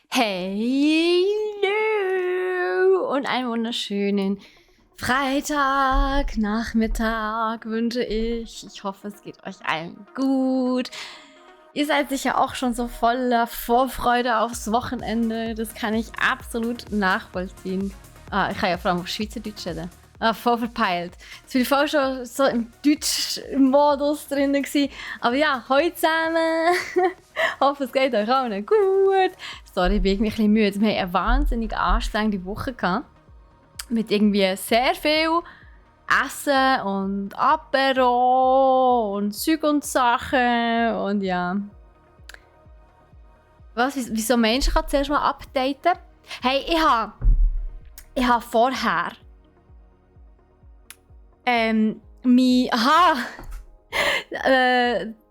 Hallo und einen wunderschönen Freitagnachmittag wünsche ich. Ich hoffe, es geht euch allen gut. Ihr seid sicher auch schon so voller Vorfreude aufs Wochenende. Das kann ich absolut nachvollziehen. Ich kann ja vor allem auf Schweizerdeutsch reden. Voll verpeilt. Jetzt bin ich voll schon so im Deutsch-Modus drin gewesen. Aber ja, heute zusammen. Hoffe, es geht euch allen gut. Sorry, ich bin irgendwie ein bisschen müde. Wir hatten eine wahnsinnig anstrengende Woche gehabt. Mit irgendwie sehr viel Essen und Apero und Zeug und Sachen. Und ja. Wieso Menschen kann zuerst mal updaten? Hey, ich habe vorher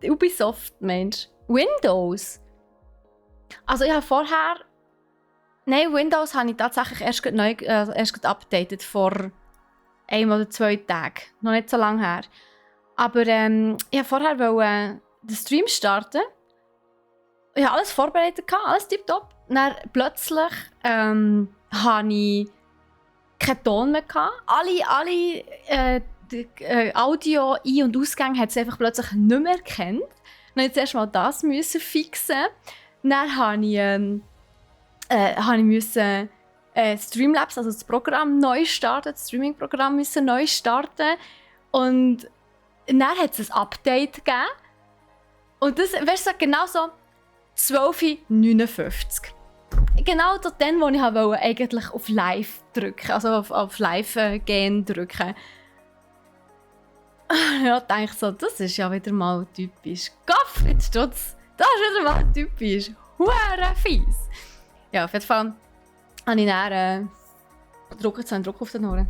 Ubisoft, Mensch. Windows. Also ich habe vorher... Nein, Windows habe ich tatsächlich erst geupdatet vor 1 oder 2 Tagen. Noch nicht so lange her. Aber ich wollte vorher den Stream starten. Ich hatte alles vorbereitet, alles tipptopp. Dann plötzlich hatte ich keinen Ton mehr. Alle Audio- Ein- und Ausgänge hat es einfach plötzlich nicht mehr erkannt. Dann musste ich zuerst mal das fixen. Dann musste ich Streamlabs, also das Programm, neu starten. Das Streaming-Programm musste neu starten. Und dann hat es ein Update gegeben. Und das, weißt du, genau so 12:59. Genau dann, wo ich eigentlich auf Live drücken, also auf Live gehen drücken. Ja, denke ich so, das ist ja wieder mal typisch. Gottfried Stutz, das ist wieder mal typisch. Hure fies. Ja, auf jeden Fall habe ich dann Druck auf den Ohren.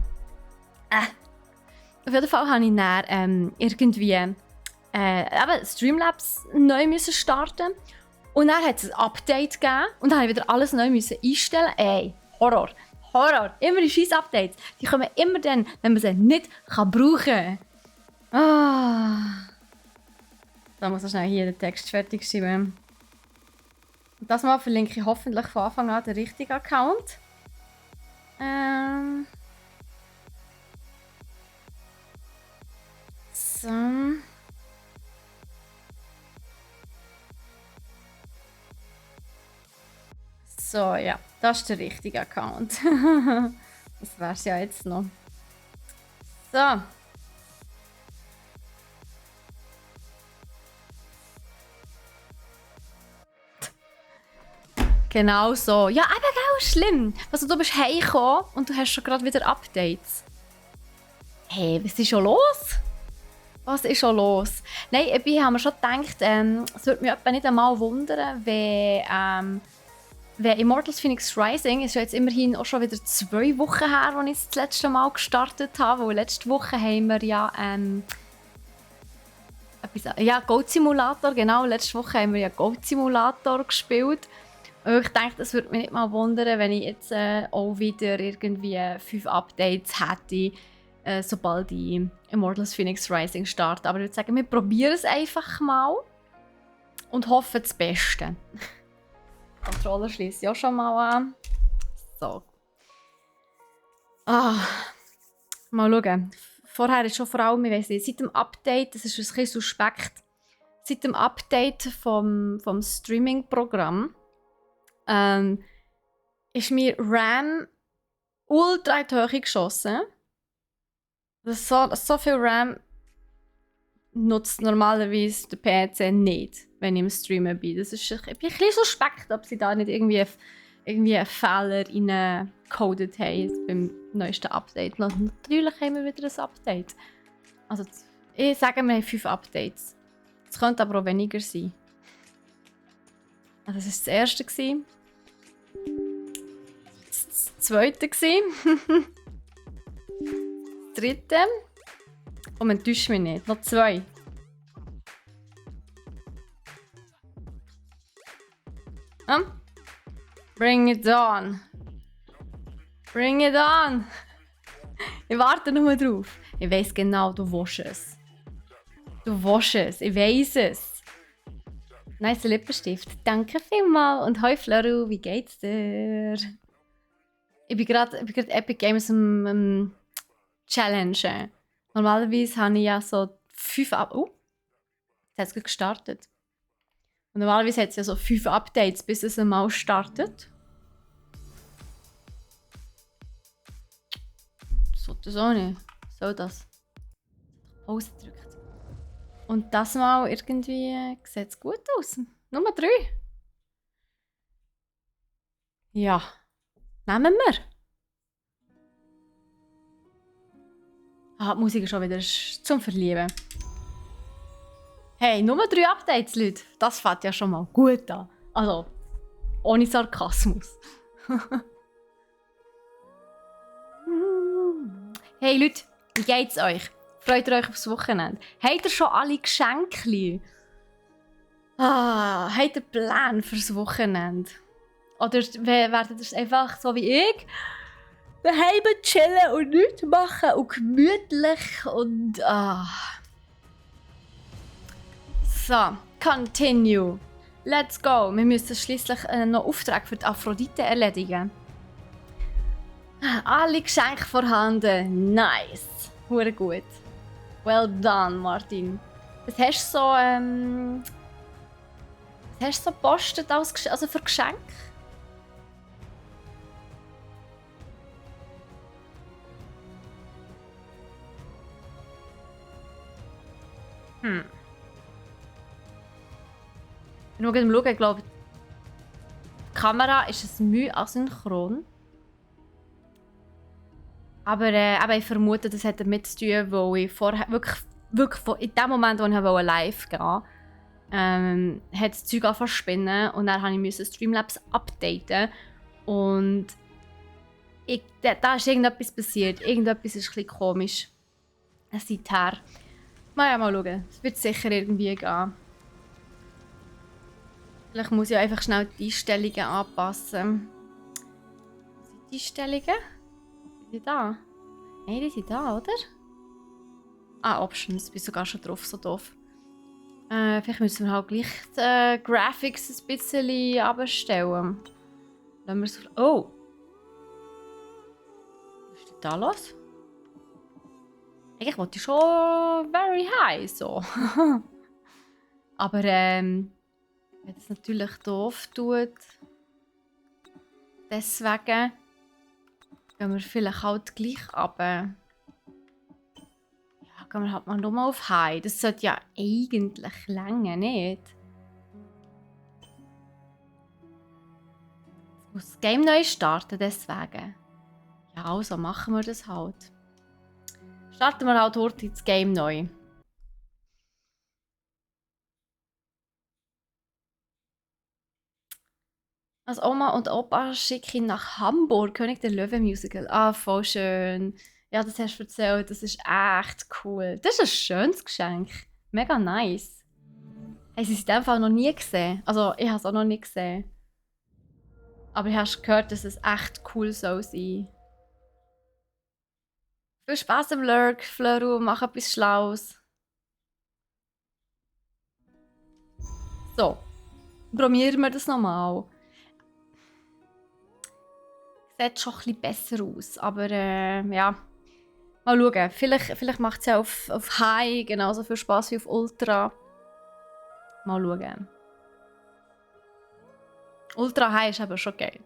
Auf jeden Fall habe ich dann irgendwie Streamlabs neu müssen starten. Und dann hat es ein Update gegeben und dann habe ich wieder alles neu müssen einstellen. Ey, Horror. Horror. Immer die scheiß Updates. Die kommen immer dann, wenn man sie nicht brauchen kann. Da muss ich schnell hier den Text fertig schreiben. Und das Mal verlinke ich hoffentlich von Anfang an den richtigen Account. So. So, ja, das ist der richtige Account. Das wär's ja jetzt noch. So. Genau so. Ja, eben genau schlimm. Also du bist heimgekommen und du hast schon gerade wieder Updates. Hey, was ist schon los? Was ist schon los? Nein, ich habe mir schon gedacht, es würde mich etwa nicht einmal wundern, wenn Immortals Phoenix Rising ist ja jetzt immerhin auch schon wieder 2 Wochen her, als ich es das letzte Mal gestartet habe. Weil letzte Woche haben wir ja Goat Simulator, genau. Letzte Woche haben wir ja Goat Simulator gespielt. Und ich denke, es würde mich nicht mal wundern, wenn ich jetzt auch wieder irgendwie 5 Updates hätte, sobald ich Immortals Phoenix Rising starte. Aber ich würde sagen, wir probieren es einfach mal und hoffen das Beste. Controller schließe ich auch schon mal an. So. Mal schauen. Vorher ist schon vor allem, ich weiss nicht, seit dem Update, das ist ein bisschen suspekt, seit dem Update vom Streaming-Programm ist mir RAM ultra in die Höhe geschossen. So viel RAM nutzt normalerweise der PC nicht, wenn ich im Streamen bin. Ich bin ein bisschen suspekt, ob sie da nicht irgendwie einen Fehler reingecodet haben beim neuesten Update. Und natürlich haben wir wieder ein Update. Also ich sage, wir haben 5 Updates. Es könnte aber auch weniger sein. Also das war das erste. Das zweite. Das dritte. Und man täuscht mich nicht. Noch 2. Bring it on. Bring it on. Ich warte nur drauf. Ich weiss genau, du willst es. Du willst es. Ich weiss es. Nice Lippenstift. Danke vielmals. Und hoi Floru, wie geht's dir? Ich bin gerade Epic Games Challenge. Normalerweise habe ich ja so 5 jetzt hat es gestartet. Und normalerweise hat es ja so 5 Updates, bis es einmal startet. So das auch nicht. So das. Pause drückt. Und das Mal irgendwie sieht es gut aus. Nummer 3. Ja. Nehmen wir. Ah, die Musik ist schon wieder zum Verlieben. Hey, Nummer 3 Updates, Leute. Das fängt ja schon mal gut an. Also, ohne Sarkasmus. Hey Leute, wie geht's euch? Freut ihr euch aufs Wochenende? Habt ihr schon alle Geschenke? Habt ihr Pläne fürs Wochenende? Oder werdet ihr es einfach so wie ich daheim chillen und nichts machen und gemütlich und So, continue. Let's go. Wir müssen schließlich noch Auftrag für die Aphrodite erledigen. Alle Geschenke vorhanden. Nice. Hure gut. Well done, Martin. Was hast du so, was hast du so gepostet also für Geschenke? Ich bin schauen, ich glaube, die Kamera ist ein Mühe asynchron. Aber ich vermute, das hat damit zu tun, weil ich vorher wirklich in dem Moment, wo ich live gehen wollte, hat das Zeug angefangen zu spinnen und dann musste ich Streamlabs updaten. Und da ist irgendetwas passiert. Irgendetwas ist ein bisschen komisch. Seither. Mal schauen. Es wird sicher irgendwie gehen. Vielleicht muss ich einfach schnell die Einstellungen anpassen. Sind die Einstellungen? Sind die da? Nein, die sind da, oder? Options. Ich bin sogar schon drauf, so doof. Vielleicht müssen wir halt gleich die Graphics ein bisschen abstellen. Lassen wir es auf... Oh! Was ist denn da los? Eigentlich wollte ich schon very high, so. Aber wenn es natürlich doof tut, deswegen gehen wir vielleicht halt gleich runter. Ja, gehen wir halt mal nochmal auf High. Das sollte ja eigentlich länger, nicht? Jetzt muss das Game neu starten, deswegen. Ja, also machen wir das halt. Starten wir halt heute das Game neu. Als Oma und Opa schicke ich nach Hamburg, König der Löwen Musical. Voll schön. Ja, das hast du erzählt, das ist echt cool. Das ist ein schönes Geschenk. Mega nice. Haben sie es in dem Fall noch nie gesehen? Also, ich habe es auch noch nie gesehen. Aber ich habe gehört, dass es echt cool soll sein. Viel Spaß im Lurk, Flöru, mach etwas Schlaues. So, probieren wir das nochmal. Sieht schon ein bisschen besser aus, aber ja, mal schauen. Vielleicht macht es ja auf High genauso viel Spaß wie auf Ultra. Mal schauen. Ultra High ist aber schon geil.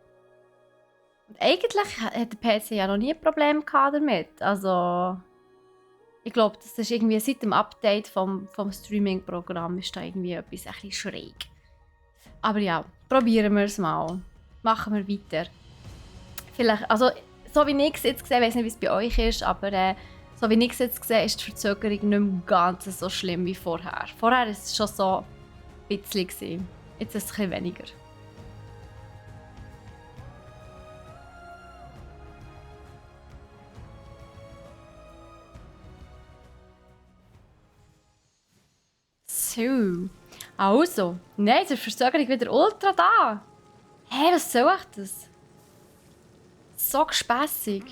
Und eigentlich hat der PC ja noch nie ein Problem damit. Also, ich glaube, das ist irgendwie seit dem Update vom Streaming-Programm ist da irgendwie etwas ein bisschen schräg. Aber ja, probieren wir es mal. Machen wir weiter. Vielleicht, also, so wie ich es jetzt sehe, ich weiß nicht, wie es bei euch ist, aber so wie ich es jetzt sehe, ist die Verzögerung nicht mehr ganz so schlimm wie vorher. Vorher war es schon so ein bisschen. Jetzt ist es ein bisschen weniger. So. Also. Nein, jetzt ist die Verzögerung wieder ultra da. Hä, was soll ich das? So gespässig.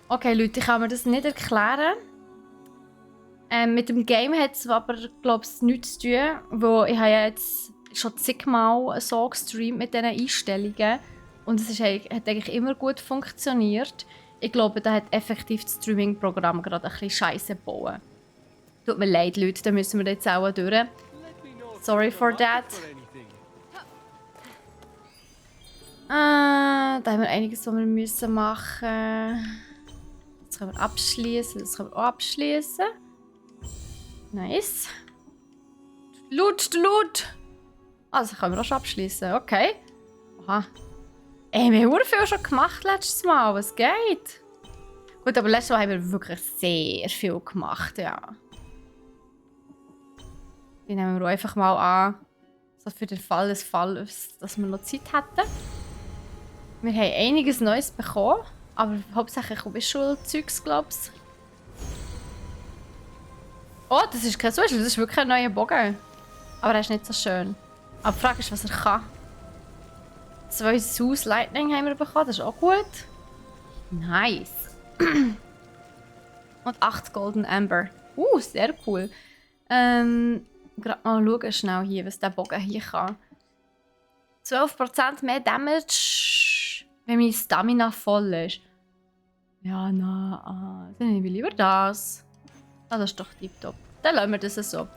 Okay, Leute, ich kann mir das nicht erklären. Mit dem Game hat es aber, glaube ich, nichts zu tun, weil ich habe ja jetzt schon zigmal so gestreamt mit diesen Einstellungen und es hat eigentlich immer gut funktioniert. Ich glaube, da hat effektiv das Streaming-Programm gerade ein bisschen Scheiße gebaut. Tut mir leid, Leute, da müssen wir jetzt auch durch. Sorry for that. Da haben wir einiges, was wir müssen machen. Das können wir abschließen, das können wir auch abschließen. Nice. Loot! Also können wir auch schon abschließen. Okay. Aha. Ey, wir haben viel schon gemacht letztes Mal. Was geht? Gut, aber letztes Mal haben wir wirklich sehr viel gemacht, ja. Die nehmen wir auch einfach mal an. So für den Fall des Falles, dass wir noch Zeit hätten. Wir haben einiges Neues bekommen. Aber hauptsächlich Visual-Zeugs, glaube ich. Oh, das ist kein Visual, das ist wirklich ein neuer Bogen. Aber er ist nicht so schön. Aber die Frage ist, was er kann. 2 Zeus Lightning haben wir bekommen, das ist auch gut. Nice. Und 8 Golden Amber. Sehr cool. Gerade mal schauen schnell hier, was der Bogen hier kann. 12% mehr Damage, wenn mein Stamina voll ist. Ja, dann nehme ich lieber das. Ah, das ist doch tiptop. Dann lassen wir das so.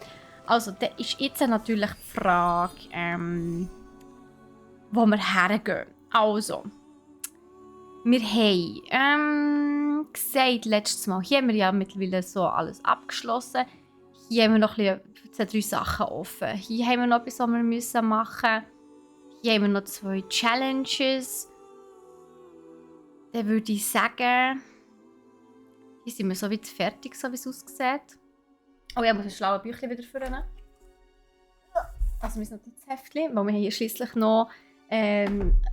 Also, da ist jetzt natürlich die Frage, wo wir hergehen. Also, wir haben gesagt letztes Mal, hier haben wir ja mittlerweile so alles abgeschlossen. Hier haben wir noch ein bisschen 3 Sachen offen. Hier haben wir noch etwas, was wir müssen machen. Hier haben wir noch 2 Challenges. Dann würde ich sagen, hier sind wir so weit fertig, so wie es aussieht. Oh, ich muss ein schlaues Büchlein wieder führen. Also mein Notizheftchen, weil wir haben hier schliesslich noch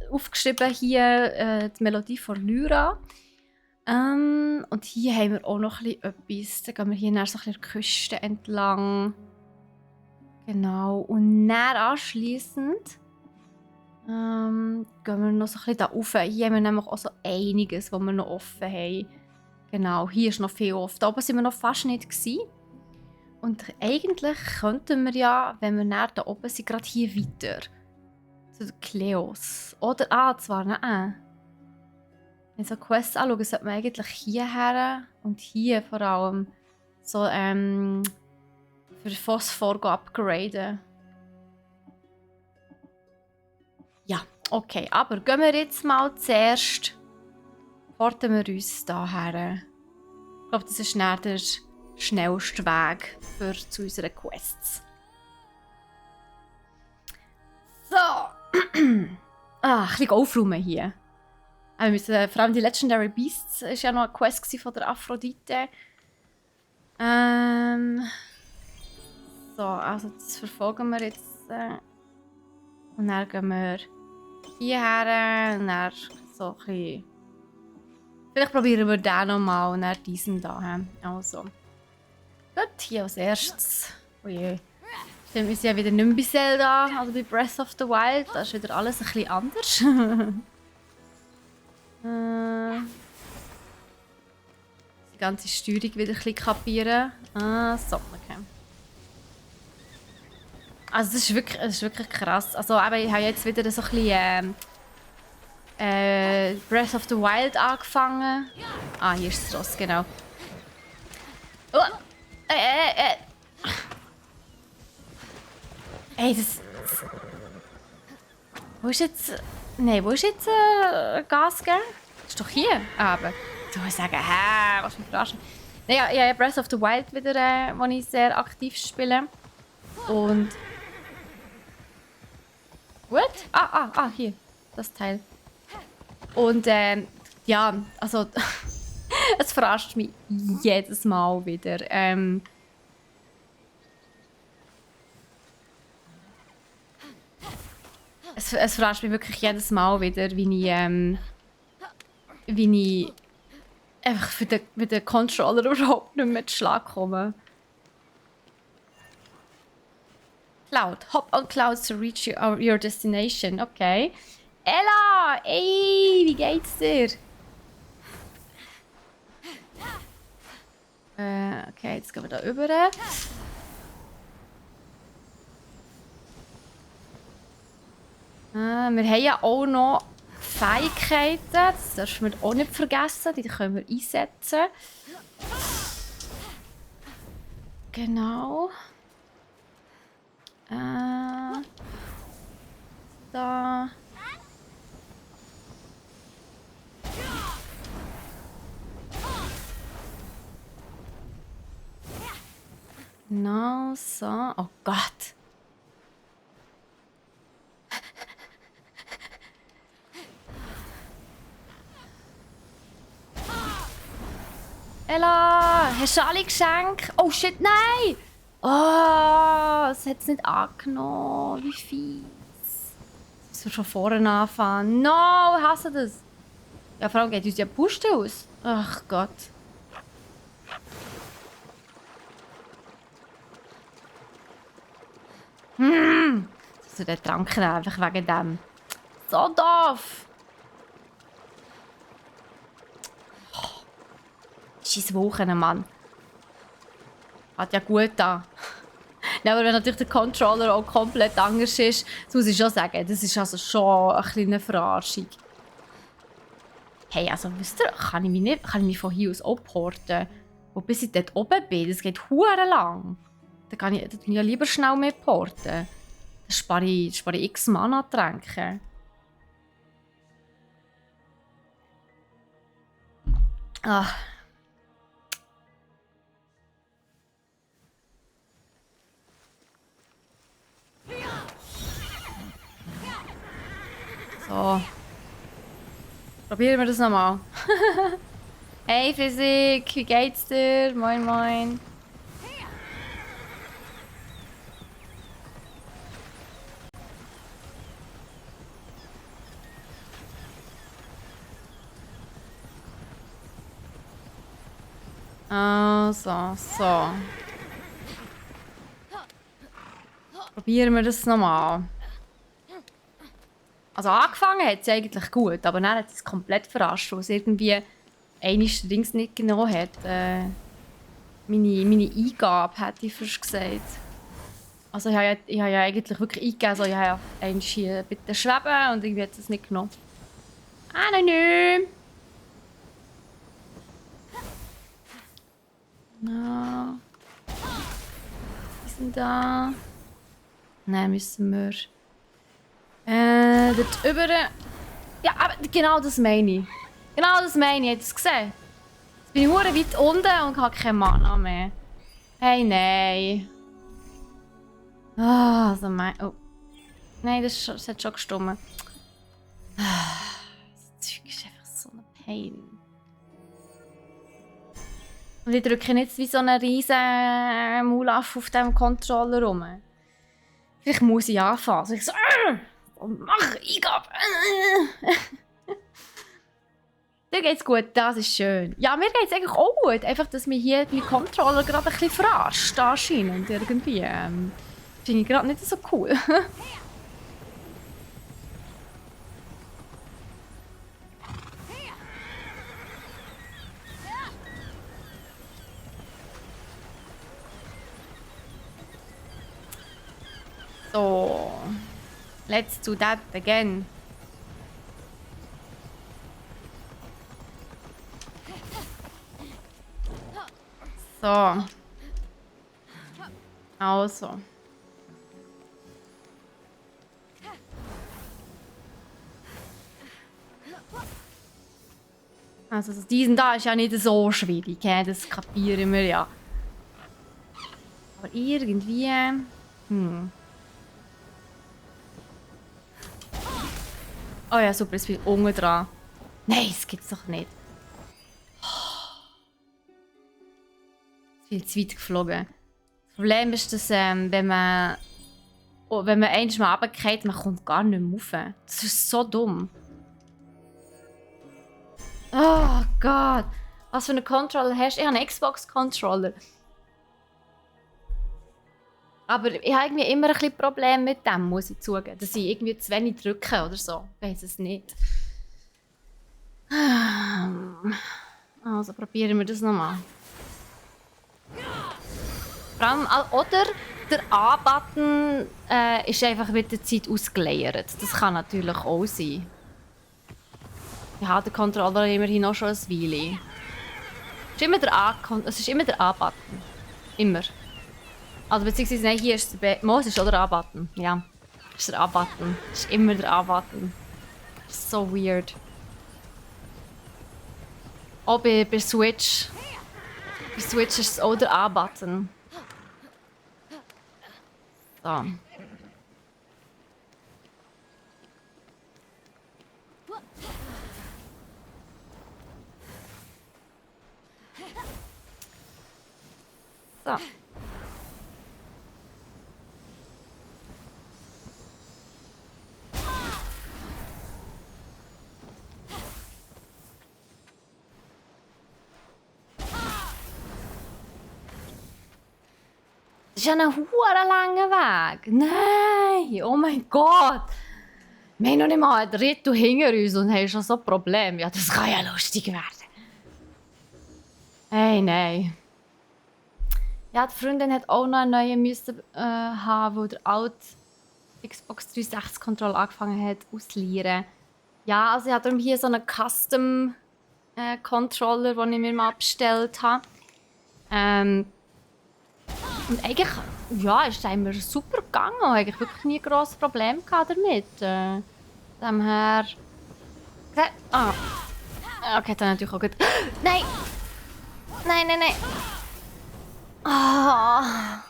aufgeschrieben hier die Melodie von Lyra. Und hier haben wir auch noch etwas. Da gehen wir hier so ein bisschen die Küste entlang. Genau. Und dann anschliessend gehen wir noch so ein bisschen da rauf. Hier haben wir nämlich auch so einiges, was wir noch offen haben. Genau, hier ist noch viel offen. Da oben sind wir noch fast nicht gewesen. Und eigentlich könnten wir ja, wenn wir näher da oben sind, gerade hier weiter. Zu den Kleos. Oder, zwar, nein. Wenn so Quests anschauen, sollte man eigentlich hierher und hier vor allem so, für Phosphor upgraden. Ja, okay. Aber gehen wir jetzt mal zuerst. Porten wir uns hierher. Ich glaube, das ist näher der schnellste Weg zu unseren Quests. So. Ein bisschen aufräumen hier. Wir müssen, vor allem die Legendary Beasts war ja noch eine Quest von der Aphrodite. So, also das verfolgen wir jetzt. Und dann gehen wir hierher und dann so ein bisschen. Vielleicht probieren wir den nochmal und dann diesen da. Also. Gut, hier als erstes. Oh je. Stimmt, wir sind ja wieder nicht mehr bei Zelda, also bei Breath of the Wild. Da ist wieder alles ein bisschen anders. Die ganze Steuerung wieder ein bisschen kapieren. So, okay. Also das ist wirklich krass. Also aber ich habe jetzt wieder so ein bisschen Breath of the Wild angefangen. Hier ist das Ross, genau. Oh, Ey, das... Wo ist jetzt... Nein, wo ist jetzt Gas geben? Das ist doch hier. Aber du willst sagen, was für ein Verarschen. Nein, ja, Breath of the Wild wieder, wo ich sehr aktiv spiele. Und... What? Hier. Das Teil. Und ja, also... es verarscht mich jedes Mal wieder. Es verarscht mich wirklich jedes Mal wieder, wie ich einfach mit den Controller überhaupt nicht mehr zu Schlag komme. Cloud. Hop on clouds to reach your destination. Okay. Ella! Ey, wie geht's dir? Okay, jetzt gehen wir da rüber. Wir haben ja auch noch Fähigkeiten. Das dürfen wir auch nicht vergessen. Die können wir einsetzen. Genau. Da. Genau so. Oh Gott. Ella, hast du alle Geschenke? Oh shit, nein! Oh, es hat es nicht angenommen. Wie fies. Dass wir schon vorne anfangen. No, ich hasse das. Ja, vor allem geht uns ja Puste aus. Ach Gott. Also der Trank einfach wegen dem. So doof. Scheiß Wochen, Mann. Hat ja gut da. Ja, aber wenn natürlich der Controller auch komplett anders ist, das muss ich schon sagen, das ist also schon eine kleine Verarschung. Hey, also wisst ihr, kann ich mich von hier aus auch porten? Wo bis ich dort oben bin, das geht hure lang. Da kann ich ja lieber schnell mehr porten. Dann spare ich x Mana-Tränke. Ah. So. Probieren wir das nochmal. Hey Physik, wie geht's dir? Moin moin. Also, so. Probieren wir das nochmal. Also angefangen hat es eigentlich gut, aber dann hat es komplett verarscht, weil es irgendwie einiges Dings nicht genommen hat. Meine Eingabe, hätte ich fast gesagt. Also ich habe ja eigentlich wirklich eingegeben, also ich habe ja eigentlich hier bitte schweben und irgendwie hat es nicht genommen. Ah, nein. No. Die sind da. Nein, müssen wir. Dort über. Ja, aber genau das meine ich. Genau das meine ich. Habt ihr es gesehen? Jetzt bin ich hure weit unten und habe keine Mana mehr. Hey, nein. Ah, also mein. Oh. Nein, das hat schon gestummt. Das Zeug ist einfach so eine Pain. Und ich drücke jetzt wie so einen riesen Mulaf auf diesem Controller rum. Vielleicht muss ich anfangen. Also ich so, und mach Eingabe. Dir geht's gut, das ist schön. Ja, mir geht's eigentlich auch gut. Einfach, dass mir hier mein Controller gerade ein bisschen verarscht anscheinend irgendwie. Finde ich gerade nicht so cool. So. Let's do that again. So. Also. Also diesen da ist ja nicht so schwierig, das kapieren wir ja. Aber irgendwie... Oh ja, super, es bin unten dran. Nein, das gibt's doch nicht. Viel zu weit geflogen. Das Problem ist, dass wenn man einmal runterfällt, man kommt gar nicht mehr rauf. Das ist so dumm. Oh Gott. Was für einen Controller hast du? Ich habe einen Xbox-Controller. Aber ich habe irgendwie immer ein bisschen Probleme mit dem, muss ich zugeben. Dass ich irgendwie zu wenig drücke oder so. Ich weiß es nicht. Also probieren wir das nochmal. Vor allem, oder der A-Button ist einfach mit der Zeit ausgeleiert. Das kann natürlich auch sein. Ich habe den Controller immerhin auch schon ein Weile. Es ist immer der A-Button. Immer. Also beziehungsweise, nein, hier ist der B. Es ist auch der A-Button. Ja. Das ist der A-Button. Das ist immer der A-Button. Das ist so weird. Auch bei Switch. Bei Switch ist es auch der A-Button. So. So. Das ist ja ein huere langer Weg. Nein! Oh mein Gott! Wir haben noch nicht mal ein Drittel hinter uns und haben schon so ein Problem. Ja, das kann ja lustig werden. Hey, nein. Ja, die Freundin hat auch noch einen neuen müssen, haben, wo der alte Xbox 360 Controller angefangen hat auszulieren. Ja, also ich habe darum hier so einen Custom Controller, den ich mir mal bestellt habe. Und eigentlich, ja, ist es mir super gegangen. Ich habe eigentlich wirklich nie ein grosses Problem gehabt damit. Dem her... Ah. Okay, dann natürlich auch gut. Nein! Nein, nein, nein! Ah!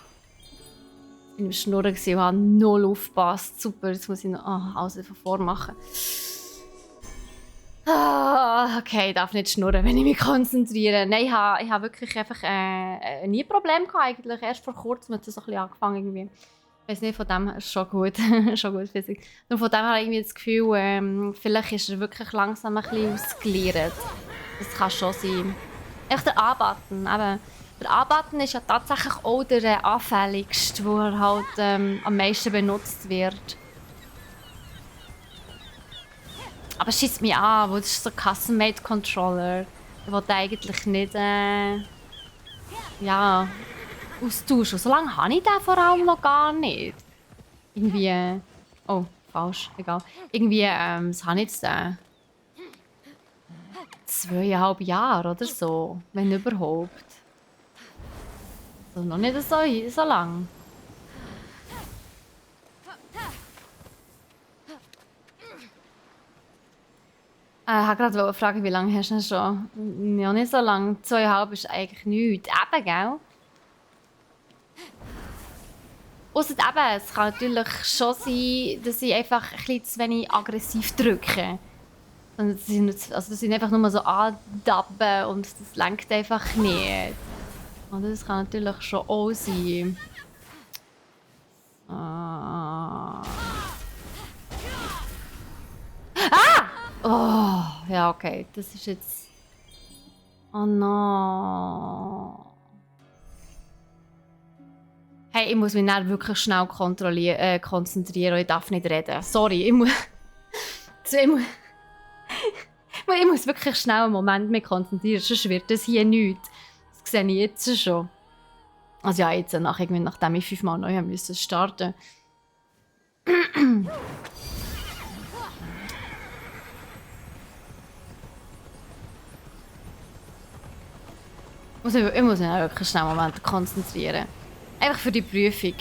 Ich war im Schnurren und habe null aufgepasst. Super, jetzt muss ich noch alles von vorne machen. Okay, ich darf nicht schnurren, wenn ich mich konzentriere. Nein, ich habe wirklich einfach nie Probleme gehabt eigentlich. Erst vor kurzem hat es so ein bisschen angefangen irgendwie. Ich weiß nicht, von dem her ist schon gut. Schon gut Physik. Nur von dem her habe ich irgendwie das Gefühl, vielleicht ist er wirklich langsam ein bisschen ausgeliert. Das kann schon sein. Echt der A-Button. Der A-Button ist ja tatsächlich auch der anfälligste, der halt am meisten benutzt wird. Aber es schießt mich an, weil das ist so ein Custom-Made-Controller. Der will eigentlich nicht ja, austauschen. So lange habe ich den vor allem noch gar nicht. Irgendwie... Oh, falsch, egal. Irgendwie, was habe ich jetzt denn? 2,5 Jahre oder so, wenn überhaupt. Also noch nicht so lang. Ich wollte gerade fragen, wie lange hast du schon? Ja, nicht so lange. 2,5 ist eigentlich nichts. Eben, gell? Ausser eben, es kann natürlich schon sein, dass ich einfach ein bisschen zu wenig aggressiv drücke. Also das sind einfach nur so andabben und das lenkt einfach nicht. Und das kann natürlich schon auch sein. Ah! Oh, ja, okay. Das ist jetzt... Oh no. Hey, ich muss mich dann wirklich schnell konzentrieren und ich darf nicht reden. Sorry, ich muss... Ich muss wirklich schnell einen Moment mich konzentrieren, sonst wird das hier nichts. Das sehe ich jetzt schon. Also ja, jetzt nachdem ich 5-mal neu müssen starten. Ich muss mich wirklich schnell einen Moment konzentrieren. Einfach für die Prüfung.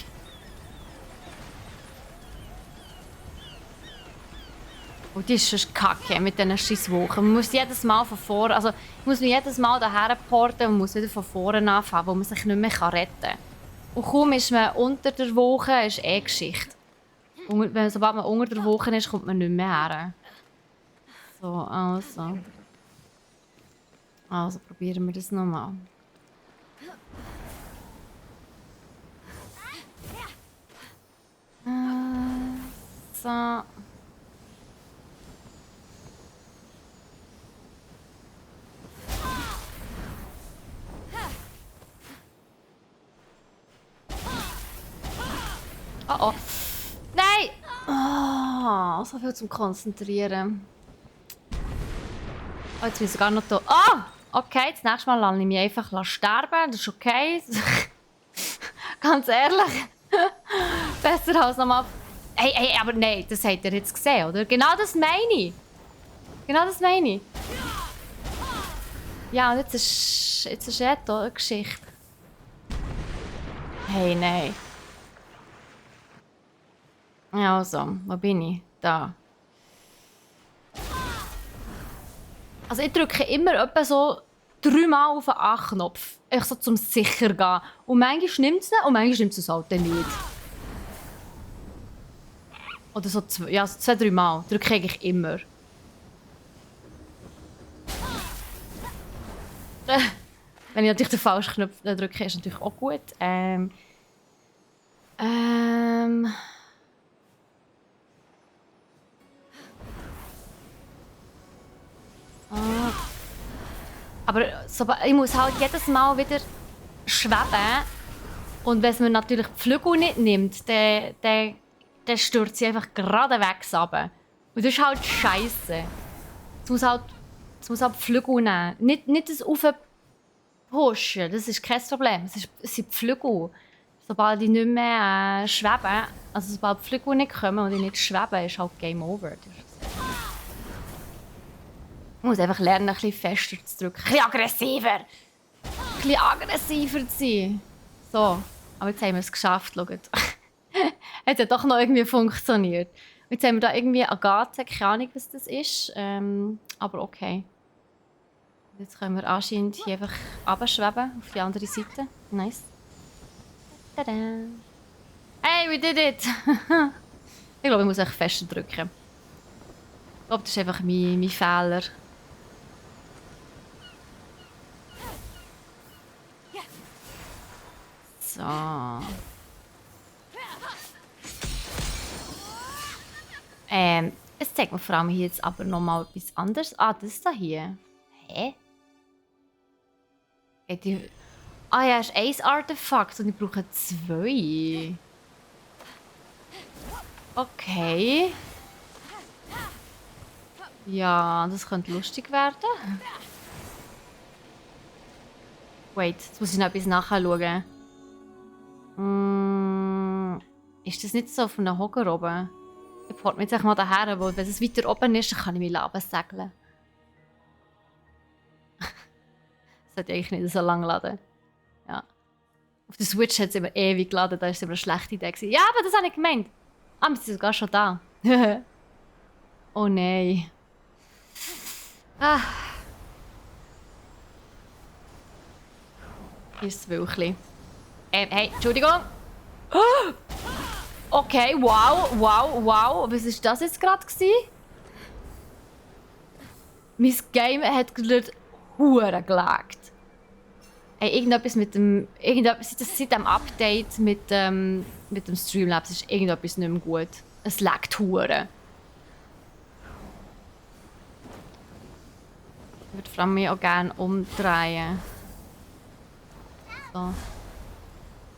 Und die ist schon kacke mit diesen Scheisswochen. Man muss jedes Mal von vorne, also ich muss mich jedes Mal daher porten und muss wieder von vorne anfangen, wo man sich nicht mehr retten kann. Und kaum ist man unter der Woche, ist Geschichte. Und sobald man unter der Woche ist, kommt man nicht mehr her. So, also. Also probieren wir das nochmal. So. Oh oh. Nein! Oh, so viel zum Konzentrieren. Oh, jetzt bin ich sogar noch da. Oh! Okay, das nächste Mal lasse ich mich einfach sterben. Das ist okay. Ganz ehrlich. Besser als nochmal... Hey, aber nein, das habt ihr jetzt gesehen, oder? Genau das meine ich. Genau das meine ich. Ja, und jetzt ist hier eine Geschichte. Hey, nein. Ja, also, wo bin ich? Da. Also ich drücke immer etwa so 3-mal auf den A-Knopf. Echt so zum sicher gehen. Und manchmal nimmt es ihn und manchmal nimmt es halt nicht. Oder so 2-3 Mal. Drücke ich eigentlich immer. Wenn ich natürlich den falschen Knopf drücke, ist natürlich auch gut. Aber ich muss halt jedes Mal wieder schweben. Und wenn es mir natürlich die Flügel nicht nimmt, dann stürzt sie einfach geradewegs runter. Und das ist halt scheiße. Es muss halt die Flügel nehmen. Nicht das Aufpushen, das ist kein Problem. Es sind die Flügel. Sobald ich nicht mehr schwebe, also sobald die Flügel nicht kommen und ich nicht schwebe, ist halt Game Over. Ich muss einfach lernen, ein bisschen fester zu drücken. Ein bisschen aggressiver zu sein. So, aber jetzt haben wir es geschafft, schaut. Hat ja doch noch irgendwie funktioniert. Jetzt haben wir da irgendwie Agathe, keine Ahnung, was das ist. Aber okay. Jetzt können wir anscheinend hier einfach runterschweben auf die andere Seite. Nice. Tada! Hey, we did it! Ich glaube, ich muss echt fester drücken. Ich glaube, das ist einfach mein Fehler. So. Es zeigt mir vor allem hier jetzt aber nochmal etwas anderes. Ah, das da hier. Hä? Ja, ist ein Artefakt und ich brauche 2. Okay. Ja, das könnte lustig werden. Wait, jetzt muss ich noch etwas nachschauen. Ist das nicht so auf einem Hocker oben? Ich port mich jetzt mal daher, weil wenn es weiter oben ist, dann kann ich mich runtersegeln. Das sollte eigentlich nicht so lange laden. Ja. Auf der Switch hat es immer ewig geladen, da war es immer eine schlechte Idee. Ja, aber das habe ich gemeint. Ah, wir sind sogar schon da. Oh nein. Ah. Hier ist das Wölkchen. Hey, Entschuldigung. Okay, wow. Was war das jetzt gerade? Mein Game hat gerade hure gelaggt. Hey, irgendetwas mit dem... seit dem Update mit dem Streamlabs ist irgendetwas nicht mehr gut. Es laggt hure. Ich würde vor allem mich auch gerne umdrehen. So.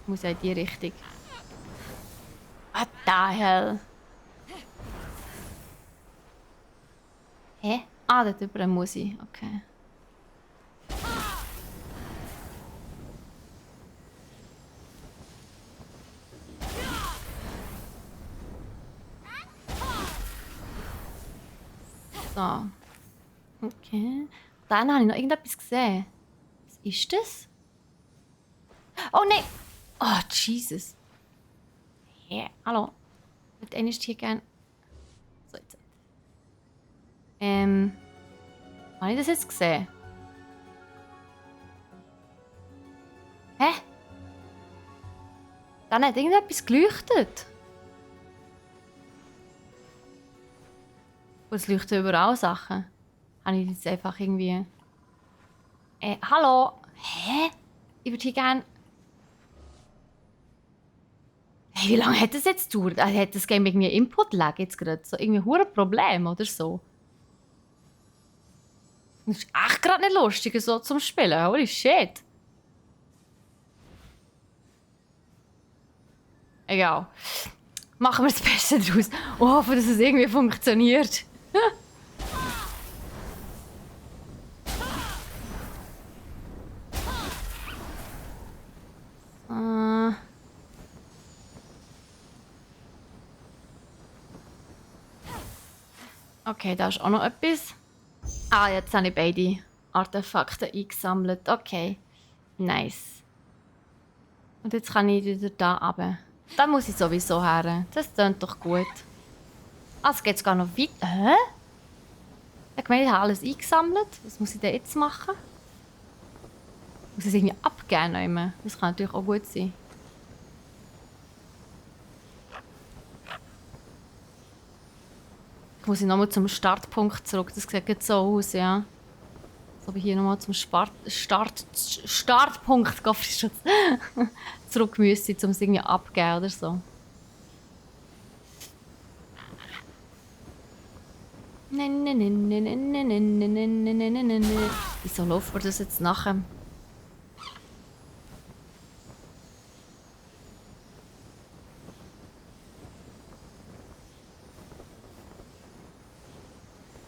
Ich muss ja in die Richtung. What the hell? Hä? Ah, dort drüber muss ich. Okay. So. Okay. Dann habe ich noch irgendetwas gesehen. Was ist das? Oh nein! Oh, Jesus. Hä? Hallo? Ich würde hier gerne... So, jetzt. Habe ich das jetzt gesehen? Hä? Dann hat irgendetwas geleuchtet. Und es leuchten überall Sachen. Habe ich jetzt einfach irgendwie... hallo? Hä? Ich würde hier gerne... Hey, wie lange hat das jetzt gedauert? Hat das Game irgendwie Input-Lag jetzt gerade? So irgendwie ein Problem oder so? Das ist echt gerade nicht lustig, so zum Spielen. Holy shit. Egal. Machen wir das Beste daraus und hoffen, dass es irgendwie funktioniert. Okay, da ist auch noch etwas. Ah, jetzt habe ich beide Artefakte eingesammelt. Okay, nice. Und jetzt kann ich wieder da runter. Da muss ich sowieso her. Das klingt doch gut. Ah, es geht gar noch weiter. Hä? Ich meine, ich habe alles eingesammelt. Was muss ich denn jetzt machen? Muss ich es irgendwie abgeben? Das kann natürlich auch gut sein. Ich muss nochmal zum Startpunkt zurück. Das sieht jetzt so aus, ja. So wie hier nochmal zum Startpunkt zurück müsste, um es irgendwie abzugeben oder so. Wieso läuft mir das jetzt nachher?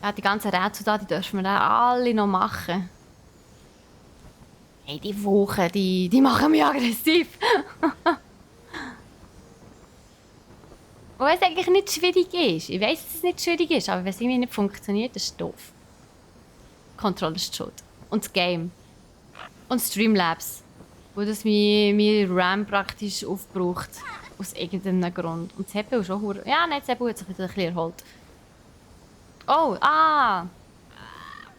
Ja, die ganzen Rätsel da, die dürfen wir dann alle noch machen. Hey, die Woche, die machen mich aggressiv. Weil es eigentlich nicht schwierig ist. Ich weiss, dass es nicht schwierig ist, aber wenn es irgendwie nicht funktioniert, ist es doof. Controller ist schuld. Und das Game. Und Streamlabs. Wo das mir RAM praktisch aufbraucht. Aus irgendeinem Grund. Und das CPU ist auch... Ja, nein, das CPU hat sich wieder ein bisschen erholt. Oh, ah!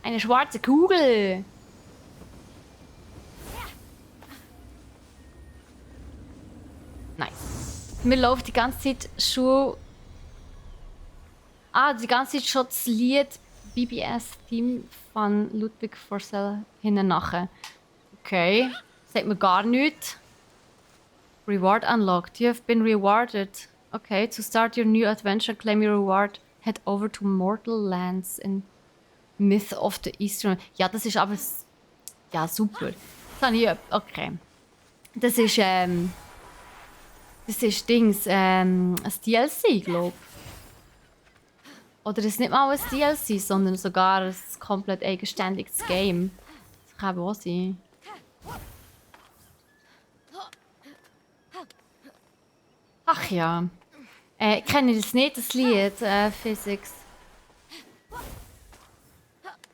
Eine schwarze Kugel! Nice. Mir läuft die ganze Zeit schon... Ah, die ganze Zeit schon das Lied BBS-Theme von Ludwig Forssell hinten nachher. Okay. Sagt mir gar nichts. Reward unlocked. You have been rewarded. Okay, to start your new adventure, claim your reward. Head over to Mortal Lands in Myth of the Eastern... Ja, das ist aber... Ja, super. Das habe ich... Okay. Das ist, das ist Dings, ein DLC, glaube ich. Oder das ist nicht mal ein DLC, sondern sogar ein komplett eigenständiges Game. Das kann auch sein. Ach ja. Kenne ich das nicht, das Lied, Physics.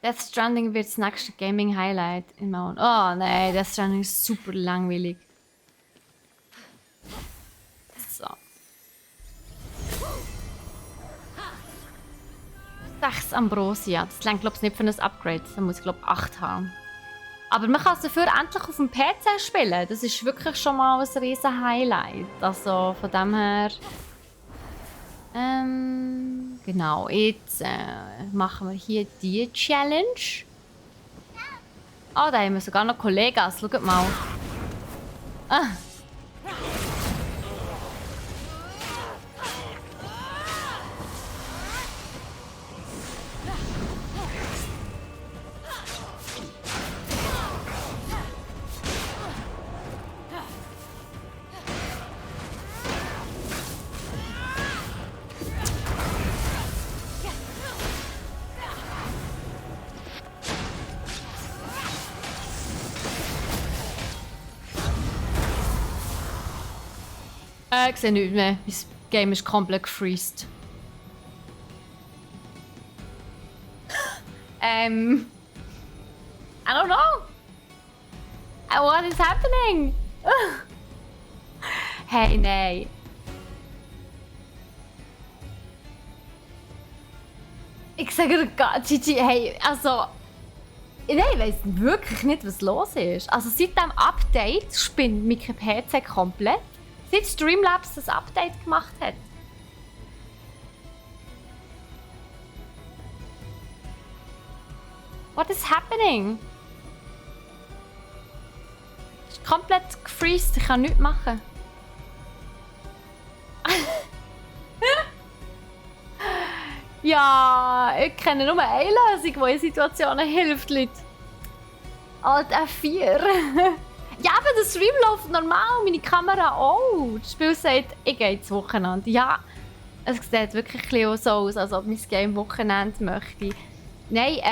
Death Stranding wird das nächste Gaming-Highlight in Mount. Oh nein, Death Stranding ist super langweilig. So. 6 Ambrosia. Das reicht, glaube ich, nicht für ein Upgrade. Da muss ich, glaube ich, 8 haben. Aber man kann es dafür endlich auf dem PC spielen. Das ist wirklich schon mal ein riesen Highlight. Also von dem her... genau, jetzt machen wir hier die Challenge. Oh, da haben wir sogar noch Kollegen. Schaut mal. Ah. Ich sehe nichts mehr. Das Game ist komplett gefreezed. I don't know. What is happening? Hey, nein. Ich sage dir, Gigi, hey, also... Nein, ich weiss wirklich nicht, was los ist. Also seit dem Update spinnt mein PC komplett. Seit Streamlabs das Update gemacht hat. What is happening? Es ist komplett gefreezed, ich kann nichts machen. Ja, ich kenne nur eine Lösung, die in Situationen hilft, Leute. Alt F4. Ja, aber der Stream läuft normal, meine Kamera auch. Das Spiel sagt, ich gehe ins Wochenende. Ja, es sieht wirklich ein bisschen so aus, als ob mein Game Wochenende möchte. Nein, ich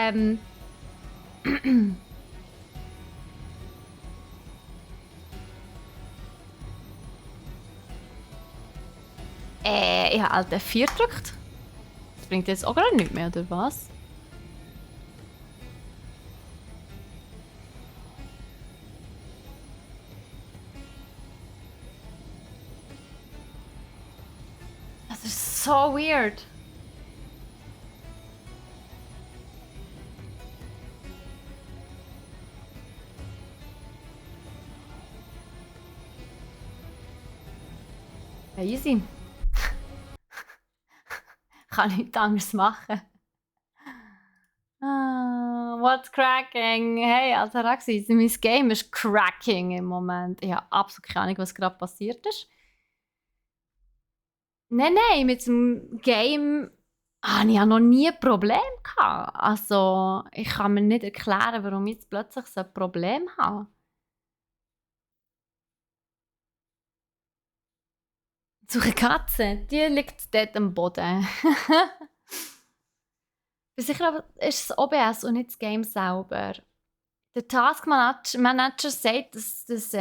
habe Alt F4 gedrückt. Das bringt jetzt auch gerade nicht mehr, oder was? Das ist so weird. Ja, easy. Kann nichts anderes machen. What's cracking? Hey, Ataraxi, mein Game ist cracking im Moment. Ich habe absolut keine Ahnung, was gerade passiert ist. Nein, mit dem Game hatte ich noch nie ein Problem gehabt. Also, ich kann mir nicht erklären, warum ich jetzt plötzlich so ein Problem habe. Suche Katze, die liegt dort am Boden. Ich bin sicher, aber ist es OBS und nicht das Game selber. Der Task Manager sagt, dass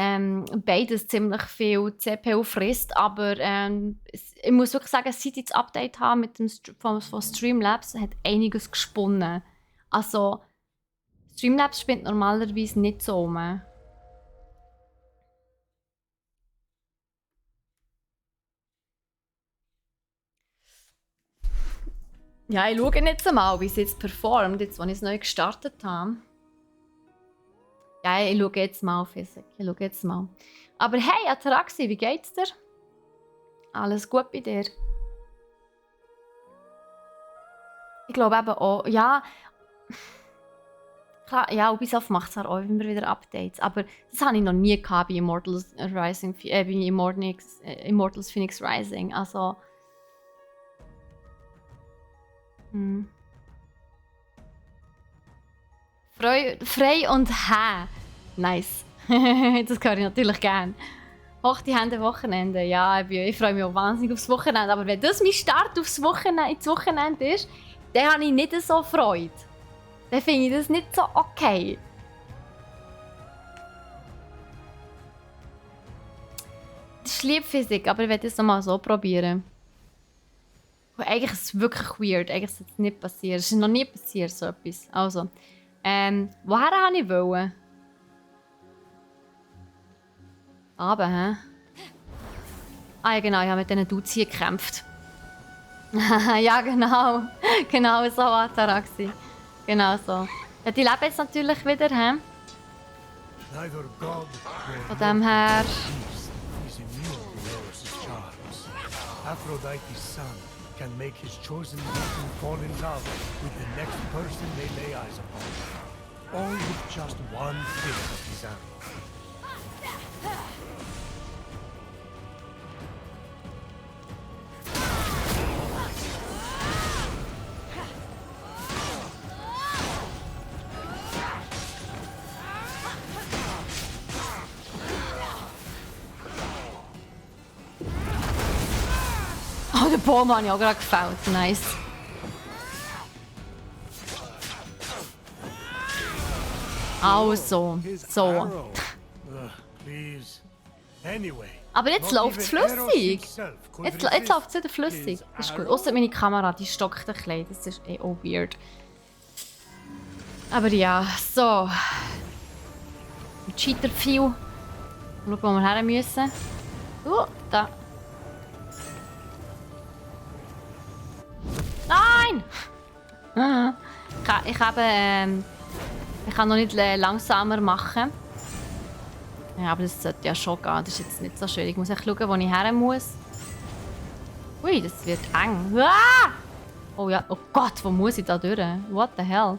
beides ziemlich viel CPU frisst, aber ich muss wirklich sagen, seit ich das Update habe mit dem von Streamlabs, hat einiges gesponnen. Also, Streamlabs spinnt normalerweise nicht so um. Ja, ich schaue jetzt mal, wie es jetzt performt, jetzt, als ich es neu gestartet habe. Ja, ich schaue jetzt mal auf Physik. Ich schaue jetzt mal. Aber hey, Ataraxi, wie geht's dir? Alles gut bei dir? Ich glaube eben auch, ja. Klar, ja, Ubisoft macht zwar auch immer wieder Updates, aber das habe ich noch nie gehabt bei Immortals Phoenix Rising. Also. Frei und hä. Nice. Das höre ich natürlich gerne. Hoch die Hände Wochenende. Ja, ich freue mich auch wahnsinnig aufs Wochenende. Aber wenn das mein Start ins Wochenende ist, dann habe ich nicht so Freude. Dann finde ich das nicht so okay. Das ist Liebphysik, aber ich werde es nochmal so probieren. Und eigentlich ist es wirklich weird. Eigentlich ist es nicht passiert. Es ist noch nie passiert, so etwas. Also, woher wollte ich wollen? Aber, hä? Ah ja, genau, ich habe mit diesen Dudes hier gekämpft. Ja, genau. Genau so war Ataraxi. Genau so. Ja, die leben jetzt natürlich wieder, hä? Von dem her... Aphrodite's son can make his chosen victim fall in love with the next person they lay eyes upon. All with just one flick of his hand. Oh, der Baum habe ich auch gerade gefällt. Nice. Also, so. Aber jetzt läuft es flüssig. Jetzt läuft es wieder flüssig. Das ist gut. Außer meine Kamera, die stockt ein bisschen. Das ist eh auch weird. Aber ja, so. Cheater-Pfeil. Schauen, wo wir her müssen. Da. Nein! Ich kann noch nicht langsamer machen. Ja, aber das sollte ja schon gehen. Das ist jetzt nicht so schwierig. Ich muss echt schauen, wo ich her muss. Ui, das wird eng. Ah! Oh ja, oh Gott, wo muss ich da durch? What the hell?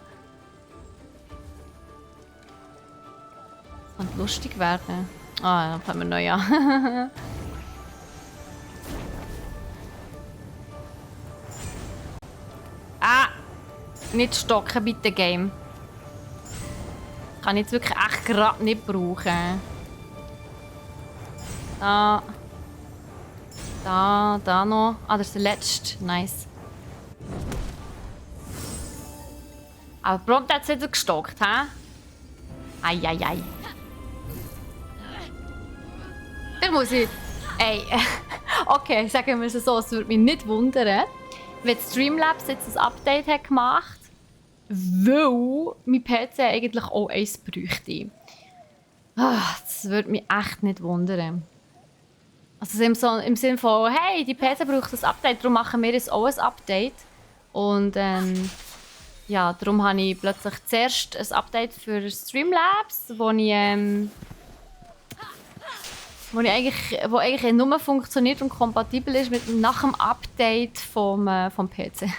Das könnte lustig werden. Ah, dann fangen wir neu an. Ah! Nicht stocken, bitte, Game. Kann ich jetzt wirklich echt gerade nicht brauchen. Da. Da noch. Ah, das ist der letzte. Nice. Aber prompt hat es wieder gestockt, hä? Eieiei. Da muss ich... Ey. Okay, sagen wir es so, es würde mich nicht wundern, wenn Streamlabs jetzt ein Update hat gemacht, weil mein PC eigentlich auch eins bräuchte. Das würde mich echt nicht wundern. Also im Sinne von, hey, die PC braucht ein Update, darum machen wir jetzt auch ein Update. Und ja, darum habe ich plötzlich zuerst ein Update für Streamlabs, wo eigentlich nur funktioniert und kompatibel ist nach dem Update vom PC.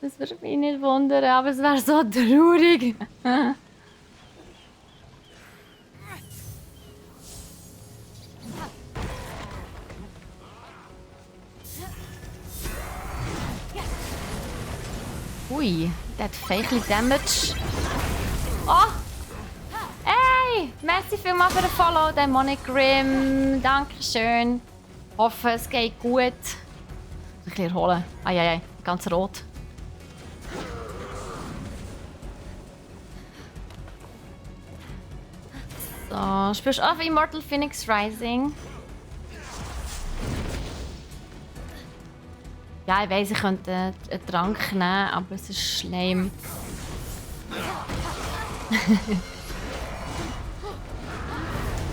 Das würde mich nicht wundern, aber es wäre so traurig. Ui, der hat feindlich Damage. Oh! Hey! Merci vielmals für den Follow, Demonic Grim. Dankeschön. Hoffe, es geht gut. Ein bisschen erholen. Eieiei, ganz rot. So, spielst du auf Immortal Phoenix Rising? Ja, ich weiss, ich könnte einen Trank nehmen, aber es ist schlimm.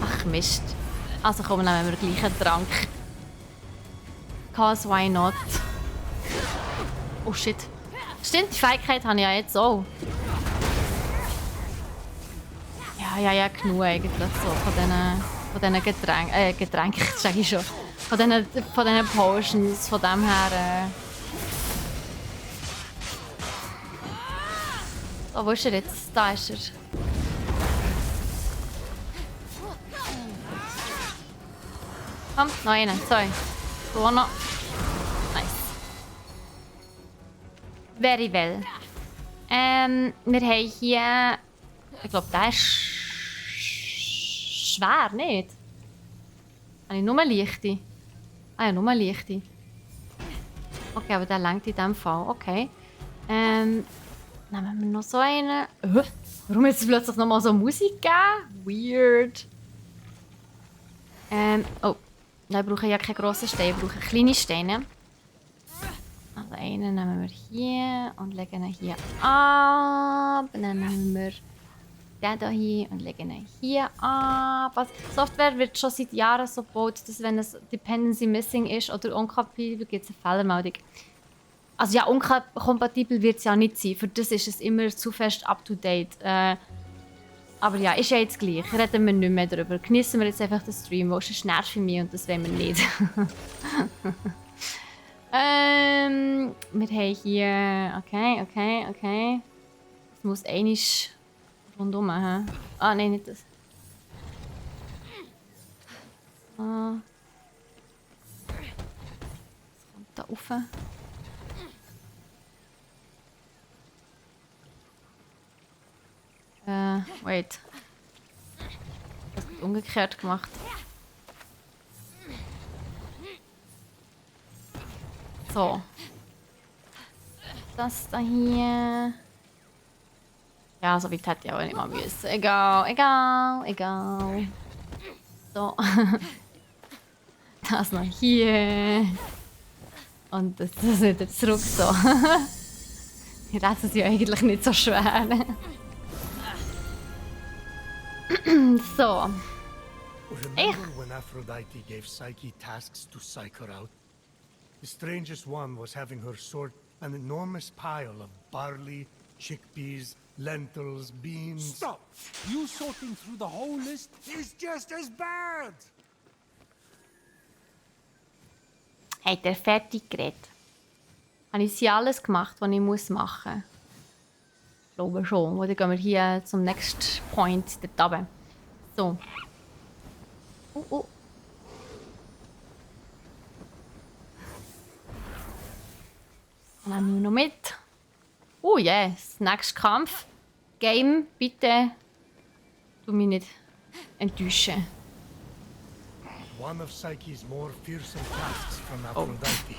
Ach Mist. Also komm, nehmen wir gleich einen Trank. Cause why not? Oh shit. Stimmt, die Fähigkeit habe ich ja jetzt auch. Ja, genug eigentlich so von diesen Getränken, sage ich schon. Von diesen Potions, von dem her. Oh, wo ist er jetzt? Da ist er. Komm, noch einen, zwei. So noch. Nice. Very well. Wir haben hier. Ich glaube, der ist schwer, nicht? Habe ich nur leichte? Ah ja, nur leichte. Okay, aber der lenkt in diesem Fall. Okay. Nehmen wir noch so einen. Warum jetzt plötzlich nochmal so Musik geben? Weird. Oh. Wir brauchen ja keine grossen Steine, wir brauchen kleine Steine. Also einen nehmen wir hier und legen ihn hier ab. Dann nehmen wir den hier und legen ihn hier ab. Also, Software wird schon seit Jahren so gebaut, dass wenn ein Dependency missing ist oder unkompatibel, gibt es eine Fehlermeldung. Also ja, unkompatibel wird es ja nicht sein. Für das ist es immer zu fest up-to-date. Aber ja, ist ja jetzt gleich. Reden wir nicht mehr darüber. Genießen wir jetzt einfach den Stream, weil sonst nervt für mich und das wollen wir nicht. Wir haben hier... Okay. Es muss einiges rundum haben. Ah, nein, nicht das. Was kommt da rauf? Wait. Das wird umgekehrt gemacht. So. Das da hier. Ja, so weit hätte ich auch nicht mal müssen. Egal. So. Das noch hier. Und das wieder zurück so. Das ist ja eigentlich nicht so schwer. So. Remember when Aphrodite gave Psyche tasks to psych her out? The strangest one was having her sort an enormous pile of barley, chickpeas, lentils, beans... Stop! You sorting through the whole list is just as bad! Hat er fertig geredet? Habe ich sie alles gemacht, was ich machen muss? Ich glaube schon. Oder gehen wir hier zum nächsten Point dort runter. So. Oh. Nehmen wir noch mit. Oh yes, nächster Kampf. Game, bitte. Du mich nicht enttäuschen. One of Psyche's more fearsome tasks from Aphrodite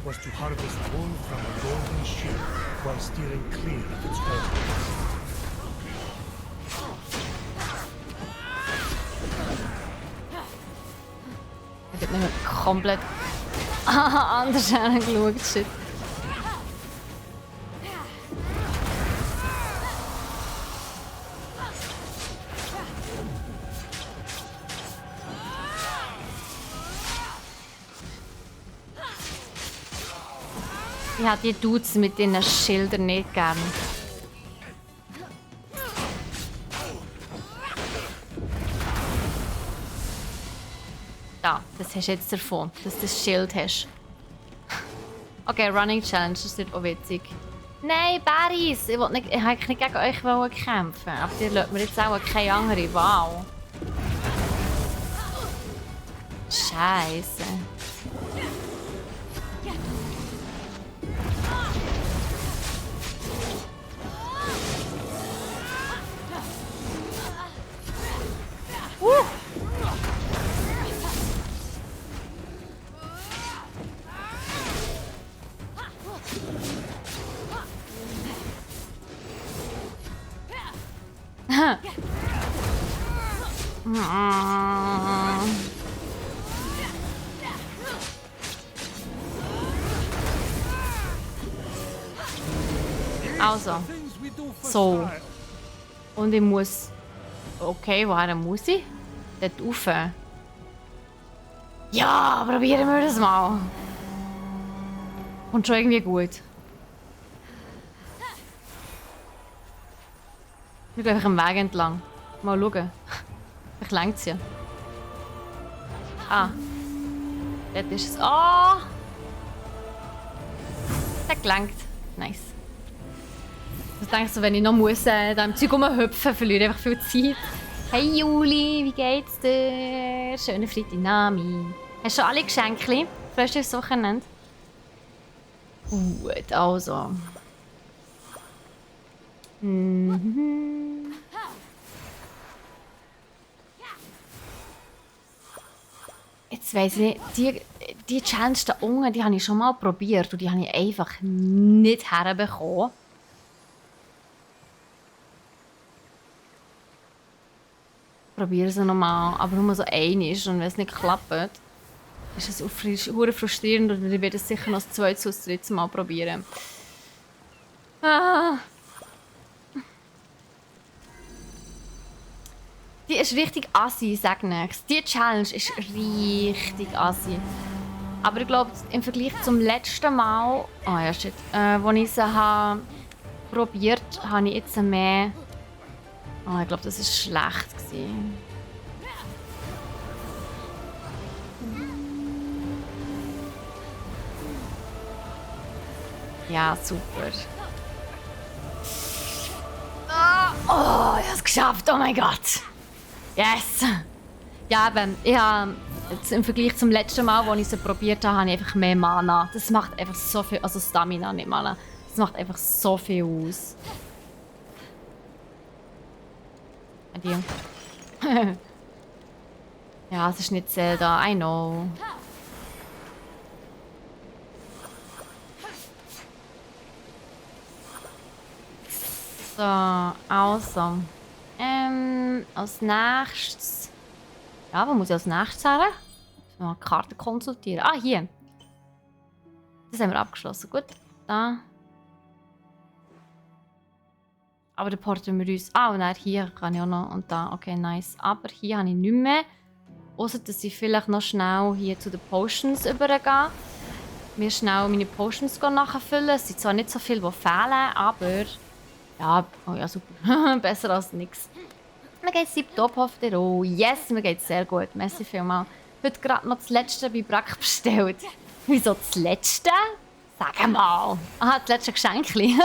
was to harvest wool from a golden ship while steering clear of its orbit. Er geht nicht mehr komplett anders angeschaut. Shit. Ich habe die Dudes mit den Schildern nicht gern. Ja, das hast du jetzt davon, dass du das Schild hast. Okay, Running Challenge, das wird auch witzig. Nein, Barris! Ich wollte nicht, eigentlich nicht gegen euch kämpfen, aber ihr lasst mir jetzt auch keine andere Wahl. Scheiße. Also. So. Und ich muss... Okay, woher muss ich? Dort rauf. Ja, probieren wir das mal. Und schon irgendwie gut. Wir gehen einfach am Weg entlang. Mal schauen. Vielleicht längt es ja. Ah. Dort ist es. Oh! Das gelangt. Nice. Was denkst du, wenn ich noch muss, da im Zeug rumhüpfen, verliere ich einfach viel Zeit. Hey Juli, wie geht's dir? Schöne Freitagnami. Hast du schon alle Geschenke? Freust du dich aufs Wochenende? Gut, also. Jetzt weiss ich nicht, die Challenge da unten, die habe ich schon mal probiert und die habe ich einfach nicht herbekommen. Probiere sie nochmal, aber nur so einmal und wenn es nicht klappt, ist es auch frustrierend und ich werde es sicher noch das zweite oder das dritte Mal probieren. Ah. Die ist richtig assi, sag nichts. Die Challenge ist richtig assi. Aber ich glaube, im Vergleich zum letzten Mal, oh ja, shit, wo ich sie habe probiert, habe ich jetzt mehr. Oh, ich glaube, das war schlecht gewesen. Ja, super. Oh, ich habe es geschafft. Oh mein Gott. Yes. Ja, eben, ich habe im Vergleich zum letzten Mal, als ich es probiert habe, habe ich einfach mehr Mana. Das macht einfach so viel, also Stamina, nicht Mana. Das macht einfach so viel aus. Adieu. Ja, es ist nicht Zelda, I know. So, also. Als nächstes. Ja, wo muss ich als nächstes her? Mal die Karte konsultieren. Ah, hier. Das haben wir abgeschlossen. Gut. Da. Aber dann porten wir uns. Ah, und dann hier kann ich auch noch. Und da. Okay, nice. Aber hier habe ich nicht mehr. Außer, dass ich vielleicht noch schnell hier zu den Potions übergehe. Mir schnell meine Potions nachfüllen. Es sind zwar nicht so viele, die fehlen, aber. Ja, oh ja, super. Besser als nichts. Mir geht's tipptopp, hofft ihr auch. Yes, mir geht's sehr gut. Merci vielmals. Heute gerade noch das letzte bei Brack bestellt. Wieso das letzte? Sag mal. Aha, das letzte Geschenkli.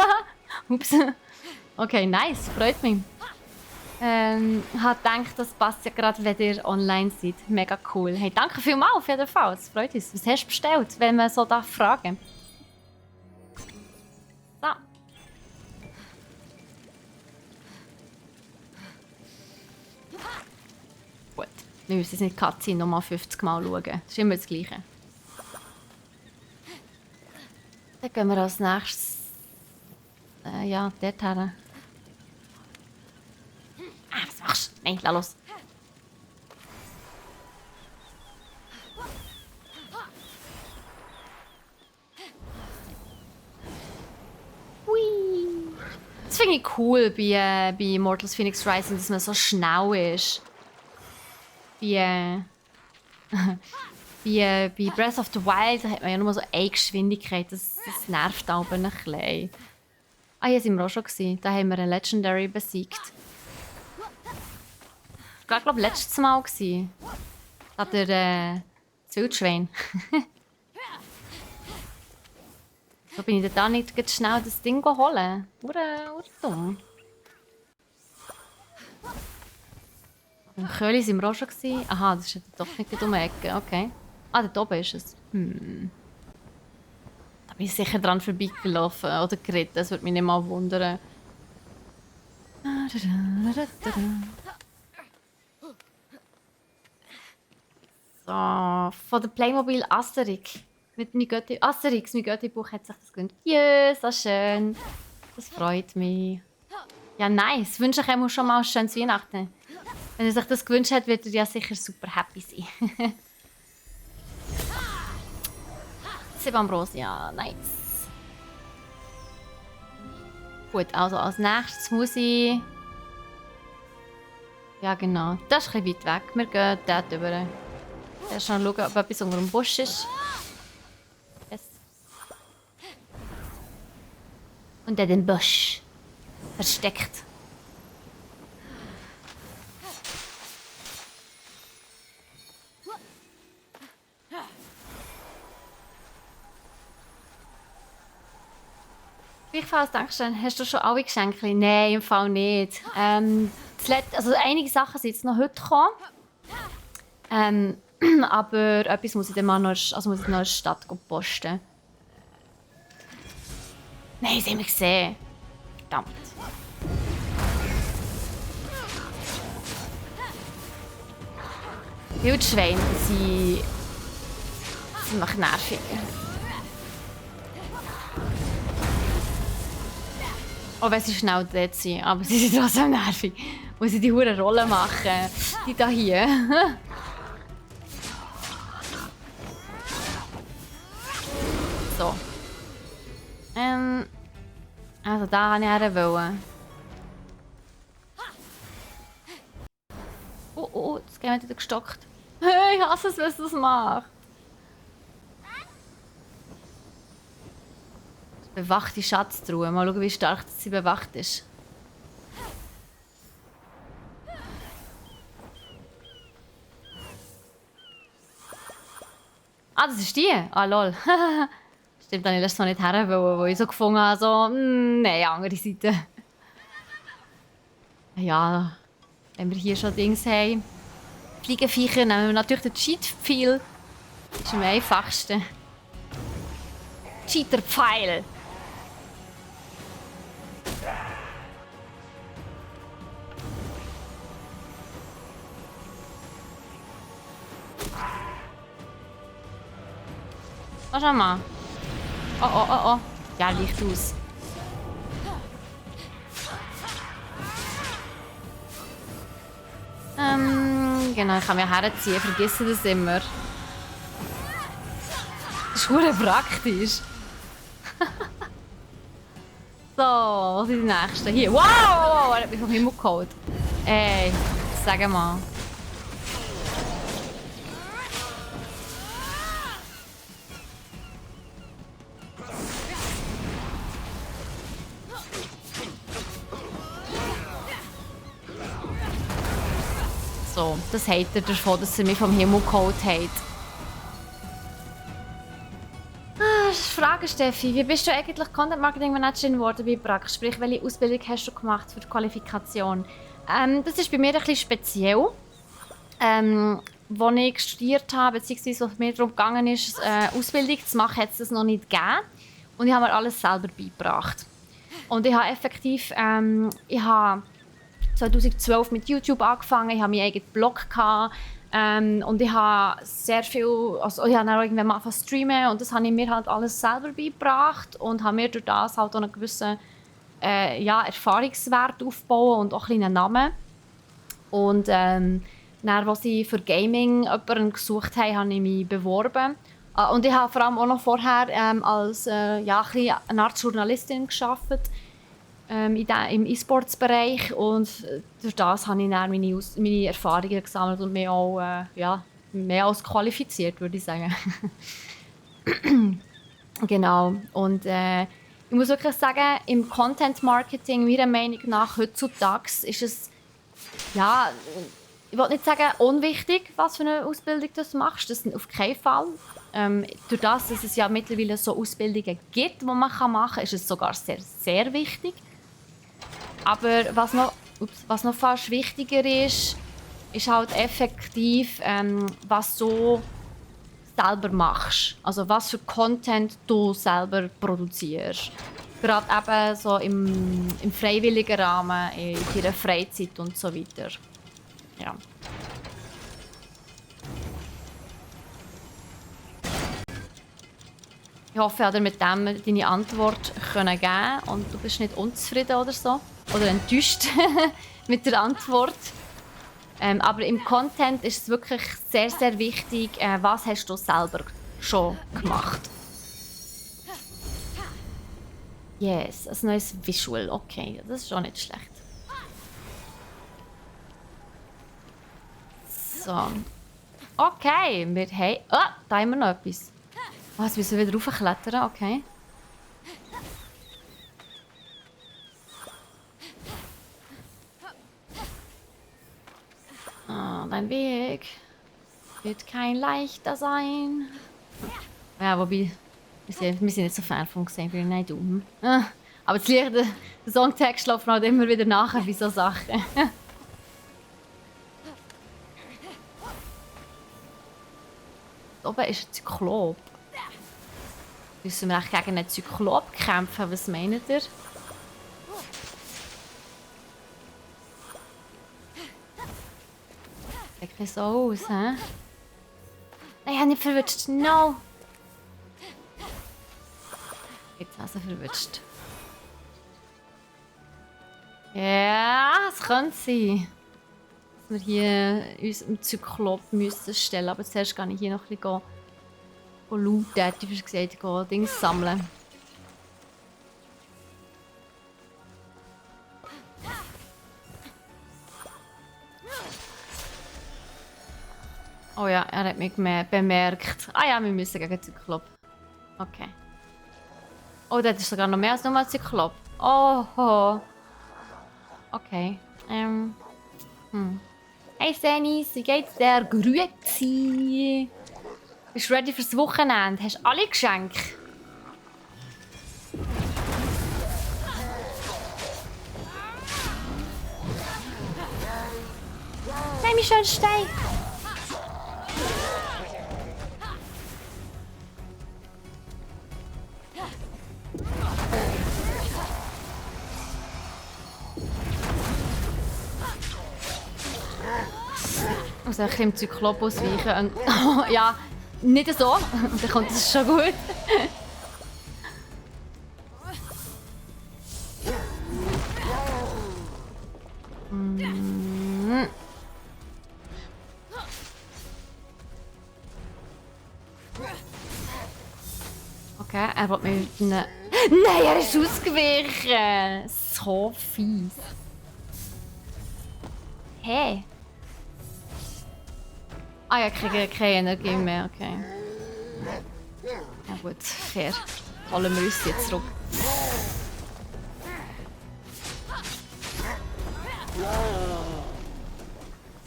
Ups. Okay, nice. Freut mich. Habe gedacht, das passt ja gerade, wenn ihr online seid. Mega cool. Hey, danke vielmals auf jeden Fall. Es freut uns. Was hast du bestellt, wenn man so fragen darf? So. Gut. Wir müssen jetzt nicht Cutscene nochmal 50 Mal schauen. Das ist immer das Gleiche. Dann gehen wir als nächstes. Ja, dort her. Ah, was machst du? Nein, lass los. Das finde ich cool bei Immortals Phoenix Rising, dass man so schnell ist. Bei Breath of the Wild hat man ja nur so eine Geschwindigkeit. Das nervt aber ein bisschen. Ah, hier sind wir auch schon gewesen. Da haben wir einen Legendary besiegt. Das war, glaube ich, letztes Mal gewesen. Da der das Wildschwein. So bin ich da nicht ganz schnell das Ding holen. Oder dumm. Im Köhli sind wir auch schon gewesen. Aha, das ist doch nicht um die Ecke. Okay. Ah, da oben ist es. Da bin ich sicher dran vorbeigelaufen oder geritten. Das würde mich nicht mal wundern. So, von der Playmobil Asterix. Asterix, mein Götti-Buch hat sich das gewünscht. Ja, so schön. Das freut mich. Ja, nice. Wünsche ich ihm schon mal ein schönes Weihnachten. Wenn er sich das gewünscht hat, wird er ja sicher super happy sein. Ambrosia, nice. Gut, also als nächstes muss ich... Ja genau, das ist ein bisschen weit weg. Wir gehen dort rüber. Erst mal schauen, ob etwas unter dem Busch ist. Yes. Und dann den Busch. Versteckt. Gleichfalls, Dankeschön. Hast du schon alle Geschenke? Nein, im Fall nicht. Also einige Sachen sind jetzt noch heute gekommen. Aber etwas muss ich dann mal noch, also muss ich noch in der Stadt posten. Nein, sie haben mich gesehen. Verdammt. Wildschweine sind ziemlich nervig. Auch wenn sie schnell dort sind, aber sie sind trotzdem nervig. Muss ich die hure Rolle machen. Die da hier. So. Also da wollte ich hin. Oh, das Game hat wieder gestockt. Ich hasse es, wenn es das macht. Bewachte Schatztruhe. Mal schauen, wie stark sie bewacht ist. Ah, das ist die? Ah, lol. Stimmt, dann ich noch nicht her, wo ich so gefunden habe, so, nein, andere Seite. Ja, wenn wir hier schon Dings haben. Fliegenviecher nehmen wir natürlich den Cheat-Pfeil. Das ist am einfachsten. Cheater-Pfeil. Oh, schau mal. Oh. Ja, Licht aus. Genau, ich kann mich herziehen. Vergiss das immer. Das ist verdammt praktisch. So, was sind die nächsten? Hier. Wow! Er hat mich vom Himmel geholt. Ey, sag mal. So, das hat er davon, dass er mich vom Himmel geholt hat. Frage, Steffi. Wie bist du eigentlich Content Marketing Managerin geworden bei Brack? Sprich, welche Ausbildung hast du gemacht für die Qualifikation? Das ist bei mir ein bisschen speziell. Als ich studiert habe, beziehungsweise was mir darum gegangen ist, Ausbildung zu machen, hat es das noch nicht gegeben. Und ich habe mir alles selber beigebracht. Und ich habe effektiv, ich habe 2012 mit YouTube angefangen, ich habe meinen eigenen Blog gehabt, und ich habe sehr viel, also ich habe dann irgendwann mal angefangen zu streamen und das habe ich mir halt alles selber beigebracht und habe mir durch das halt auch einen gewissen Erfahrungswert aufbauen und auch einen Namen. Und dann, als sie für Gaming jemanden gesucht haben, habe ich mich beworben. Und ich habe vor allem auch noch vorher als eine Art Journalistin gearbeitet. im E-Sports-Bereich und durch das habe ich dann meine Erfahrungen gesammelt und mich auch mehr als qualifiziert, würde ich sagen. Genau. Und ich muss wirklich sagen, im Content-Marketing, meiner Meinung nach, heutzutage ist es, ja, ich will nicht sagen unwichtig, was für eine Ausbildung du machst, das auf keinen Fall. Durch das, dass es ja mittlerweile so Ausbildungen gibt, die man machen kann, ist es sogar sehr, sehr wichtig. Aber was noch fast wichtiger ist halt effektiv, was du selber machst. Also was für Content du selber produzierst. Gerade eben so im freiwilligen Rahmen, in deiner Freizeit und so weiter. Ja. Ich hoffe, ich konnte dir mit dem deine Antwort geben und du bist nicht unzufrieden oder so. Oder enttäuscht mit der Antwort. Aber im Content ist es wirklich sehr, sehr wichtig, was hast du selber schon gemacht. Yes, ein neues Visual. Okay, das ist auch nicht schlecht. So. Okay, wir haben... Ah, da haben wir noch etwas. Oh, jetzt müssen wir wieder raufklettern, okay. Oh, dein Weg wird kein leichter sein. Ja, wobei, wir sind nicht so Fan von Xavier Naidoo. Aber das Lied, der Songtext läuft halt immer wieder nachher bei so Sachen. Da oben ist ein Zyklop. Müssen wir gegen einen Zyklop kämpfen? Was meint ihr? Sieht nicht so aus, hä? Nein, ich habe nicht verwünscht. No! Jetzt hast du verwünscht. Ja, es könnte sein, dass wir hier uns im Zyklop müssen stellen. Aber zuerst kann ich hier noch ein bisschen looten, hätte ich gesagt, Dings sammeln. Oh ja, er hat mich bemerkt. Ah ja, wir müssen gegen Zyklop. Okay. Oh, das ist sogar noch mehr als nur ein Zyklop. Oh. Okay. Hey Senis, wie geht's dir? Grüezi. Bist du ready fürs Wochenende? Hast du alle Geschenke? Nein, mich schön Stein. Ich muss ein bisschen im Zyklop ausweichen. Ja, nicht so. Dann kommt es schon gut. Okay, er will mir mit einem... Nein, er ist ausgewichen! So fies. Hey. Ah ja, ich kriege keine Energie mehr, okay. Ja gut, fair. Holen wir uns jetzt zurück.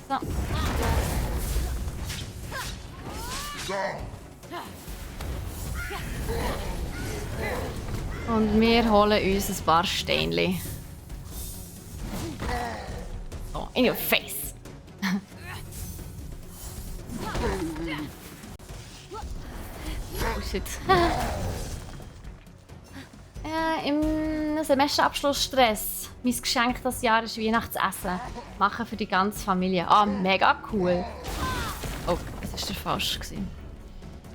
So. Und wir holen uns ein paar Steinchen. So, in your face. Oh shit. Im Semesterabschlussstress. Mein Geschenk dieses Jahr ist Weihnachtsessen. Machen für die ganze Familie. Ah, mega cool. Oh, das war der falsch.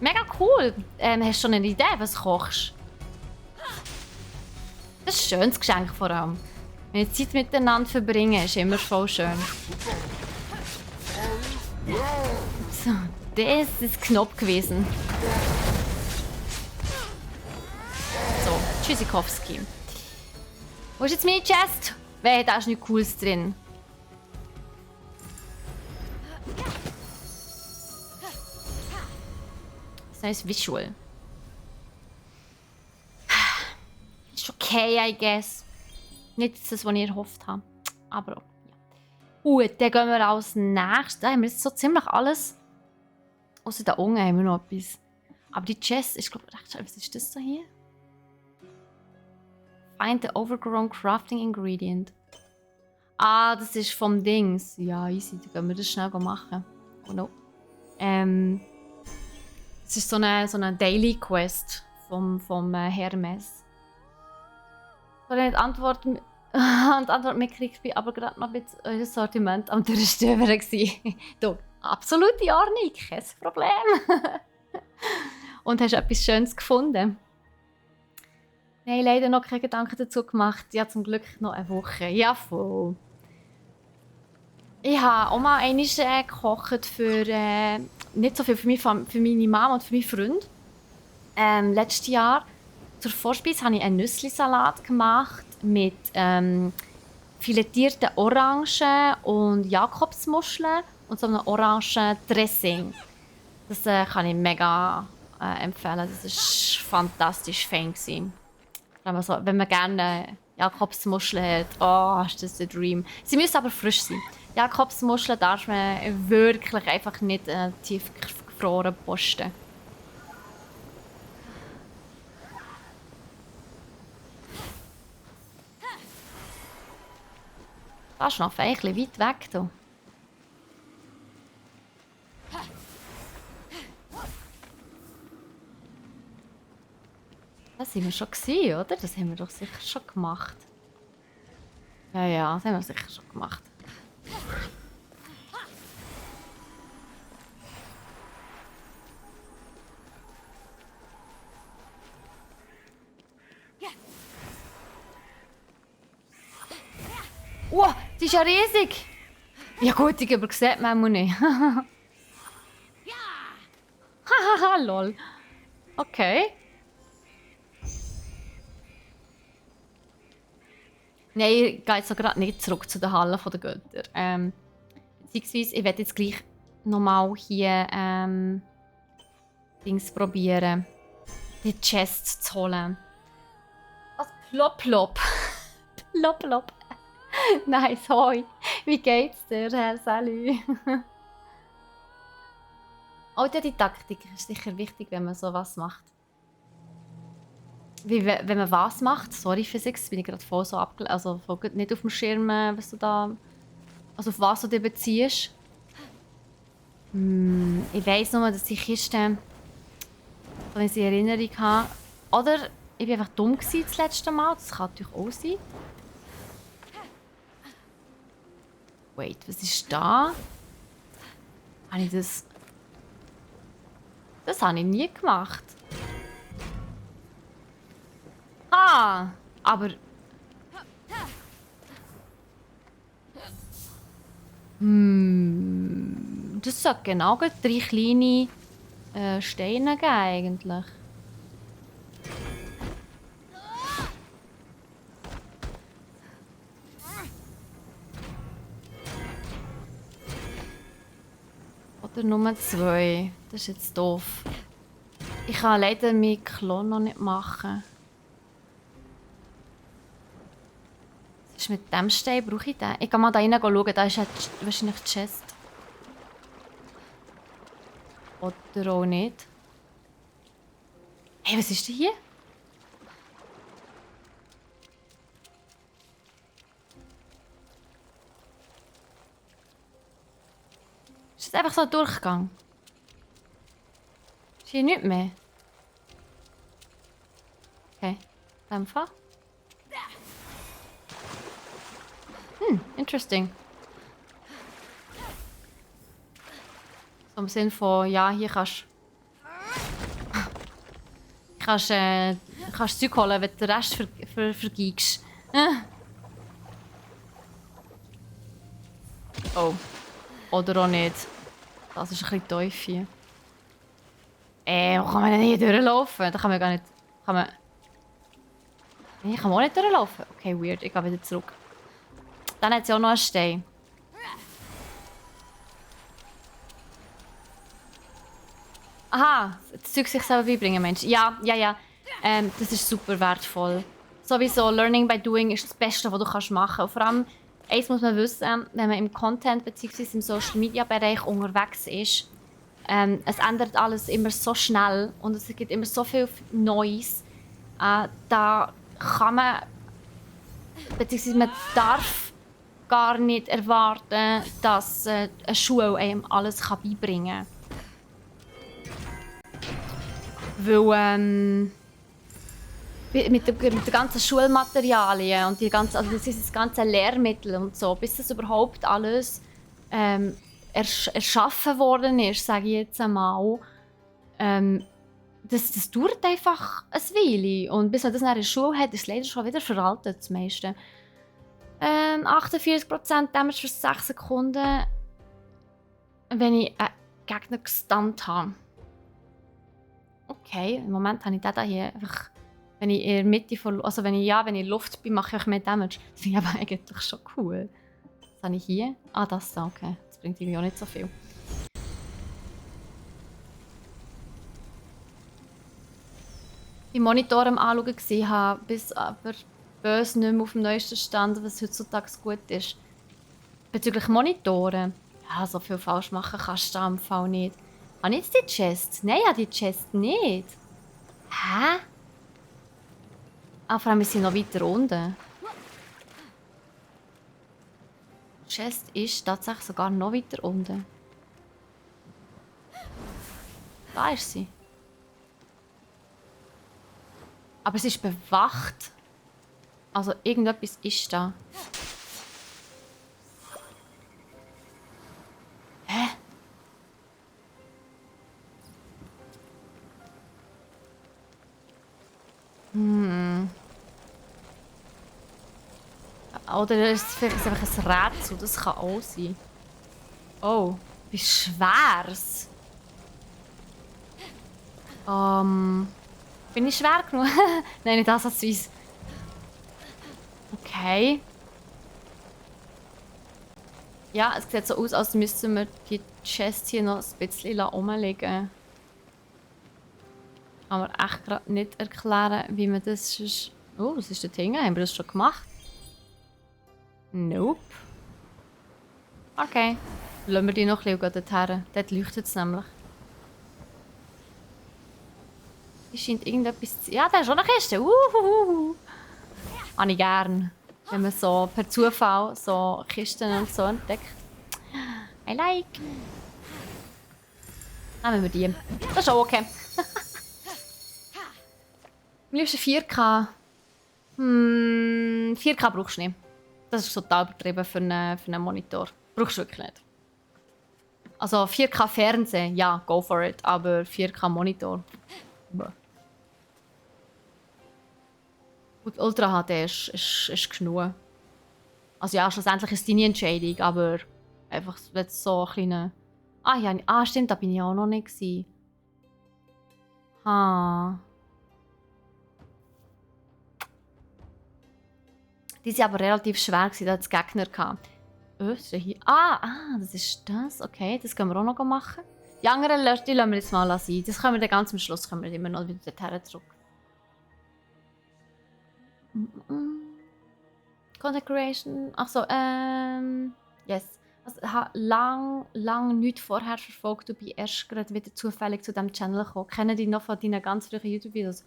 Mega cool. Hast du schon eine Idee, was du kochst? Das ist ein schönes Geschenk vor allem. Wenn wir Zeit miteinander verbringen, ist immer voll schön. So, das ist Knopf gewesen. So, Tschüssikowski. Wo ist jetzt meine Chest? Weh, da ist nichts Cooles drin. Das ist ein neues Visual. Ist okay, I guess. Nicht das, was ich erhofft habe. Aber ja. Gut, dann gehen wir als nächstes. Da haben wir jetzt so ziemlich alles. Außer da unten haben wir noch etwas. Aber die Chest ist, glaube ich, recht schön. Was ist das da hier? Find the overgrown crafting ingredient. Ah, das ist vom Dings. Ja, easy. Dann gehen wir das schnell machen. Oh no. Das ist so eine Daily Quest vom Hermes. Soll ich nicht antworten? Die Antwort mitkriegt, bin aber gerade noch ein bisschen euer Sortiment am Durchstöbern gewesen. Du, absolute Ordnung, kein Problem. Und hast etwas Schönes gefunden? Nein, leider noch keine Gedanken dazu gemacht. Ja, zum Glück noch eine Woche. Ja, voll. Ich habe auch mal einmal gekocht für nicht so viel für meine Mama und für meinen Freund. Letztes Jahr zur Vorspeise habe ich einen Nüsslisalat gemacht mit filetierten Orangen und Jakobsmuscheln und so einem orangen Dressing. Das kann ich mega empfehlen. Das war fantastisch fein. Wenn man gerne Jakobsmuscheln hat, oh, ist das der Dream. Sie müssen aber frisch sein. Jakobsmuscheln darf man wirklich einfach nicht tief gefroren posten. Das ist noch ein bisschen weit weg. Da. Das sind wir schon gesehen, oder? Das haben wir doch sicher schon gemacht. Ja, das haben wir sicher schon gemacht. Oh, die ist ja riesig! Ja gut, die übersieht man nicht. Hahaha, lol. Okay. Nein, ich gehe jetzt gerade nicht zurück zu der Halle der Götter. Beziehungsweise, ich werde jetzt gleich nochmal hier Dings probieren, die Chests zu holen. Was? Plop, plop. Plop, plop. Nice, hoi. Wie geht's dir, Herr Salü? Oh, ja, die Taktik ist sicher wichtig, wenn man sowas macht. Wenn man was macht? Sorry, Physics, bin ich gerade voll so also voll nicht auf dem Schirm, was du da... Also auf was du dich beziehst. Ich weiss nur, dass die Kiste... Wenn ich sie in Erinnerung habe... Oder ich war einfach dumm das letzte Mal, das kann natürlich auch sein. Wait, was ist da? Habe ich das... Das habe ich nie gemacht. Ah, aber... Das sollte genau 3 kleine Steine geben, eigentlich. Oder nur 2. Das ist jetzt doof. Ich kann leider meinen Klon noch nicht machen. Was ist mit dem Stein? Brauche ich den? Ich kann mal da rein schauen. Da ist wahrscheinlich die Chest. Oder auch nicht. Hey, was ist denn hier? Ist das einfach so ein Durchgang? Ist hier nichts mehr? Okay, in dem Fall. Interesting. So im Sinn von, ja, hier kannst du Zeug holen, wenn du den Rest vergibst. Oh. Oder auch nicht. Das ist ein bisschen tief hier. Wo kann man denn hier durchlaufen? Da kann man gar nicht... Kann man... Ich kann auch nicht durchlaufen. Okay, weird. Ich gehe wieder zurück. Dann hat sie auch noch einen Stein. Aha, das Zeug sich selber beibringen, Mensch. Ja. Das ist super wertvoll. Sowieso, Learning by Doing ist das Beste, was du machen kannst. Und vor allem, eins muss man wissen, wenn man im Content bzw. im Social Media Bereich unterwegs ist, es ändert alles immer so schnell und es gibt immer so viel Neues. Da kann man, beziehungsweise man darf gar nicht erwarten, dass eine Schule einem alles beibringen kann. Weil mit den ganzen Schulmaterialien und das ganze Lehrmittel und so, bis das überhaupt alles erschaffen worden ist, sage ich jetzt einmal, das dauert einfach ein Weile. Und bis man das in der Schule hat, ist es leider schon wieder veraltet, das meiste. 48% Damage für 6 Sekunden, wenn ich einen Gegner gestunt habe. Okay, im Moment habe ich den hier einfach... Wenn ich in der Mitte von... Also wenn ich in der Luft bin, mache ich mehr Damage. Das finde ich aber eigentlich schon cool. Was habe ich hier? Ah, das da, okay. Das bringt irgendwie auch nicht so viel. Ich Monitor am Anschauen gesehen habe, bis aber böse nicht mehr auf dem neuesten Stand, was heutzutage gut ist. Bezüglich Monitoren. Ja, so viel falsch machen kannst du am Fall nicht. Habe ich jetzt die Chest? Nein, ich habe die Chest nicht. Hä? Ah, vor allem ist sie noch weiter unten. Die Chest ist tatsächlich sogar noch weiter unten. Da ist sie. Aber sie ist bewacht. Also irgendetwas ist da. Hä? Oder ist es vielleicht einfach ein Rätsel? Das kann auch sein. Oh, wie schwer's. Bin ich schwer genug? Nein, nicht ansatzweise. Okay. Ja, es sieht so aus, als müssten wir die Chest hier noch ein bisschen rumlegen. Kann man echt gerade nicht erklären, wie man das sonst... Oh, was ist das Ding? Haben wir das schon gemacht? Nope. Okay. Lassen wir die noch ein bisschen dorthin. Dort leuchtet es nämlich. Die scheint irgendetwas zu... Ja, da ist schon eine Kiste. Habe ich gern. Wenn man so per Zufall so Kisten und so entdeckt. I like. Nehmen wir die. Das ist auch okay. Am liebsten 4K. 4K brauchst du nicht. Das ist total übertrieben für einen Monitor. Brauchst du wirklich nicht. Also 4K Fernsehen, ja, go for it. Aber 4K Monitor. Gut, Ultra HD ist genug. Also ja, schlussendlich ist es deine Entscheidung, aber einfach jetzt so ein kleiner... Ah ja, stimmt, da bin ich auch noch nicht gewesen. Die waren aber relativ schwer, da hat es Gegner gehabt. Was ist hier? Das ist das. Okay, das können wir auch noch machen. Die anderen lassen wir jetzt mal sein. Das können wir dann ganz am Schluss immer noch wieder dorthin zurück. Content Creation. Achso, yes. Also, ich habe lang nichts vorher verfolgt und bin erst gerade wieder zufällig zu diesem Channel gekommen. Kennen die noch von deinen ganz frühen YouTube-Videos?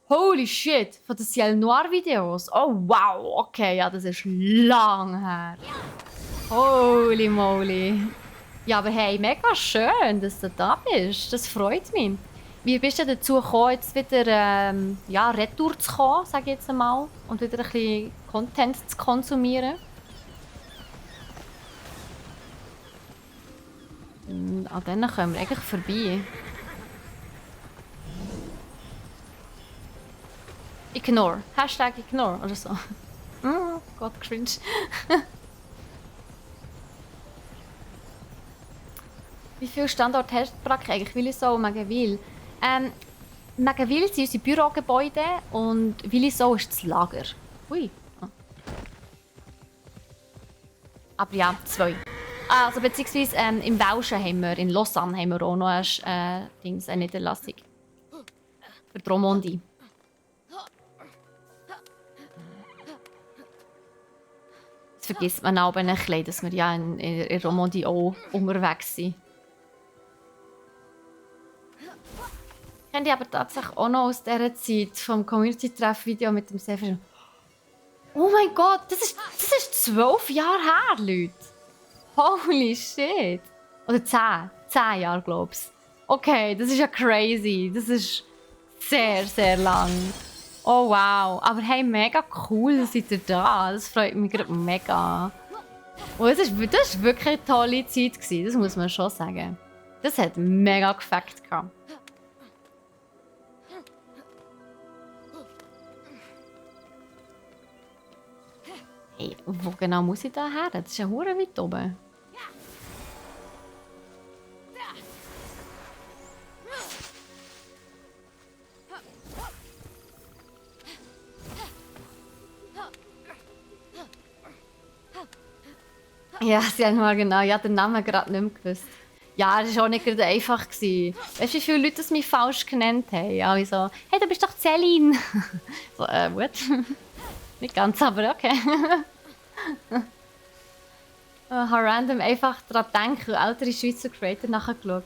Holy shit! Von den Ciel Noir-Videos? Oh wow! Okay, ja, das ist lang her. Holy moly! Ja, aber hey, mega schön, dass du da bist. Das freut mich. Wie bist du dazu gekommen, jetzt wieder retour zu kommen, sage ich jetzt einmal, und wieder ein bisschen Content zu konsumieren? An denen kommen wir eigentlich vorbei. Ignore. Hashtag Ignore oder so. Oh Gott, cringe. Wie viele Standorte hast du eigentlich? Will ich so mega will? Megenwil sind unsere Bürogebäude und Willisau ist das Lager. Ui. Ah. Aber ja, 2. Also beziehungsweise im Welschen haben wir, in Lausanne haben wir auch noch eine Niederlassung. Für Dromondi. Das vergisst man auch ein bisschen, dass wir ja in Dromondi auch unterwegs sind. Kennt ihr aber tatsächlich auch noch aus dieser Zeit vom Community-Treff-Video mit dem Sefer. Oh mein Gott, das ist 12 Jahre her, Leute. Holy shit. Oder 10. 10 Jahre, glaube ich. Okay, das ist ja crazy. Das ist sehr, sehr lang. Oh wow. Aber hey, mega cool, seid ihr da. Das freut mich gerade mega. Und das war wirklich eine tolle Zeit gewesen, das muss man schon sagen. Das hat mega gefällt gehabt. Hey, wo genau muss ich da her? Das ist ja hure weit oben. Ja, sie haben mal genau, ja, den Namen gerade nicht mehr gewusst. Ja, das war auch nicht gerade einfach. Weißt du, wie viele Leute mich falsch genannt haben? Ja, wie so, hey, du bist doch Celine. So, what? Nicht ganz, aber okay. Ich habe random einfach daran gedacht, ältere Schweizer Creator nachgeschaut.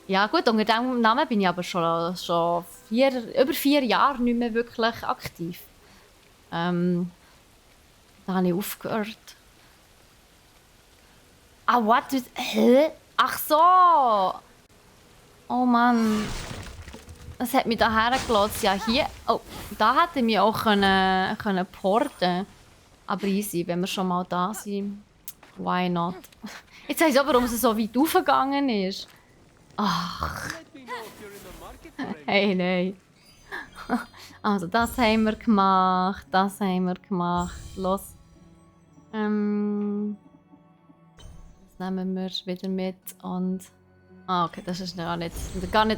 Ja gut, unter diesem Namen bin ich aber schon über 4 Jahre nicht mehr wirklich aktiv. Da habe ich aufgehört. Ah, what? Hä? Ach so! Oh Mann. Das hat mich da hergelassen. Ja, hier. Oh, da hätte ich mich auch können porten. Aber easy, wenn wir schon mal da sind. Why not? Jetzt weiss ich aber, warum es so weit aufgegangen ist. Ach. Hey, nein. Also, das haben wir gemacht. Das haben wir gemacht. Los. Das nehmen wir wieder mit und... Ah, okay, das ist gar nicht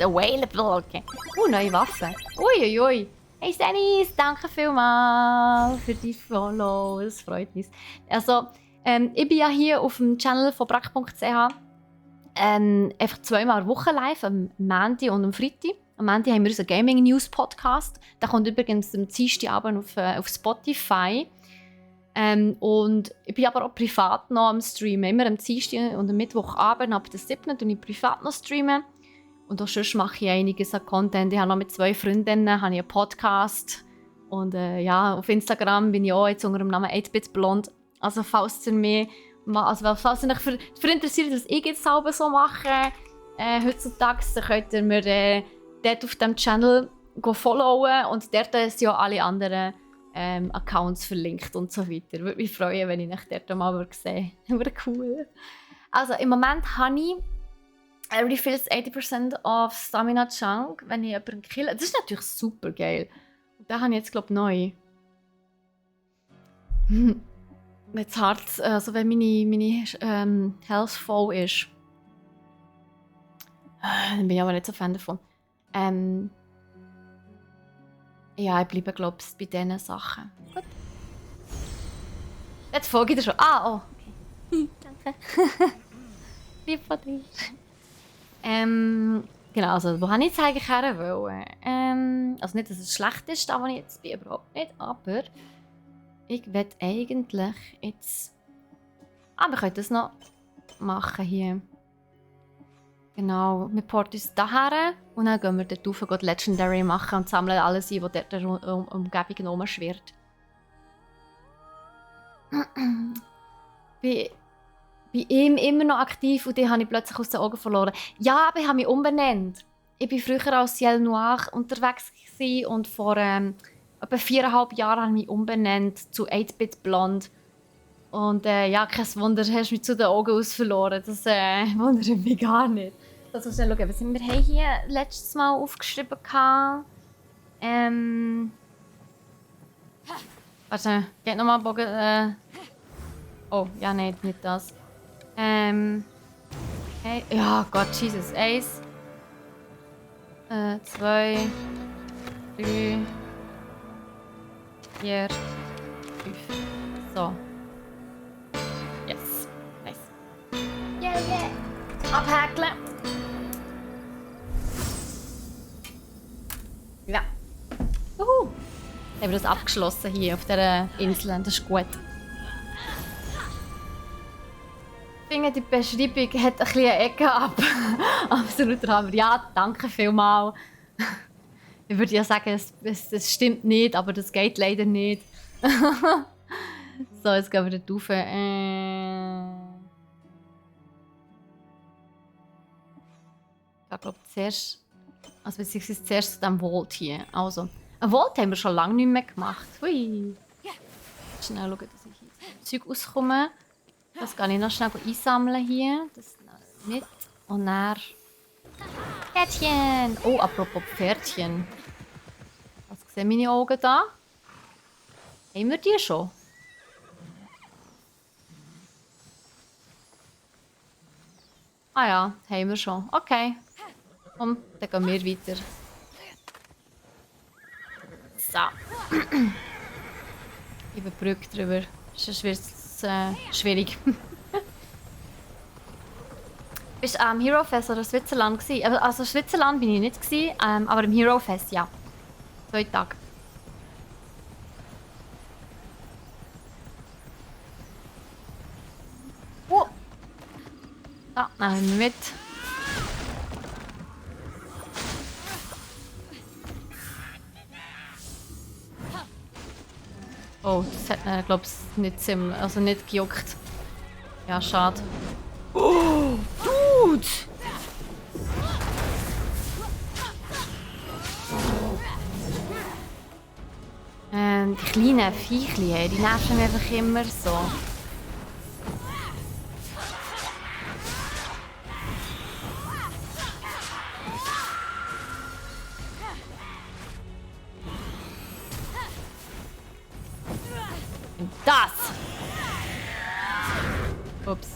available. Okay. Neue Waffe. Uiuiui. Hey Dennis, danke vielmals für die Follow. Das freut mich. Also, ich bin ja hier auf dem Channel von brack.ch einfach 2-mal Woche live, am Montag und am Freitag. Am Montag haben wir unseren Gaming News Podcast. Der kommt übrigens am Dienstagabend auf Spotify. Und ich bin aber auch privat noch am Streamen. Immer am Dienstag und am Mittwochabend ab der 7. streame ich privat noch streamen. Und auch sonst mache ich einiges an Content. Ich habe noch mit 2 Freundinnen einen Podcast. Und ja, auf Instagram bin ich auch jetzt unter dem Namen 8BitBlond. Also falls ihr mich falls ihr euch für interessiert, was ich jetzt selber so mache, heutzutage, dann könnt ihr mir dort auf diesem Channel followen. Und dort sind ja alle anderen Accounts verlinkt und so weiter. Würde mich freuen, wenn ich euch dort mal sehen würde. Cool. Also im Moment habe ich refills 80% of Stamina Chunk, wenn ich jemanden kille. Das ist natürlich super geil. Und den habe ich jetzt, glaube ich, neu. Jetzt hart, also wenn meine Health voll ist. Dann bin ich aber nicht so Fan davon. Ja, ich bleibe, glaube ich, bei diesen Sachen. Gut. Jetzt folge ich dir schon. Ah, oh, okay. Danke. Lieb von dir. Genau, also wo habe ich jetzt eigentlich her wollen? Also nicht, dass es schlecht ist, da wo ich jetzt bin, überhaupt nicht, aber ich will eigentlich jetzt... Ah, wir können das noch machen hier. Genau, wir porten uns daher und dann gehen wir dort rauf und Legendary machen und sammeln alles ein, was dort in der Umgebung rumschwirrt. Bin ihm immer noch aktiv und die habe ich plötzlich aus den Augen verloren. Ja, aber ich habe mich umbenannt. Ich war früher als Ciel Noir unterwegs und vor etwa 4,5 Jahren habe ich mich umbenannt zu 8BitBlond. Und ja, kein Wunder, hast du mich zu den Augen aus verloren. Das wundert mich gar nicht. Das muss ich schauen. Was haben wir hier letztes Mal aufgeschrieben? Warte, geht nochmal Bogen. Oh, ja, nein, nicht das. Hey, ja, Gott, Jesus. 1, 2, 3, 4, 5. So. Yes. Nice. Yeah. Abhäkeln. Ja. Haben wir das abgeschlossen hier auf dieser Insel. Das ist gut. Ich finde, die Beschreibung hat ein bisschen eine Ecke ab. Absolut Hammer. Ja, danke vielmals. Ich würde ja sagen, es stimmt nicht, aber das geht leider nicht. So, jetzt gehen wir dort rauf. Ich glaube, zuerst... Also beziehungsweise zuerst zu diesem Vault hier. Also, ein Vault haben wir schon lange nicht mehr gemacht. Hui. Schnell schauen, dass ich hier das Zeug auskomme. Das kann ich noch schnell einsammeln hier. Das mit. Und dann... Pferdchen! Oh, apropos Pferdchen. Was sehen meine Augen da? Haben wir die schon? Ah ja, haben wir schon. Okay. Komm, dann gehen wir weiter. So. Über die Brücke drüber. Sonst wird es schwierig. Bist du am Hero Fest oder Switzerland gewesen? Also Switzerland bin ich nicht gewesen, aber im Hero Fest ja. 2 Tage. Oh. Da nehmen wir mit. Oh, das hat glaube ich nicht gejuckt. Ja, schade. Oh, Dude! Die kleinen Viechchen, die nerven mich einfach immer so. Und das! Ups.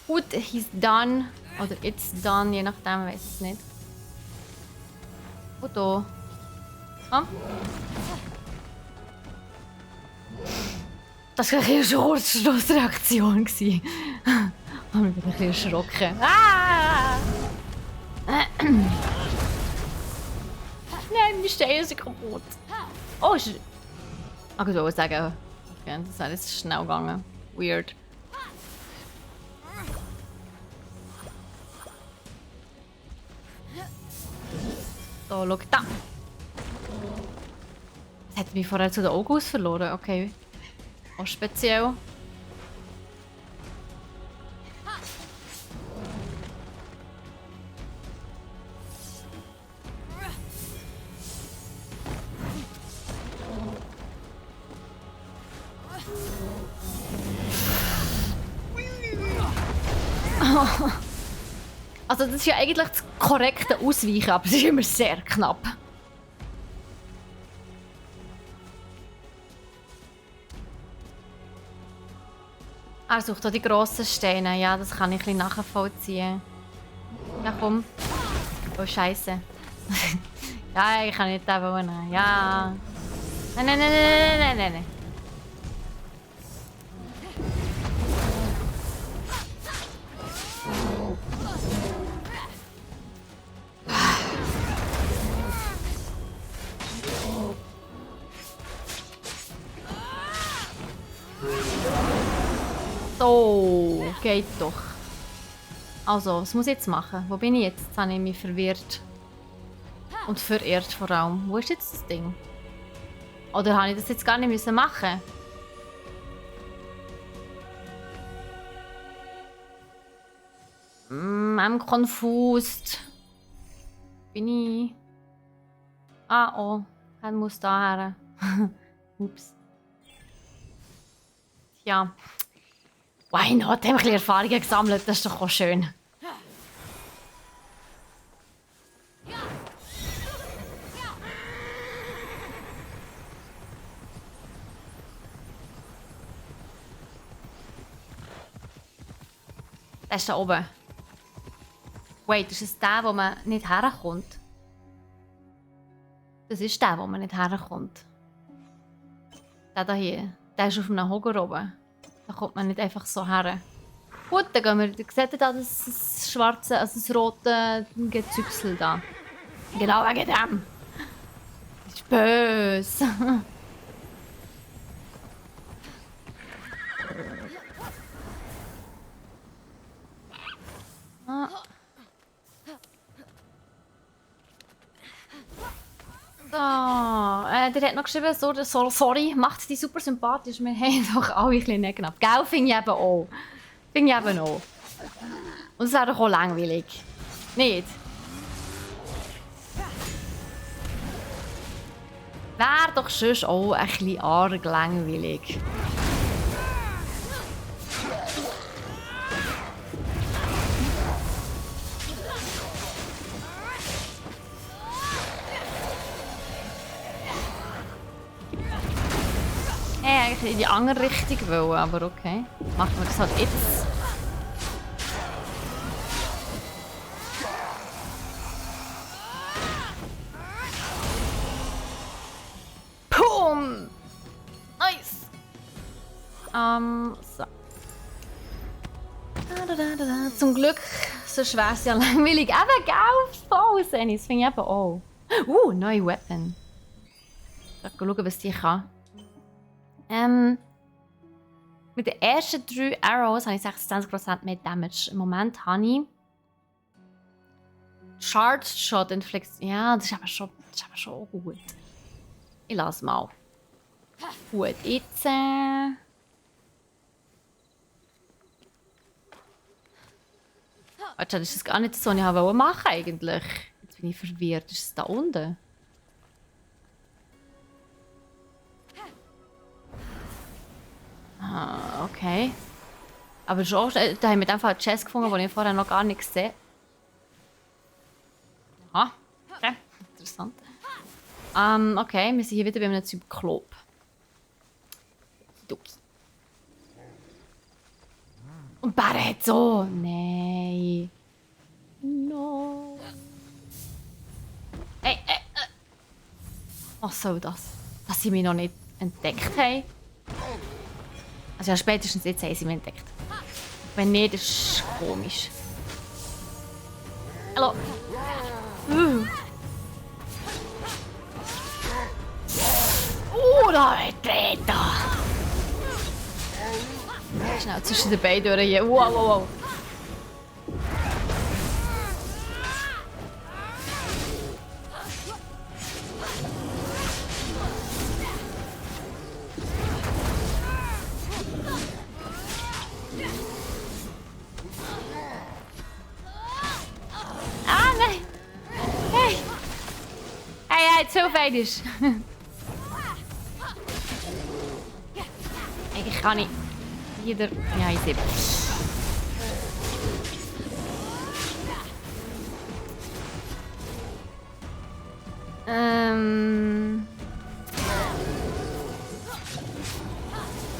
Gut, he's done. Oder it's done, je nachdem, weiß ich es nicht. Und da. Komm. Das war eine Schlussreaktion. Ich habe mich ein bisschen erschrocken. Ah! Nein, die Steine sind kaputt. Oh, ist... Ach, ich wollte sagen, okay, das ist alles schnell gegangen. Weird. So, schau da. Das hat mich vorher zu den Augen verloren. Okay. Auch speziell. Also das ist ja eigentlich das korrekte Ausweichen, aber es ist immer sehr knapp. Er sucht auch die grossen Steine. Ja, das kann ich ein bisschen nachvollziehen. Ja, komm. Oh, Scheiße. Ja, ich kann nicht da wohnen. Ja. Nein. So, geht doch. Also, was muss ich jetzt machen? Wo bin ich jetzt? Jetzt habe ich mich verwirrt. Und verirrt vor allem. Wo ist jetzt das Ding? Oder habe ich das jetzt gar nicht machen müssen? I'm confused. Bin ich... Ah, oh. Er muss da her. Ups. Ja. Why not? Wir haben ein bisschen Erfahrungen gesammelt, das ist doch auch schön. Der ist da oben. Wait, ist es der, wo man nicht herkommt? Das ist der, wo man nicht herkommt. Der hier. Der ist auf einem Hocker oben. Da kommt man nicht einfach so her. Gut, dann gehen wir. Ihr seht da das schwarze, also das rote Gezüchsel da. Genau wegen dem. Das ist böse. Ah. So, der hat noch geschrieben, so, sorry, macht die super sympathisch. Wir haben doch alle ein bisschen knapp. Gell, finde ich eben auch. Finde ich eben auch. Und es wäre doch auch langweilig. Nicht? Wäre doch sonst auch ein bisschen arg langweilig. Eigentlich in die andere Richtung wollen, aber okay. Machen wir das halt jetzt. Boom! Nice! So. Zum Glück, sonst wäre es ja langweilig. Eben, gell? Voll, Senis. Das finde ich eben auch. Neue Weapon. Ich schauen, was die kann. Mit den ersten 3 Arrows habe ich 26% mehr Damage. Im Moment habe ich Charged Shot Inflict. Ja, das ist aber schon gut. Ich lasse mal. Gut, jetzt. Warte, das ist gar nicht so, was ich machen wollte eigentlich. Jetzt bin ich verwirrt. Ist es da unten? Okay. Aber schon, da haben wir einfach eine Chest gefunden, die ich vorher noch gar nicht gesehen habe. Okay, interessant. Okay, wir sind hier wieder bei einem Zyklop. Und Bären hat so. Nein. No. Hey. Was soll das? Dass sie mich noch nicht entdeckt haben? Also ja, spätestens jetzt haben sie mich entdeckt. Wenn nicht, das ist komisch. Hallo. Da wird da. Schnell zwischen den beiden durch hier. Wow. Zu feinisch. Eigentlich kann ich wieder. Ja, ich sehe.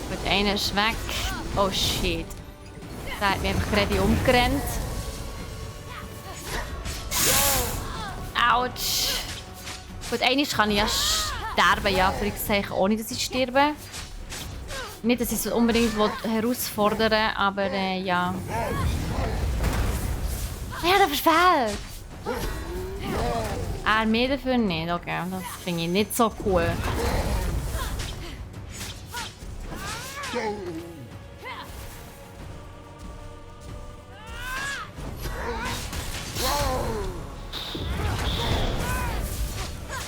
Gut, einer ist weg. Oh shit. Der hat mich einfach gerade umgerannt. Autsch. Gut, einmal kann ich ja sterben, ja, ohne dass ich sterbe. Nicht, dass ich es unbedingt herausfordern will, aber ja. Ja, der verfehlt! Mehr dafür nicht, okay. Das finde ich nicht so cool.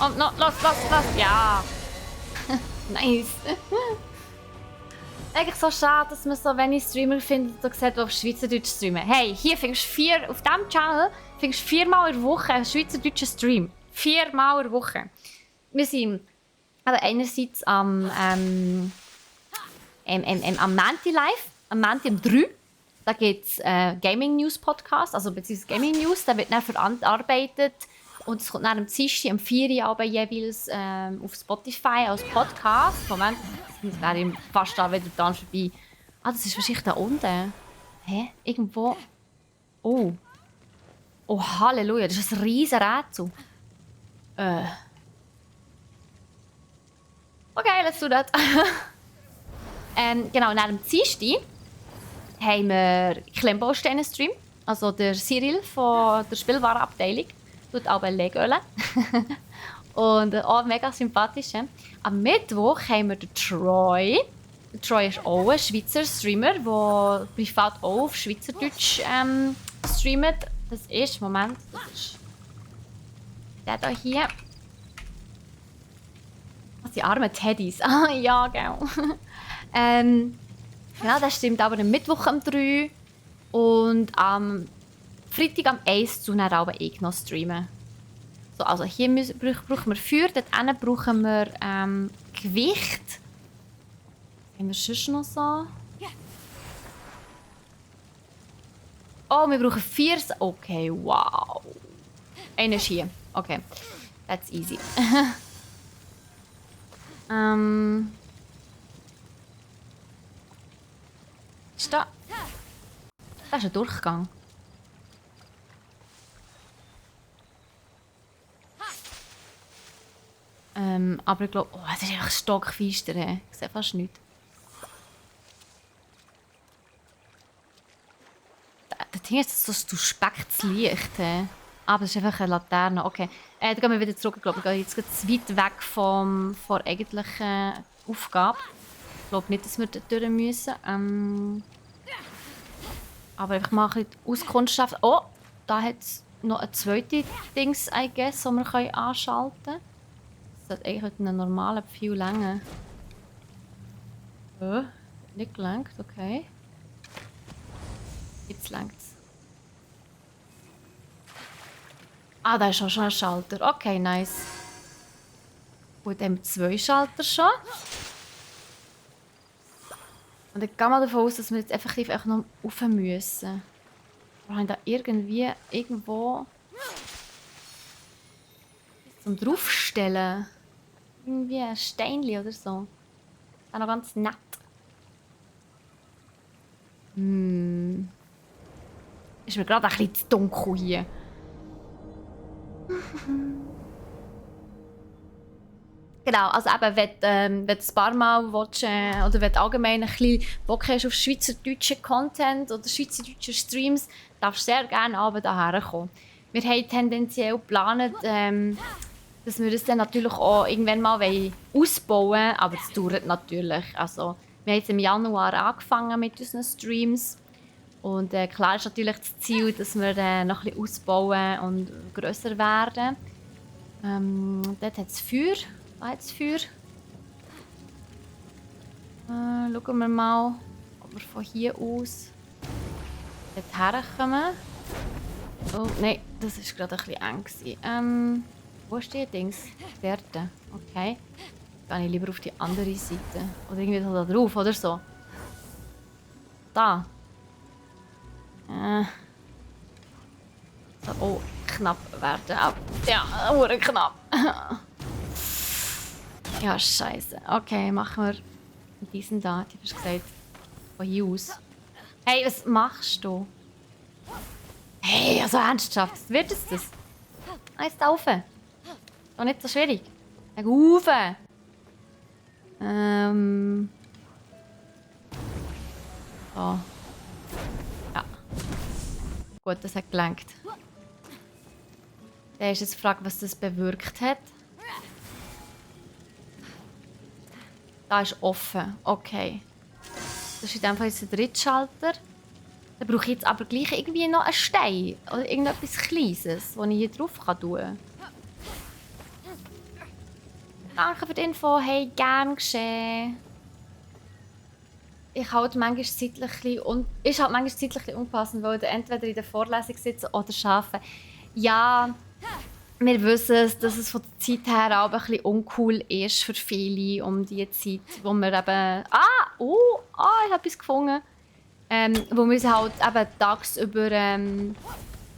Und no, los, ja. Nice. Eigentlich so schade, dass man so wenig Streamer findet, so gesagt, die auf Schweizerdeutsch streamen. Hey, hier findest du auf diesem Channel findest 4-mal in der Woche einen schweizerdeutschen Stream. 4-mal in der Woche. Wir sind aber einerseits am Manti Live, am Manti um 3. Da gibt es Gaming News Podcast, also beziehungsweise Gaming News, da wird dann verarbeitet. Und es kommt nach dem Dienstag am 4 Uhr jeweils auf Spotify als Podcast. Moment, das wäre fast da wieder dann vorbei. Ah, das ist wahrscheinlich da unten. Hä? Irgendwo... Oh. Oh, Halleluja, das ist ein riesen Rätsel. Okay, let's do that. Genau, nach dem Dienstag haben wir Klemmbausteine-Stream. Also der Cyril von der Spielwarenabteilung tut auch Legölen. Und auch mega sympathisch. Am Mittwoch haben wir den Troy. Der Troy ist auch ein Schweizer Streamer, der privat auch auf Schweizerdeutsch streamt. Das ist, Moment, das ist der hier. Was, die armen Teddys. Ah, ja, genau. Ja, der streamt aber am Mittwoch um 3 und am Freitag am 1 zu dann aber ich noch streamen. So, also hier brauchen wir Feuer, dort hinten brauchen wir Gewicht. Was haben wir sonst noch so? Oh, wir brauchen 4. Okay, wow. Einer ist hier. Okay, that's easy. Ist da? Das ist ein Durchgang. Aber ich glaube... Oh, es ist einfach stockfeister. Ich sehe fast nichts. Das Ding ist so ein suspektes Licht. Aber es ist einfach eine Laterne. Okay. Dann gehen wir wieder zurück. Ich glaube, wir gehen jetzt zu weit weg von der eigentlichen Aufgabe. Ich glaube nicht, dass wir da durch müssen. Aber einfach mal ein bisschen Auskundschaften. Oh, da hat es noch eine zweite Dings, I guess, die wir anschalten können. Das hat eigentlich mit einem normalen Pfeil länger. Nicht gelenkt, okay. Jetzt lenkt es. Ah, da ist auch schon ein Schalter. Okay, nice. Gut, dann haben wir 2 Schalter schon. Und ich gehe mal davon aus, dass wir jetzt effektiv auch noch rauf müssen. Wir haben da irgendwo zum draufstellen. Irgendwie ein Steinchen oder so. Das ist auch noch ganz nett. Ist mir gerade ein bisschen zu dunkel hier. Genau, also eben, wenn du ein paar Mal willst, oder wenn du allgemein ein bisschen Bock hast auf schweizerdeutschen Content oder schweizerdeutsche Streams, darfst du sehr gerne abends hierher kommen. Wir haben tendenziell geplant, dass wir das dann natürlich auch irgendwann mal ausbauen wollen, aber es dauert natürlich. Also, wir haben jetzt im Januar angefangen mit unseren Streams und klar ist natürlich das Ziel, dass wir noch ein bisschen ausbauen und grösser werden. Dort hat es Feuer. Da hat es Feuer. Schauen wir mal, ob wir von hier aus dort herkommen. Oh, nein, das war gerade ein bisschen eng. Wo ist die Dings? Dort. Okay. Dann gehe ich lieber auf die andere Seite. Oder irgendwie da drauf oder so. Da. So, oh, knapp werden. Ja, nur knapp. Ja, scheiße. Okay, machen wir diesen da. Ich habe gesagt, von hier aus. Hey, was machst du? Hey, also ernsthaft, was wird es das? Eins da rauf. Doch nicht so schwierig. Geh rauf. So. Ja. Gut, das hat gelenkt. Da ist jetzt die Frage, was das bewirkt hat. Da ist offen. Okay. Das ist in dem Fall jetzt der Drittschalter. Dann brauche ich jetzt aber gleich irgendwie noch einen Stein. Oder irgendetwas Kleines, das ich hier drauf tun kann. Danke für die Info. Hey, gern geschehen. Ich halt manchmal zeitlich unpassend, weil ich entweder in der Vorlesung sitze oder arbeite. Ja, wir wissen es, dass es von der Zeit her auch ein bisschen uncool ist für viele um die Zeit, wo wir eben... ich habe etwas gefunden. Wo wir halt eben tagsüber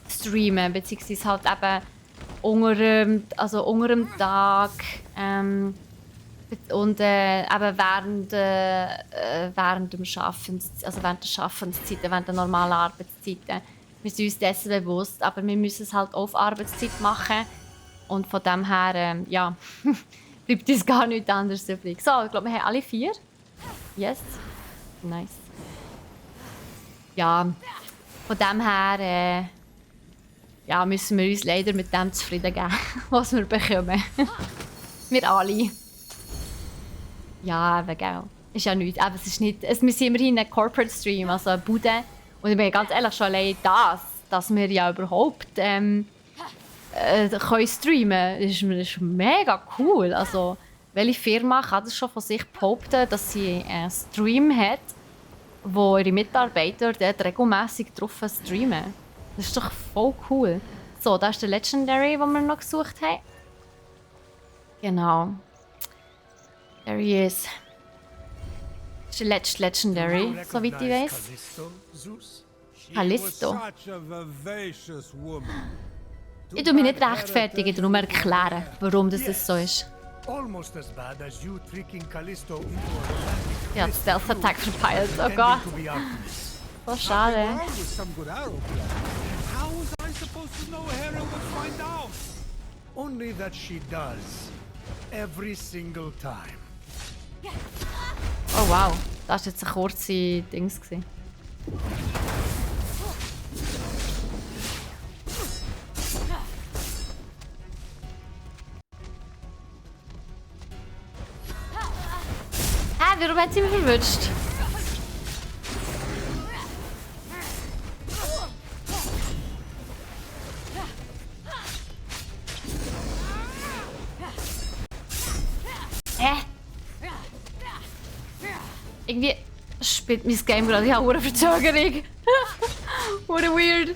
streamen, beziehungsweise halt eben unter dem Tag Und eben während dem Schaffens, also während der Schaffenszeiten, während der normalen Arbeitszeiten. Wir sind uns dessen bewusst, aber wir müssen es halt auch auf Arbeitszeit machen. Und von dem her, ja, bleibt uns gar nichts anderes übrig. So, ich glaube, wir haben alle 4. Yes. Nice. Ja, von dem her ja, müssen wir uns leider mit dem zufrieden geben, was wir bekommen. Wir alle. Ja, eben, gell. Ist ja nichts. Aber es ist nicht, wir sind immerhin ein Corporate Stream, also eine Bude. Und ich bin ganz ehrlich, schon allein dass wir ja überhaupt können streamen, ist mega cool. Also, welche Firma kann das schon von sich behaupten, dass sie einen Stream hat, wo ihre Mitarbeiter dort regelmässig drauf streamen? Das ist doch voll cool. So, das ist der Legendary, den wir noch gesucht haben. Genau. There he is. Das ist der letzte Legendary, soweit ich weiß. Callisto. Ich tue mich nicht rechtfertigen, nur erklären, warum das so ist. Ja, Stealth Attack verpeilt. Oh Gott. So schade. Only that she does. Every single time. Oh wow, das war jetzt eine kurze Dings. Hä, warum hat sie mich verwünscht? Irgendwie spielt mein Game gerade. Ich habe eine Verzögerung. What weird.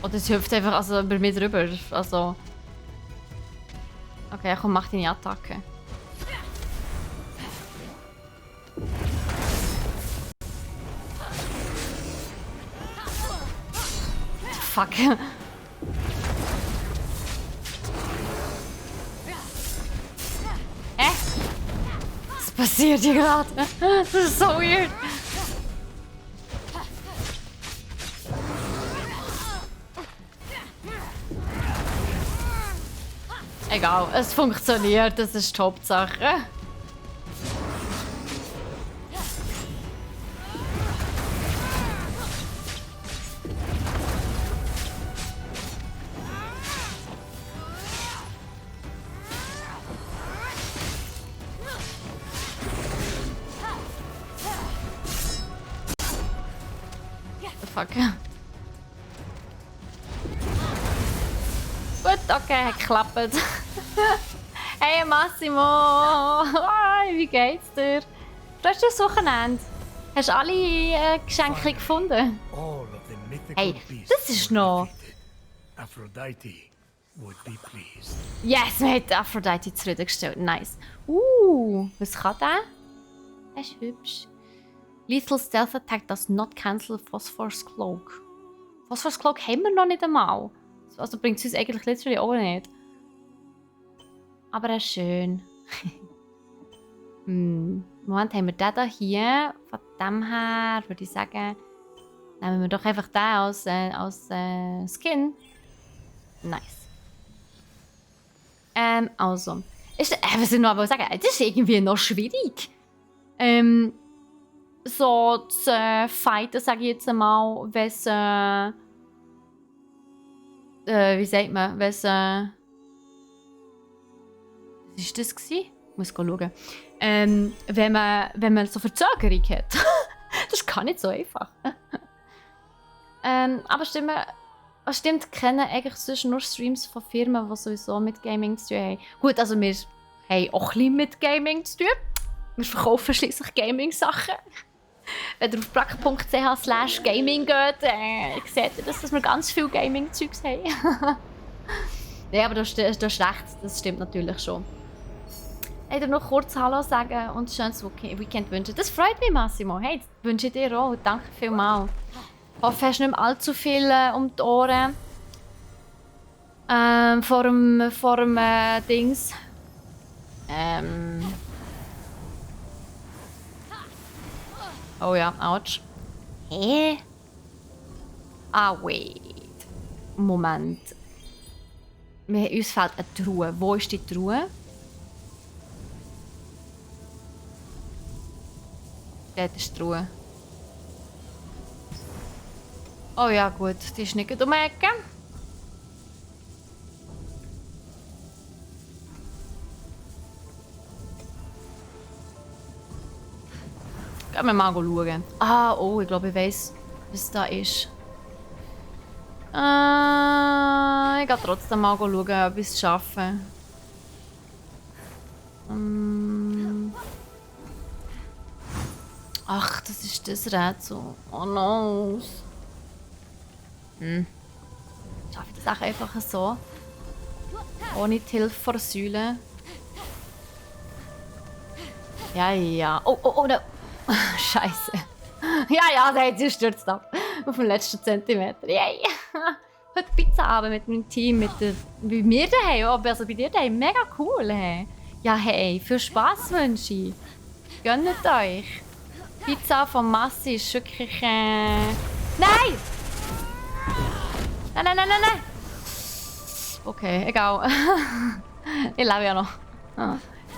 Oh, das hüpft einfach also über mich drüber. Also. Okay, komm, mach deine Attacke. Fuck. Was passiert hier gerade? Das ist so weird. Egal, es funktioniert, das ist die Hauptsache. Fuck. Gut, okay, hat geklappt. Hey Massimo! Hi, wie geht's dir? Freust du das Wochenende? Hast du alle Geschenke gefunden? Hey, das ist noch... Aphrodite would be pleased. Yes, man hat Aphrodite zufriedengestellt. Nice. Was kann der? Der ist hübsch. Lethal Stealth Attack does not cancel Phosphorus Cloak. Phosphorus Cloak haben wir noch nicht einmal. Also bringt es uns eigentlich literally auch nicht. Aber er ist schön. Moment, haben wir den hier. Von dem her würde ich sagen, nehmen wir doch einfach den als Skin. Nice. Also. Was ich noch sagen, das ist irgendwie noch schwierig. So zu fighten, sage ich jetzt einmal, wenn es wie sagt man, wenn es was ist das gsi? Ich muss schauen. Wenn man so Verzögerung hat. Das ist gar nicht so einfach. Aber stimmt, kennen eigentlich sonst nur Streams von Firmen, die sowieso mit Gaming zu tun haben. Gut, also wir haben auch ein bisschen mit Gaming zu tun. Wir verkaufen schließlich Gaming-Sachen. Wenn ihr auf brack.ch/gaming geht, seht ihr, dass wir ganz viel Gaming-Zeugs haben. Ja, aber du hast recht, das stimmt natürlich schon. Ich dir noch kurz Hallo sagen und ein schönes Weekend wünschen. Das freut mich, Massimo. Hey, das wünsche ich dir auch. Danke vielmals. Ich hoffe, du hast nicht mehr allzu viel um die Ohren. Vor dem Dings. Oh ja, ouch. Hä? Ah, wait. Moment. Uns fehlt eine Truhe. Wo ist die Truhe? Dort ist die Truhe. Oh ja, gut. Die ist nicht um die Ecke. Gehen wir mal schauen. Ah, oh, ich glaube, ich weiss, was da ist. Ich gehe trotzdem mal schauen, ob ich es schaffe. Ach, das ist das Rätsel. Oh no. Schaffe ich das auch einfach so? Ohne die Hilfe von der Säule? Ja, ja. Oh, oh, oh, no. Scheiße. Ja, sie stürzt ab. Auf den letzten Zentimeter. Yay. Heute Pizzaabend mit meinem Team, bei mir daheim, also bei dir daheim. Mega cool, hey. Ja, hey, viel Spass wünsche ich. Gönnt euch. Pizza von Massi ist wirklich, Nein! Nein! Okay, egal. Ich lebe ja noch.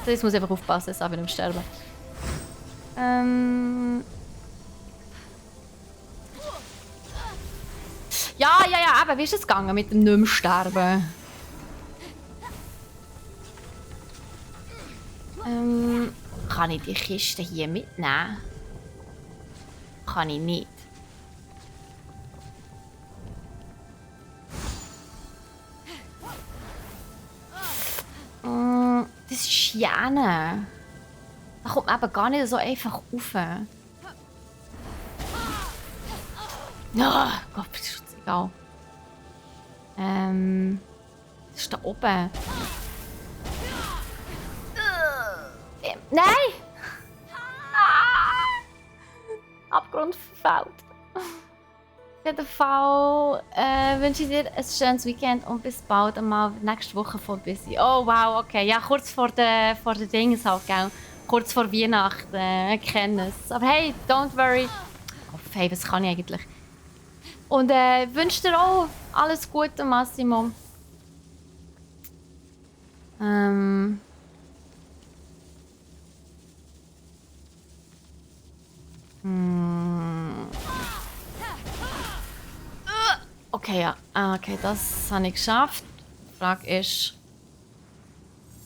Jetzt muss ich einfach aufpassen, dass ich nicht sterben. Ja, eben, wie ist es gegangen mit dem nicht mehr sterben? Kann ich die Kiste hier mitnehmen? Kann ich nicht. Das ist Jana. Da kommt man eben gar nicht so einfach rauf. Oh, Gott, das ist egal. Das ist da oben. Nein! Abgrund verfällt. Auf jeden Fall wünsche ich dir ein schönes Weekend und bis bald einmal nächste Woche von Busy. Oh wow, okay. Ja, kurz vor der Dings halt, gell? Kurz vor Weihnachten, kennen es. Aber hey, don't worry. Oh, hey, was kann ich eigentlich? Und wünsche dir auch alles Gute, Massimo. Okay, ja. Okay, das habe ich geschafft. Die Frage ist,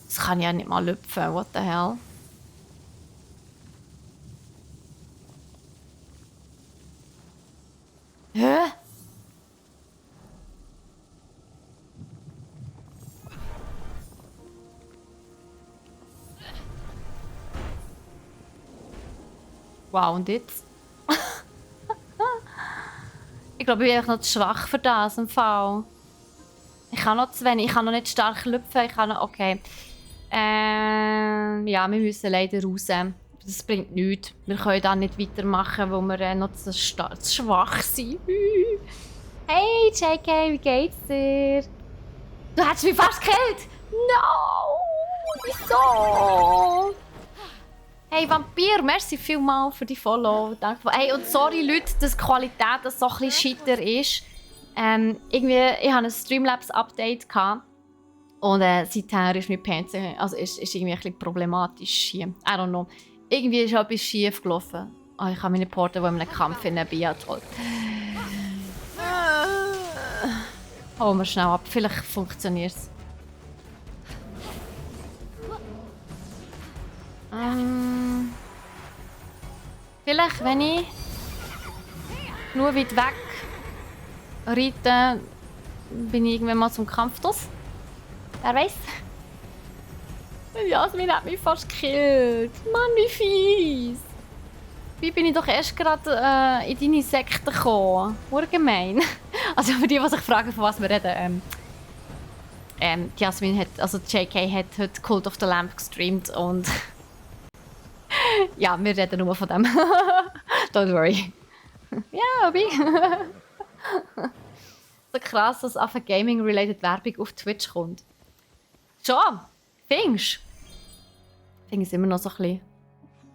das kann ich ja nicht mal lüpfen. What the hell? Hä? Wow, und jetzt? Ich glaube, ich bin einfach noch zu schwach für das im Fall. Ich kann noch zu wenig, ich kann noch nicht stark lüpfen, ich kann noch, okay. Ja, wir müssen leider raus. Das bringt nichts. Wir können da nicht weitermachen, weil wir noch zu schwach sind. Hey JK, wie geht's dir? Du hast mich fast gekillt! No! Wieso? Hey Vampir, merci vielmals für die Follow. Danke. Hey, und sorry Leute, dass die Qualität so ein bisschen shitter ist. Irgendwie, ich hatte ein Streamlabs-Update und seither ist mein PC, also ist irgendwie ein bisschen problematisch hier. I don't know. Irgendwie ist etwas schief gelaufen. Oh, ich kann meine Porte, die in einem Kampf in bin, ja toll. Hauen wir schnell ab, vielleicht funktioniert es. Vielleicht, wenn ich nur weit weg reite, bin ich irgendwann mal zum Kampf draus. Wer weiß? Jasmin hat mich fast gekillt. Mann, wie fies. Wie bin ich doch erst gerade in deine Sekte gekommen? Gemein. Also für die, die sich fragen, von was wir reden. Jasmin hat, also JK hat heute Cult of the Lamp gestreamt und ja, wir reden nur von dem. Don't worry. Ja, Obi. So krass, dass auf eine Gaming-related Werbung auf Twitch kommt. Schon, findest du? Ich finde es immer noch so ein bisschen.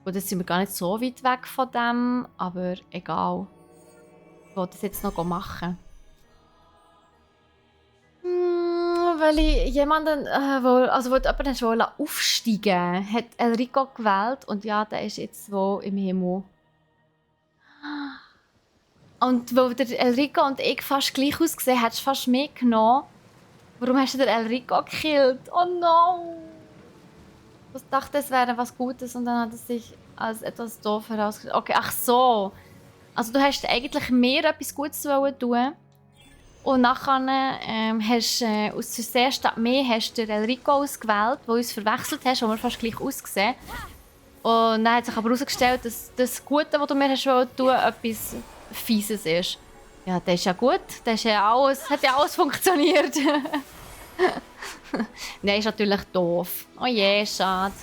Gut, jetzt sind wir gar nicht so weit weg von dem, aber egal. Ich wollte das jetzt noch machen. Weil ich jemanden, wollte jemanden aufsteigen, hat Enrico gewählt und ja, der ist jetzt wo im Himmel. Und weil der Enrico und ich fast gleich ausgesehen, hättest du fast mitgenommen. Warum hast du den Enrico gekillt? Oh no! Ich dachte, es wäre was Gutes und dann hat es sich als etwas doof herausgestellt. Okay, ach so. Also du hast eigentlich mehr etwas Gutes tun. Und nachher hast du aus Versehen statt mehr hast du Enrico ausgewählt, wo uns verwechselt hast, wo wir fast gleich ausgesehen. Und dann hat sich aber herausgestellt, dass das Gute, was du mir hast tun, etwas Fieses ist. Ja, das ist ja gut. Das ist ja alles, hat ja alles funktioniert. Nein, ist natürlich doof. Oh je, schade.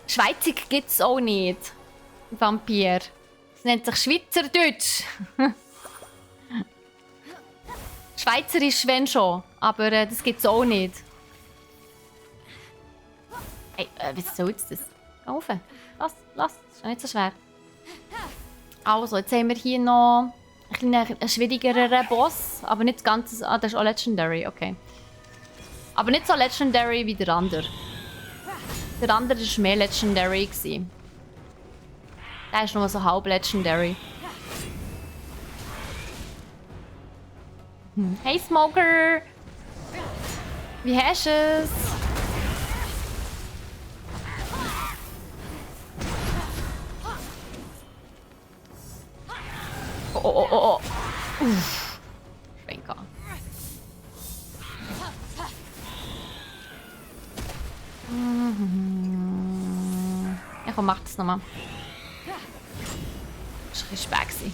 Schweizig gibt es auch nicht. Vampir. Es nennt sich Schweizerdeutsch. Schweizerisch, wenn schon. Aber das gibt es auch nicht. Hey, was soll jetzt das? Geh rauf. Lass. Das ist nicht so schwer. Also, jetzt haben wir hier noch einen schwierigeren Boss. Aber nicht ganz. Ah, das ist auch Legendary, okay. Aber nicht so Legendary wie der andere. Der andere war mehr Legendary. Der ist nur so halb Legendary. Hey Smoker! Wie hast du es? Oh. Uff. Schwenker. Ja, komm, mach das nochmal. Das war ein bisschen schwer.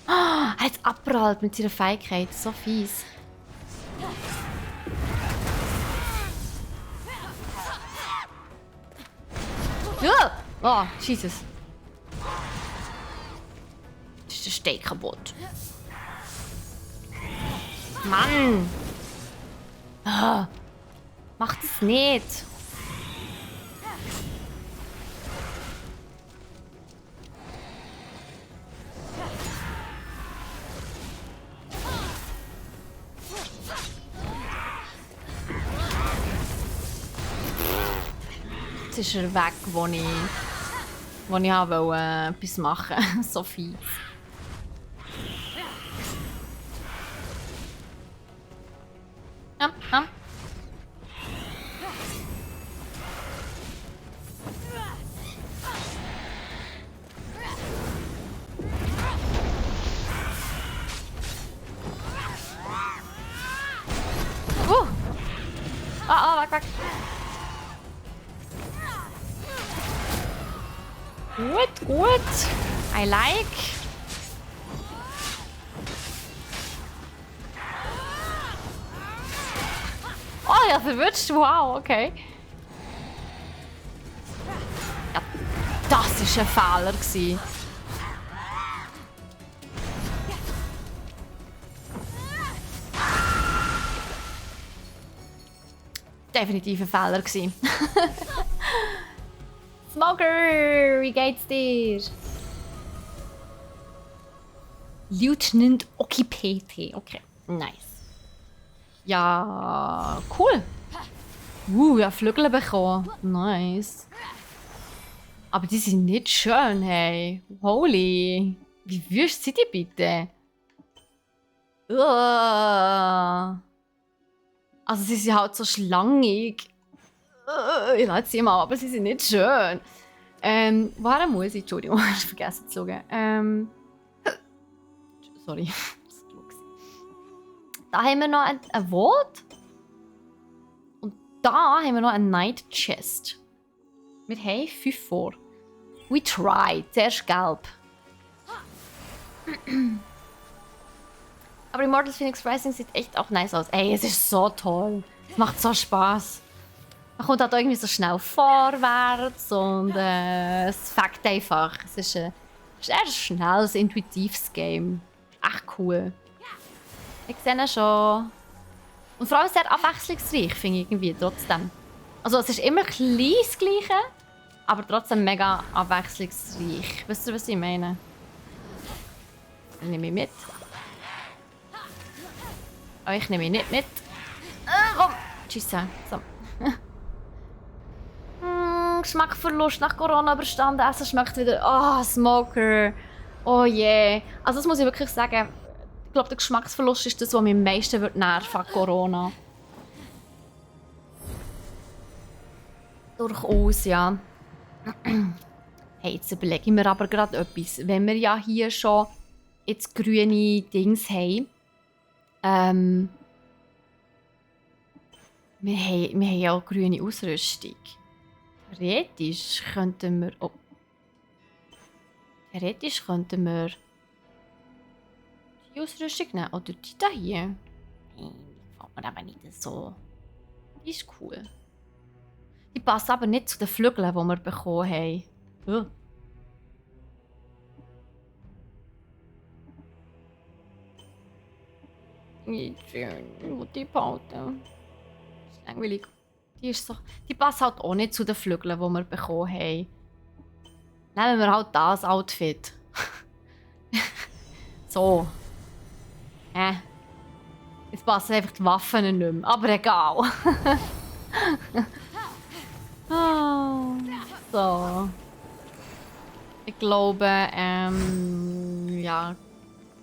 Er hat abprallt mit seiner Feigheit. So fies. Ja! Oh, Jesus. Das ist der Steak kaputt. Mann! Ah, mach das nicht! Jetzt ist er weg, wo ich wollte, etwas machen. So fies. Ja. Weg. Gut. I like. Oh ja, verwirrt. Wow, okay. Ja, das war ein Fehler. Definitiv ein Fehler. Smoker, wie geht's dir? Lieutenant Okipete. Okay, nice. Ja, cool. Ja, Flügel bekommen. Nice. Aber die sind nicht schön, hey. Holy. Wie wüst sind die bitte? Also sie sind halt so schlangig. Ich lasse sie mal, aber sie sind nicht schön. Woher muss ich? Entschuldigung, ich habe vergessen zu schauen. Sorry. Da haben wir noch ein Vault. Und da haben wir noch ein Night Chest. Wir haben 5 vor. We tried. Zuerst gelb. Aber Immortals Phoenix Rising sieht echt auch nice aus. Ey, es ist so toll. Es macht so Spaß. Man kommt halt irgendwie so schnell vorwärts und es fängt einfach. Es ist ein eher schnelles, intuitives Game. Echt cool. Ich sehe ihn schon. Und vor allem sehr abwechslungsreich, finde ich irgendwie trotzdem. Also es ist immer klein das Gleiche, aber trotzdem mega abwechslungsreich. Wisst ihr, was ich meine? Ich nehme mich mit. Oh, ich nehme mich nicht mit. Komm! Tschüss. So. Geschmackverlust nach Corona überstanden. Essen schmeckt wieder. Oh, Smoker. Oh je. Yeah. Also das muss ich wirklich sagen. Ich glaube, der Geschmacksverlust ist das, was mich am meisten nerven an Corona. Durchaus, ja. Hey, jetzt überlege ich mir aber gerade etwas. Wenn wir ja hier schon jetzt grüne Dings haben. Wir haben ja auch grüne Ausrüstung. Theoretisch könnten wir... Oh. Theoretisch könnten wir... die Ausrüstung nehmen. Oder die da hier. Nein, die gefällt mir aber nicht so. Die ist cool. Die passt aber nicht zu den Flügeln, die wir bekommen haben. Ich will die behalten. Das ist langweilig. Die passt halt auch nicht zu den Flügeln, die wir bekommen haben. Nehmen wir halt das Outfit. So. Jetzt passen einfach die Waffen nicht mehr. Aber egal. Oh, so. Ich glaube, ja.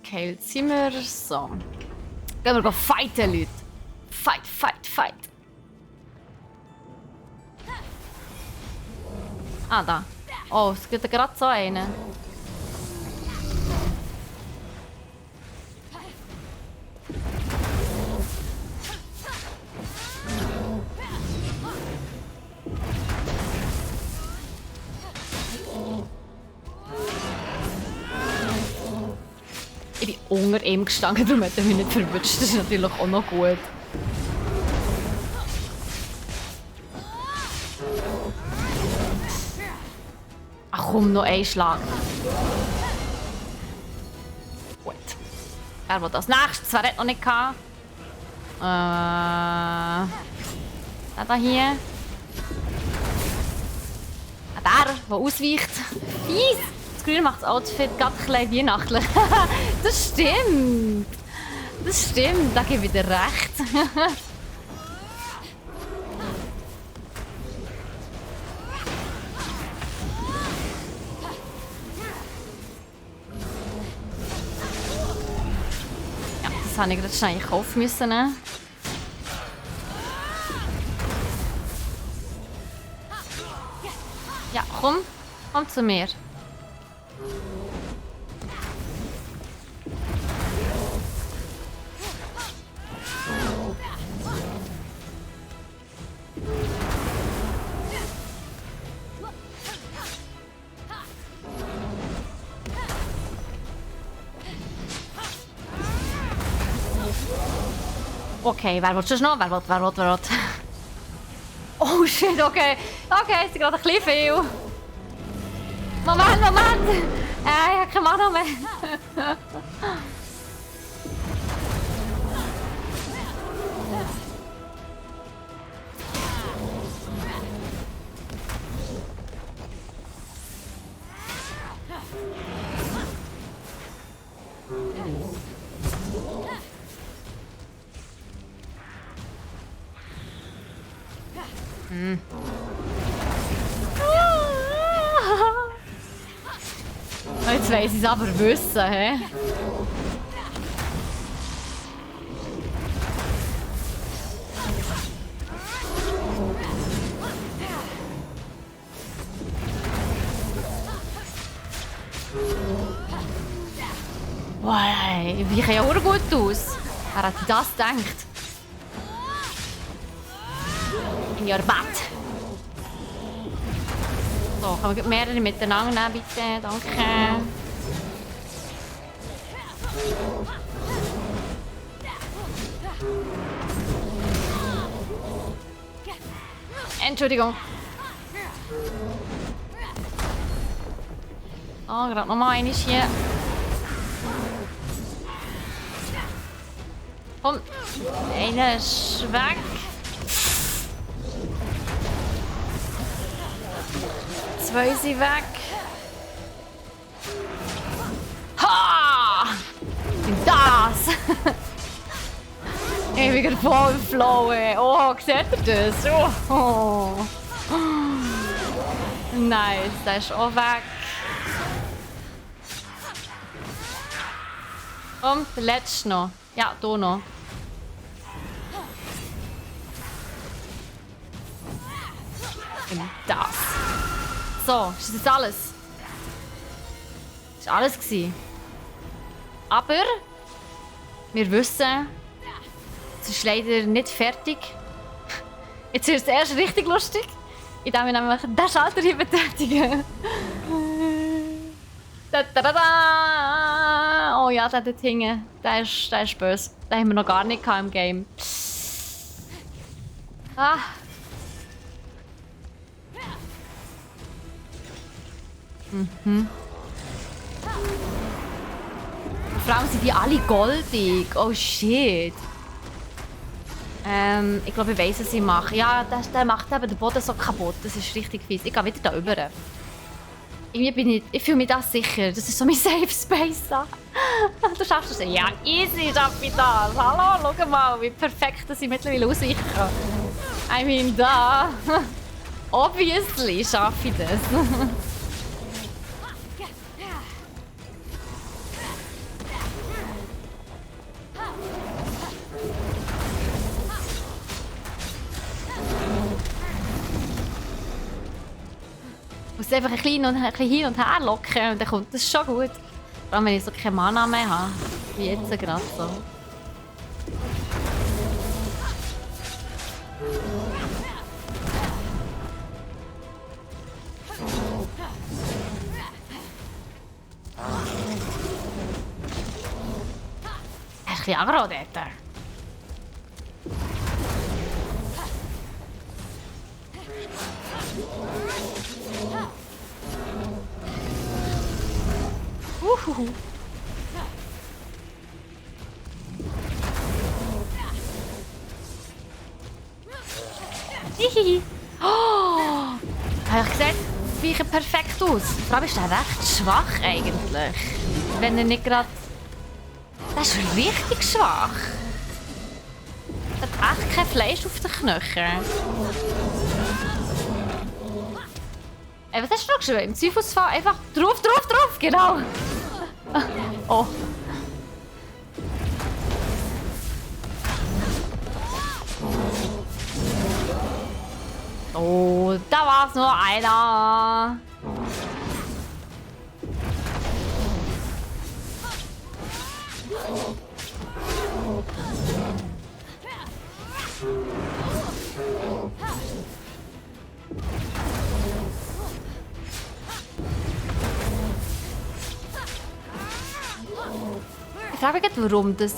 Okay, jetzt sind wir so. Gehen wir fighten, Leute. Fight, fight, fight. Ah, da. Oh, es gibt gerade so einen. Ich bin unter ihm gestanden, darum hat er mich nicht verwünscht. Das ist natürlich auch noch gut. Ach komm, noch ein Schlag. Gut. Er will das nächstes. Wer hat noch nicht gehabt? Der da hier. Der ausweicht. Fies! Das Grün macht das Outfit ganz klein weihnachtlich. Das stimmt. Das stimmt, da gebe ich dir recht. Ja, das habe ich gerade schnell in Kauf müssen nehmen. Ja, komm zu mir. Okay, wer will schon noch? Wer will? Oh shit, okay. Okay, es ist gerade ein bisschen viel. Moment! Ich habe keine Mana mehr. Jetzt weiss ich es aber wissen, hä? Wow, ich weiche ja auch gut aus. Wer hat das gedacht? In your butt. So, kann man mehrere miteinander nehmen, bitte? Danke. Entschuldigung. Oh, gerade nochmal eine hier. Komm. Einer ist weg. Zwei sind weg. Ha! Das! Ich bin gerade voll flowen. Oh, seht ihr das? Oh. Nice, der ist auch weg. Und der letzte noch. Ja, hier noch. Und das. So, ist das jetzt alles? Das war alles gewesen. Aber wir wissen, es ist leider nicht fertig. Jetzt wird es erst richtig lustig, indem wir nämlich den Schalter hier betätigen. Da, da, da, da. Oh ja, der dort hinten, der ist böse. Den haben wir noch gar nicht im Game. Ah. Vor allem sind die alle goldig. Oh shit. Ich glaube, ich weiss, was ich mache. Ja, der macht eben den Boden so kaputt. Das ist richtig fies. Ich gehe wieder da rüber. Irgendwie ich fühle mich da sicher. Das ist so mein Safe Space. Du schaffst es. Ja, easy schaffe ich das. Hallo, schau mal, wie perfekt dass ich mittlerweile ausweichen kann. I mean, da. Obviously schaffe ich das. Ich muss einfach ein bisschen hin und her locken und dann kommt das schon gut. Vor allem, wenn ich so keine Mana mehr habe. Wie jetzt gerade so. Ein bisschen aggro dort. Hihihi. Oh! Habe ich gesagt, weichen perfekt aus. Vor allem ist er recht schwach eigentlich. Wenn er nicht gerade... Der ist richtig schwach. Er hat echt kein Fleisch auf den Knochen. Was hast du noch geschrieben? Im Zweifelsfall einfach drauf, genau. Oh. Oh, da war's nur einer. Ich frage mich, warum das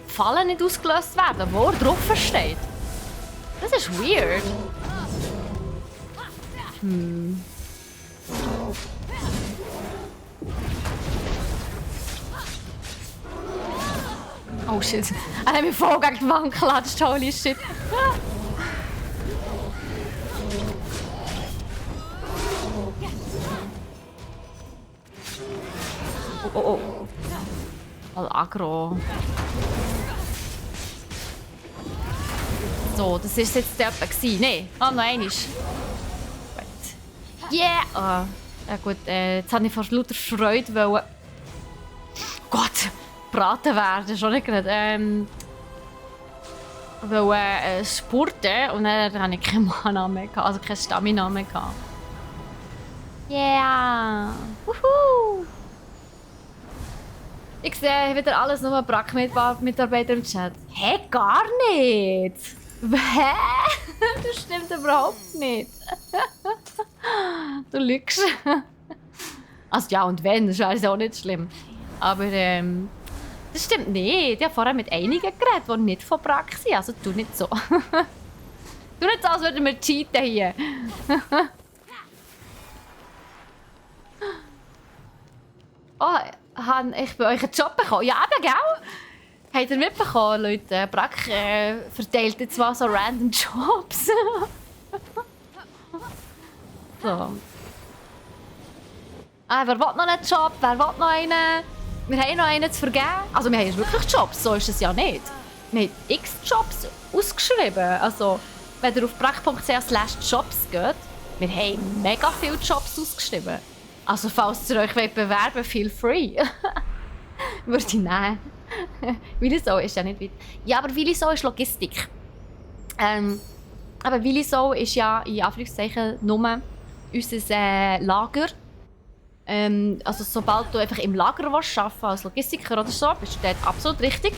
Fallen nicht ausgelöst werden, wo er drauf steht. Das ist weird. Oh shit. Er hat mich voll gegen die Wand geklatscht, holy shit. Oh. Mal aggro. So, das ist jetzt der gewesen. Nein, noch einmal. Gut. Yeah! Oh. Ja gut, jetzt habe ich fast lauter Freude wollen. Gott! Braten werden, schon nicht gerade. Wollen spurten und dann hatte ich keine Mana mehr, also keine Stamina mehr. Yeah! Wuhu! Ich sehe wieder alles nur Brack-Mitarbeiter im Chat. Hä? Gar nicht! Hä? Das stimmt überhaupt nicht. Du lügst. Also ja, und wenn, das ist auch nicht schlimm. Aber das Das stimmt nicht. Ich habe vorher mit einigen geredet, die nicht von Brack sind. Also tu nicht so. Tu nicht so, als würden wir cheaten hier. Oh, habe ich bei euch einen Job bekommen? Ja, eben, gell? Habt ihr mitbekommen, Leute? Brack verteilt jetzt mal so random Jobs. So. Wer will noch einen Job? Wer will noch einen? Wir haben noch einen zu vergeben. Also wir haben wirklich Jobs, so ist es ja nicht. Wir haben x Jobs ausgeschrieben. Also, wenn ihr auf brack.ch/jobs geht, wir haben mega viele Jobs ausgeschrieben. Also, falls ihr euch bewerben wollt, feel free. Würde ich nehmen. Willisau ist ja nicht weit. Ja, aber Willisau ist Logistik. Aber Willisau ist ja in Anführungszeichen nur unser Lager. Also sobald du einfach im Lager arbeiten als Logistiker oder so, bist du dort absolut richtig.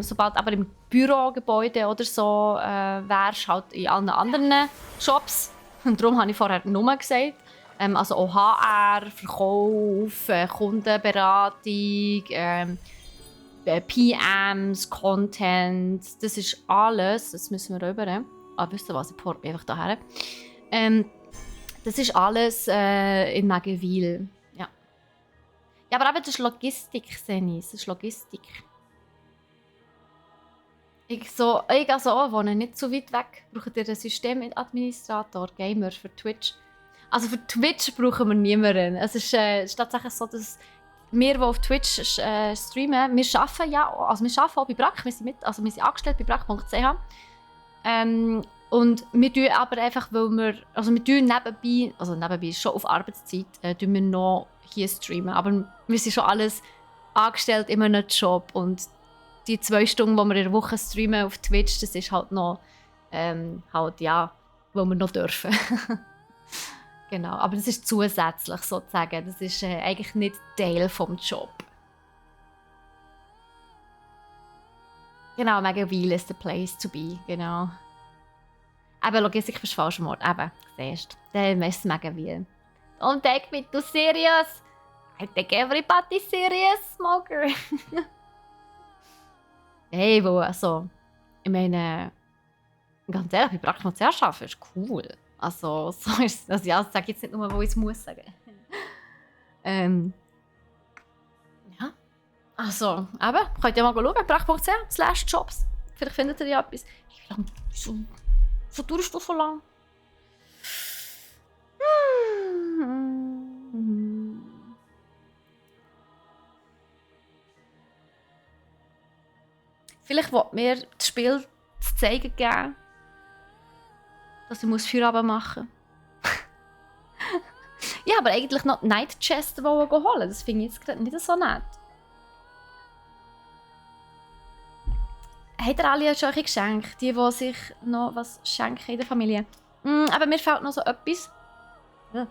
Sobald aber im Bürogebäude oder so wärst, halt in allen anderen Jobs. Und darum habe ich vorher Nummer gesagt. Also auch HR, Verkauf, Kundenberatung, PMs, Content, das ist alles. Das müssen wir rüber. Wisst ihr was? Ich port mich einfach daher. Das ist alles in Magewil. Ja. Ja, aber eben, das ist Logistik, Senis. Das ist Logistik. Ich wohne nicht so weit weg. Braucht ihr einen Systemadministrator, Gamer für Twitch? Also für Twitch brauchen wir niemanden. Es ist tatsächlich so, dass wir, die auf Twitch streamen, wir arbeiten ja, also wir arbeiten auch bei Brack, wir sind angestellt bei brack.ch. Und wir tun aber einfach, weil wir, also wir tun nebenbei schon auf Arbeitszeit, tun wir noch hier streamen. Aber wir sind schon alles angestellt in einem Job und die 2 Stunden, die wir in der Woche streamen auf Twitch, das ist halt noch, weil wir noch dürfen. Genau, aber das ist zusätzlich sozusagen, das ist eigentlich nicht Teil vom Job. Genau, Magawil is the place to be, genau. Eben, Logistik bist falsch im Ort. Eben, siehst du. Dann ist es Magawil. Don't take me too serious. I take everybody serious, Smoker. Hey, also, ich meine, ganz ehrlich, bei Brack.ch arbeiten ist cool. Also, so ist es. Also, ja, das sage ich jetzt nicht nur, wo ich es muss sagen. Ja. Also, eben, könnt ihr mal schauen, brack.ch/jobs. Vielleicht findet ihr ja etwas. Wie lange? So dauerst du so lang? Vielleicht will mir das Spiel zu zeigen geben, dass ich Feierabend machen muss. Ja, aber eigentlich noch die Night Chest holen. Das finde ich jetzt gerade nicht so nett. Habt ihr alle schon ein Geschenk? Die sich noch was schenken in der Familie? Aber mir fehlt noch so etwas. Ja.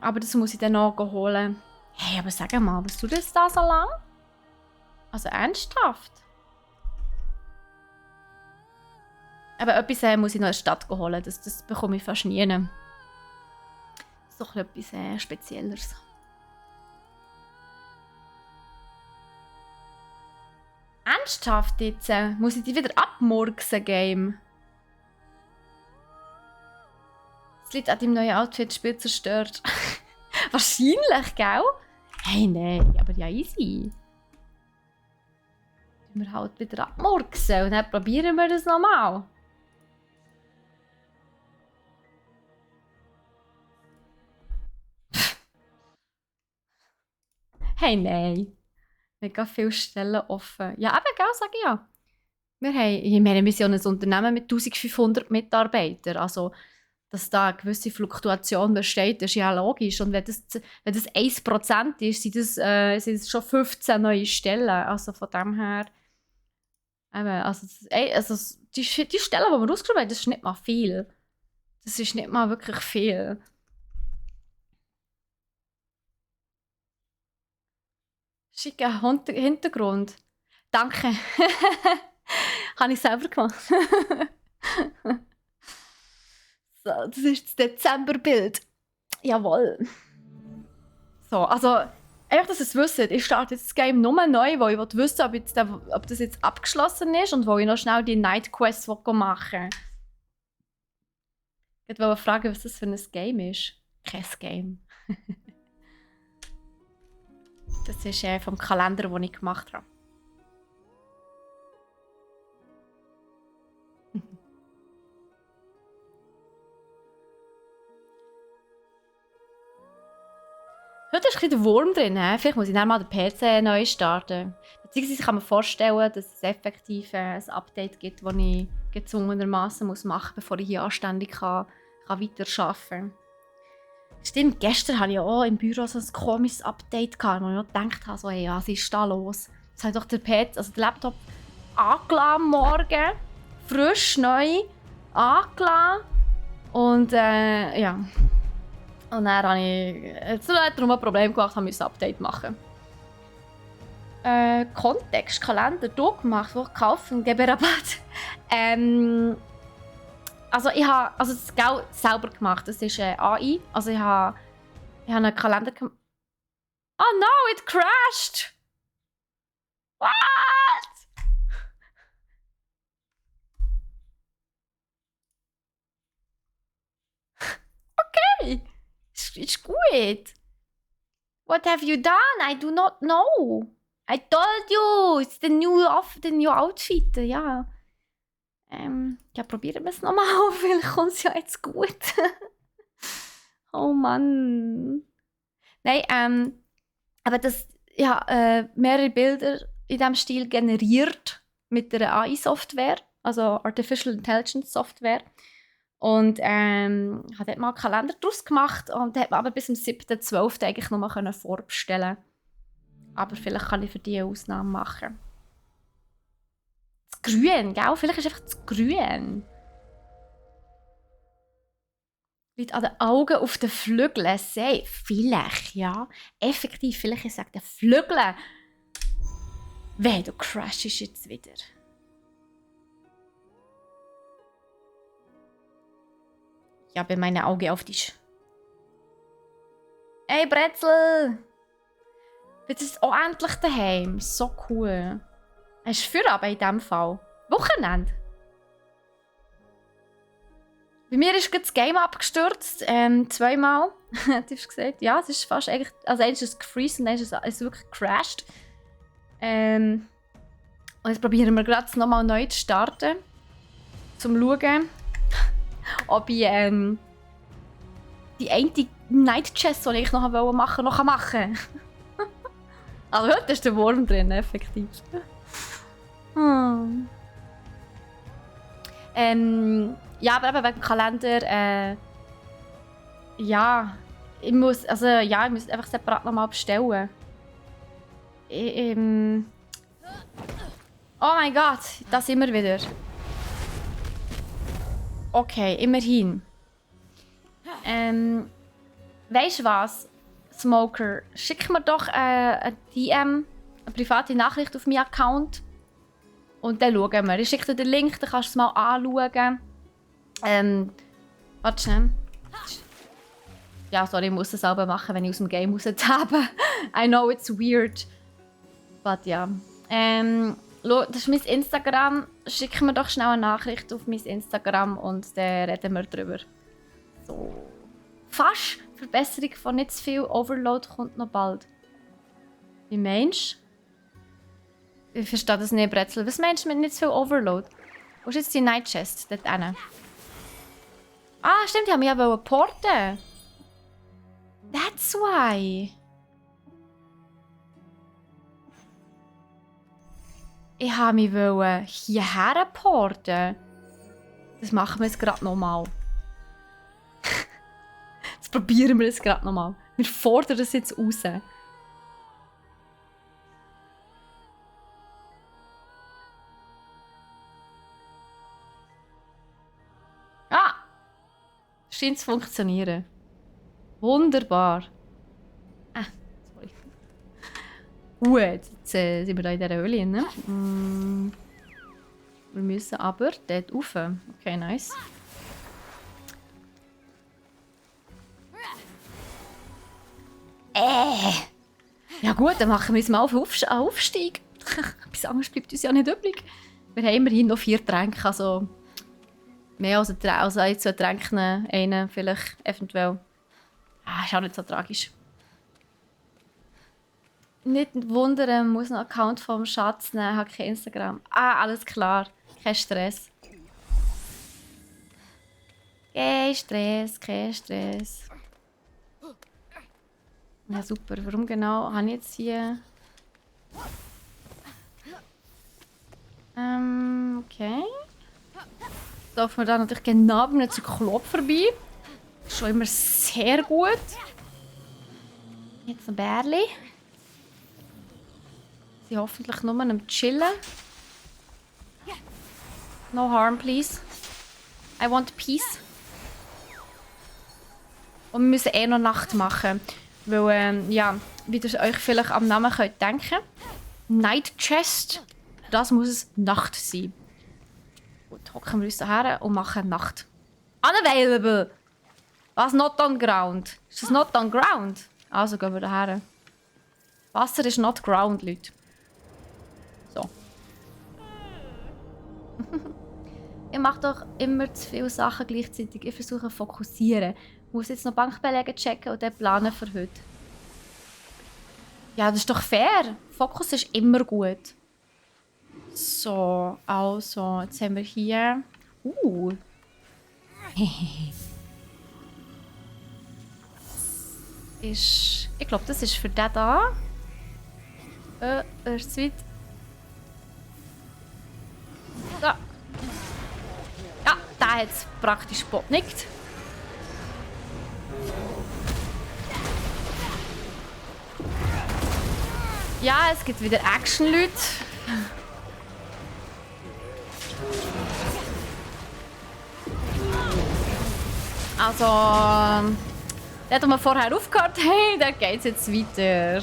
Aber das muss ich dann noch holen. Hey, aber sag mal, was tut das da so lang? Also ernsthaft? Aber etwas muss ich noch in der Stadt holen. Das bekomme ich fast nie. Das ist doch etwas Spezielleres. Ernsthaft jetzt? Muss ich die wieder abmurksen, Game? Das liegt an deinem neuen Outfit, das Spiel zerstört. Wahrscheinlich, gell? Hey, nein, aber ja easy. Wir halt wieder abmurksen und dann probieren wir das nochmal. Hey, nein. Mega viele Stellen offen. Ja, eben, gell, sage ich ja. Wir sind ja ein Unternehmen mit 1500 Mitarbeitern. Also, dass da eine gewisse Fluktuation besteht, ist ja logisch. Und wenn das 1% ist, sind das schon 15 neue Stellen. Also von dem her. Eben, also die Stellen, die wir ausgeschrieben haben, das ist nicht mal viel. Das ist nicht mal wirklich viel. Schicker Hintergrund. Danke. Habe ich selber gemacht. So, das ist das Dezemberbild. Jawohl. So, also Einfach, dass ihr es wisst. Ich starte jetzt das Game nur neu, weil ich wissen will, ob das jetzt abgeschlossen ist und wo ich noch schnell die Night Quest machen will. Ich wollte fragen, was das für ein Game ist. Kein Game. Das ist vom Kalender, den ich gemacht habe. Heute ist ein bisschen der Wurm drin. Vielleicht muss ich dann mal den PC neu starten. Beziehungsweise kann man vorstellen, dass es effektiv ein Update gibt, das ich gezwungenermaßen machen muss, bevor ich hier anständig kann weiterarbeiten kann. Stimmt, gestern hatte ich auch im Büro so ein komisches Update, wo ich noch gedacht habe, so, hey, was ist da los? Jetzt habe ich doch den PC, also den Laptop angelassen am Morgen, frisch, neu, angelassen. Und ja. Und dann habe ich darum ein Problem gemacht, habe ich ein Update machen. Kontext, Kalender, du gemacht, wo kaufen, gebe Rabatt. Also ich habe das Geld selber gemacht, das ist AI. Also ich habe einen Kalender gemacht. Oh no, it crashed! What? Okay. It's good. What have you done? I do not know. I told you, it's the new outfit. Ja. Ja, probieren wir es nochmal. Vielleicht kommt es ja jetzt gut. Oh Mann. Nein, aber das, ja, mehrere Bilder in diesem Stil generiert mit der AI-Software, also Artificial Intelligence Software. Und habe dort mal einen Kalender draus gemacht und hat man aber bis zum 7.12. eigentlich noch mal vorbestellen. Aber vielleicht kann ich für die eine Ausnahme machen. Das Grün, gell? Vielleicht ist einfach das Grün. Liegt an den Augen auf den Flügeln. Sei, vielleicht, ja. Effektiv, vielleicht ist es den Flügeln. Weh, du crashst jetzt wieder. Ich habe meine Augen auf dich. Hey Brezel! Jetzt ist es auch endlich daheim. So cool. Hast du Feierabend in diesem Fall? Wochenende? Bei mir ist das Game abgestürzt. Zweimal. Du hast gesagt, ja, es ist fast eigentlich. Also, eins ist es gefreezed und eins ist es wirklich gecrashed. Und jetzt probieren wir gerade nochmal neu zu starten. Zum schauen, ob ich die eine Night Chest, die ich noch machen wollte, noch machen kann. Also heute ist der Wurm drin, effektiv. Ja, aber eben wegen dem Kalender, ja, ich muss einfach separat nochmal bestellen. Oh mein Gott, da sind wir wieder. Okay, immerhin. Weißt du was, Smoker? Schick mir doch eine DM, eine private Nachricht auf meinen Account. Und dann schauen wir. Ich schicke dir den Link, dann kannst du es mal anschauen. Warte schnell. Ja, sorry, ich muss es selber machen, wenn ich aus dem Game raustabe. I know it's weird. But ja. Das ist mein Instagram. Schick mir doch schnell eine Nachricht auf mein Instagram und dann reden wir drüber. So. Fast. Verbesserung von nicht zu viel Overload kommt noch bald. Wie meinst du? Ich verstehe das nicht, Brezel. Was meinst du mit nicht zu viel Overload? Wo ist jetzt die Night Chest? Dort hinten. Ah, stimmt, die haben mich ja porten. That's why. Ich habe mich hierher porten. Das machen wir jetzt gerade nochmal. Jetzt probieren wir es gerade nochmal. Wir fordern das jetzt raus. Ah! Scheint zu funktionieren. Wunderbar. Ah, sorry. Gut, jetzt sind wir da in dieser Höhle. Ne? Wir müssen aber dort rauf. Okay, nice. Ja gut, dann machen wir uns mal auf Aufstieg. Etwas anderes bleibt uns ja nicht übrig. Wir haben immerhin noch 4 Tränke, also mehr als ein, 2 Tränke nehmen. Einen vielleicht, eventuell. Ah, ist auch nicht so tragisch. Nicht wundern, muss noch einen Account vom Schatz nehmen, hat kein Instagram. Ah, alles klar. Kein Stress. Kein Stress, kein Stress. Ja, super. Warum genau habe ich jetzt hier... Okay. Laufen wir da natürlich genau bei einem Zyklop vorbei. Schon immer sehr gut. Jetzt ein Bärli. Sie hoffentlich nur am Chillen. No harm, please. I want peace. Und wir müssen noch Nacht machen. Weil, ja, wie ihr euch vielleicht am Namen könnt denken. Night Chest. Das muss es Nacht sein. Gut, hocken wir uns daher und machen Nacht. Unavailable! Was? Not on ground? Ist das not on ground? Also gehen wir daher. Wasser ist not ground, Leute. So. Ich mache doch immer zu viele Sachen gleichzeitig. Ich versuche zu fokussieren. Ich muss jetzt noch Bankbelege checken und dann planen für heute. Ja, das ist doch fair. Fokus ist immer gut. So, also, jetzt haben wir hier... Ich glaube, das ist für den da. Er ist zu weit. So. Ja, der hat es praktisch nicht. Ja, es gibt wieder Action, Leute. Also, der hat wir vorher aufgehört, hey, da geht's jetzt weiter.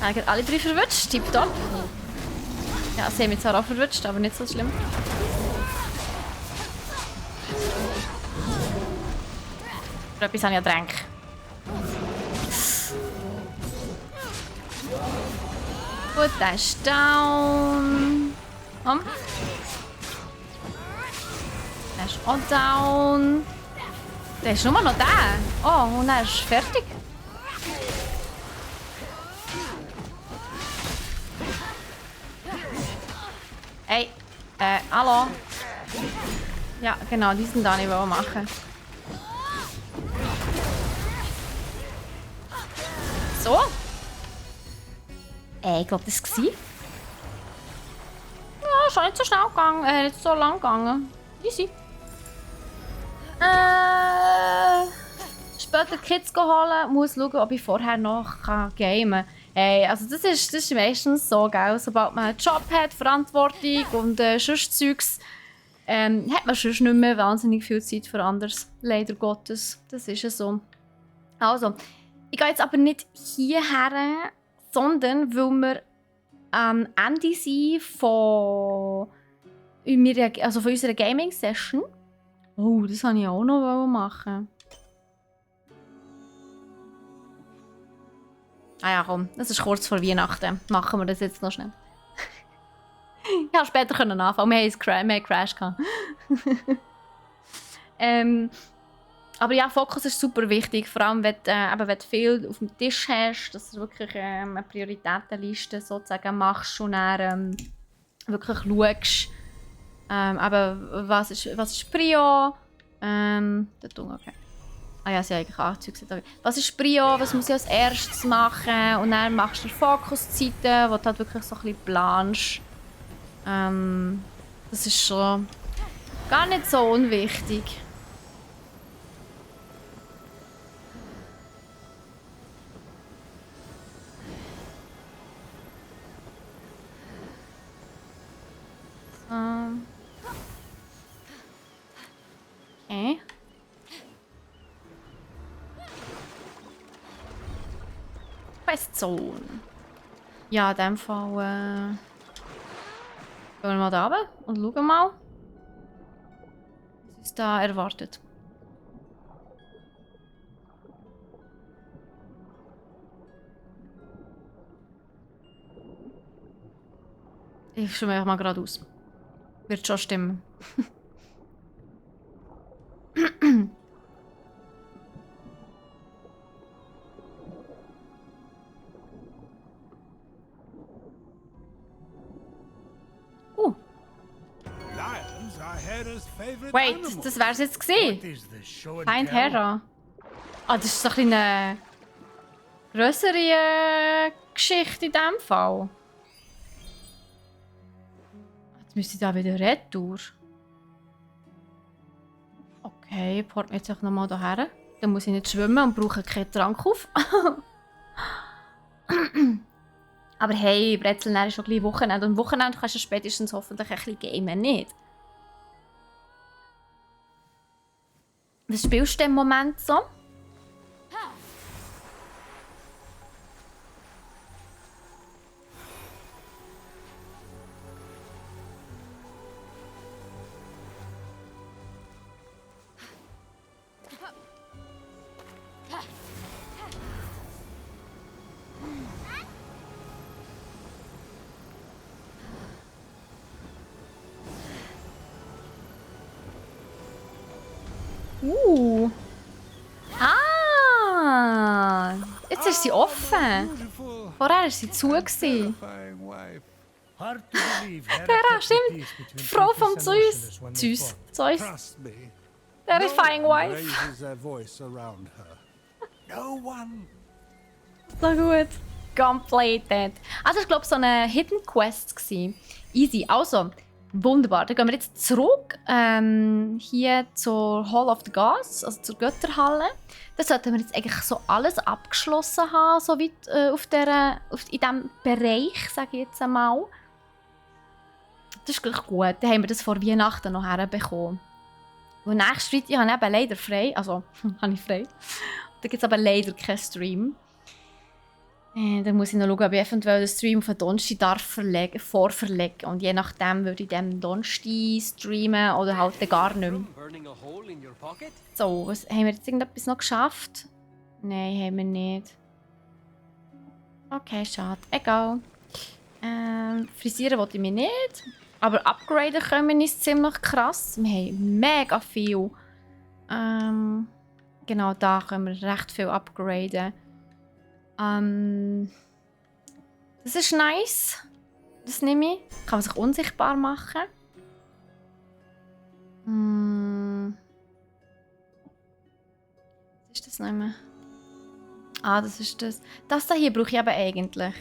Eigentlich alle 3 verwünscht, tipptopp. Ja, sie haben mich zwar auch verwünscht, aber nicht so schlimm. Für etwas habe ich ja Tränke. Gut, der ist down. Komm. Der ist auch down. Der ist nur noch da. Oh, und er ist fertig. Hey, hallo? Ja, genau, diesen da nicht machen. So? Ich glaube, das war. Ja, schon nicht so schnell gegangen, nicht so lang gegangen. Easy. Später Kids holen, muss schauen, ob ich vorher noch gamen kann. Hey, also das ist meistens so, gell? Sobald man einen Job hat, Verantwortung und sonst Zeugs, hat man sonst nicht mehr wahnsinnig viel Zeit für anderes. Leider Gottes. Das ist ja so. Also, ich gehe jetzt aber nicht hierher, sondern weil wir am Ende sind von unserer Gaming-Session. Oh, das wollte ich auch noch machen. Ah ja, komm, das ist kurz vor Weihnachten. Machen wir das jetzt noch schnell. Ja, später können anfangen. Wir haben Crash gehabt. Aber ja, Fokus ist super wichtig. Vor allem, wenn du viel auf dem Tisch hast, dass du wirklich eine Prioritätenliste sozusagen machst und dann wirklich schaust, was ist Prio. Okay. Ah ja, sie haben eigentlich angezeigt. Was ist Prio? Was muss ich als erstes machen? Und dann machst du Fokuszeiten, wo du halt wirklich so ein bisschen planst. Das ist schon gar nicht so unwichtig. Okay. Questzone. Ja, in dem Fall gehen wir mal da runter und schauen mal, was uns da erwartet. Ich schaue mir mal geradeaus. Wird schon stimmen. Lions are Hera's favorite Wait, animal. das wär's jetzt What gewesen. is this, show and Find tell? Hera. Ah, das ist so ein eine grössere Geschichte in diesem Fall. Jetzt müsste ich da wieder retour. Okay, port mir jetzt auch nochmal hierher. Dann muss ich nicht schwimmen und brauche keinen Trank auf. Aber hey, Brezeln ist schon gleich Wochenende. Und Wochenende kannst du spätestens hoffentlich ein bisschen gamen, nicht? Was spielst du im Moment so? Ah! Jetzt ist sie offen. Beautiful, Vorher war sie zu. terrifying wife. Hard to believe Hera Hera, kept the stimmt. peace between Die Frau vom Thetis and Zeus. Oceanus when they Zeus. fought. Zeus. Trust me. Terrifying No one wife. raises their voice around her. No one. So gut. Completed. Also, das war, glaube ich, so eine Hidden Quest gewesen. Easy. Also, wunderbar. Dann gehen wir jetzt zurück hier zur Hall of the Gods, also zur Götterhalle. Da sollten wir jetzt eigentlich so alles abgeschlossen haben, so weit in diesem Bereich, sage ich jetzt einmal. Das ist gleich gut. Dann haben wir das vor Weihnachten noch herbekommen. Und nächstes Freitag habe ich eben leider frei. Also, habe ich frei. Da gibt es aber leider keinen Stream. Dann muss ich noch schauen, ob ich eventuell den Stream auf den Donnerstag vorverlegen. Und je nachdem würde ich dann Donnerstag streamen oder halt dann gar nicht mehr. So, was, haben wir jetzt irgendetwas noch geschafft? Nein, haben wir nicht. Okay, schade. Egal. Frisieren wollte ich mich nicht. Aber upgraden können wir uns ziemlich krass. Wir haben mega viel. Genau, da können wir recht viel upgraden. Das ist nice. Das nehme ich. Kann man sich unsichtbar machen. Was ist das nicht mehr? Ah, das ist das. Das da hier brauche ich aber eigentlich.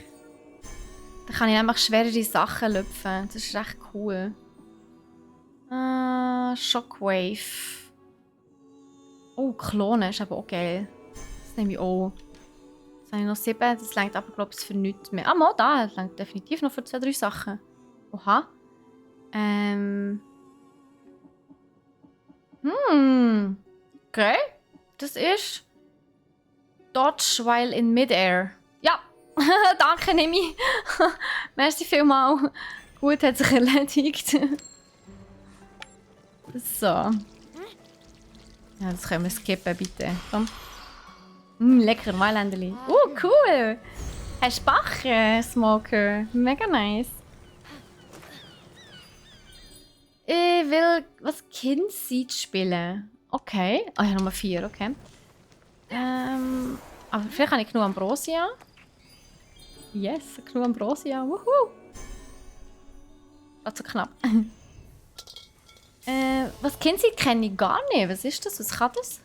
Da kann ich nämlich schwerere Sachen lüpfen. Das ist recht cool. Shockwave. Oh, Klone ist aber auch geil. Das nehme ich auch. Jetzt habe ich noch 7. Das reicht aber, glaube ich, für nichts mehr. Ah, mal da. Das reicht definitiv noch für 2, 3 Sachen. Oha. Okay. Das ist Dodge while in midair. Ja. Danke, Nemi. Merci vielmals. Gut, hat sich erledigt. So. Ja, das können wir skippen, bitte. Komm. Lecker, Mailändeli. Cool. Hast du Backen, Smoker? Mega nice. Ich will was Kindseed spielen. Okay. Ah, ja, Nummer 4, okay. Aber vielleicht habe ich genug Ambrosia. Yes, genug Ambrosia. Wuhu! War zu knapp. Was Kindseed kenne ich gar nicht. Was ist das? Was kann das?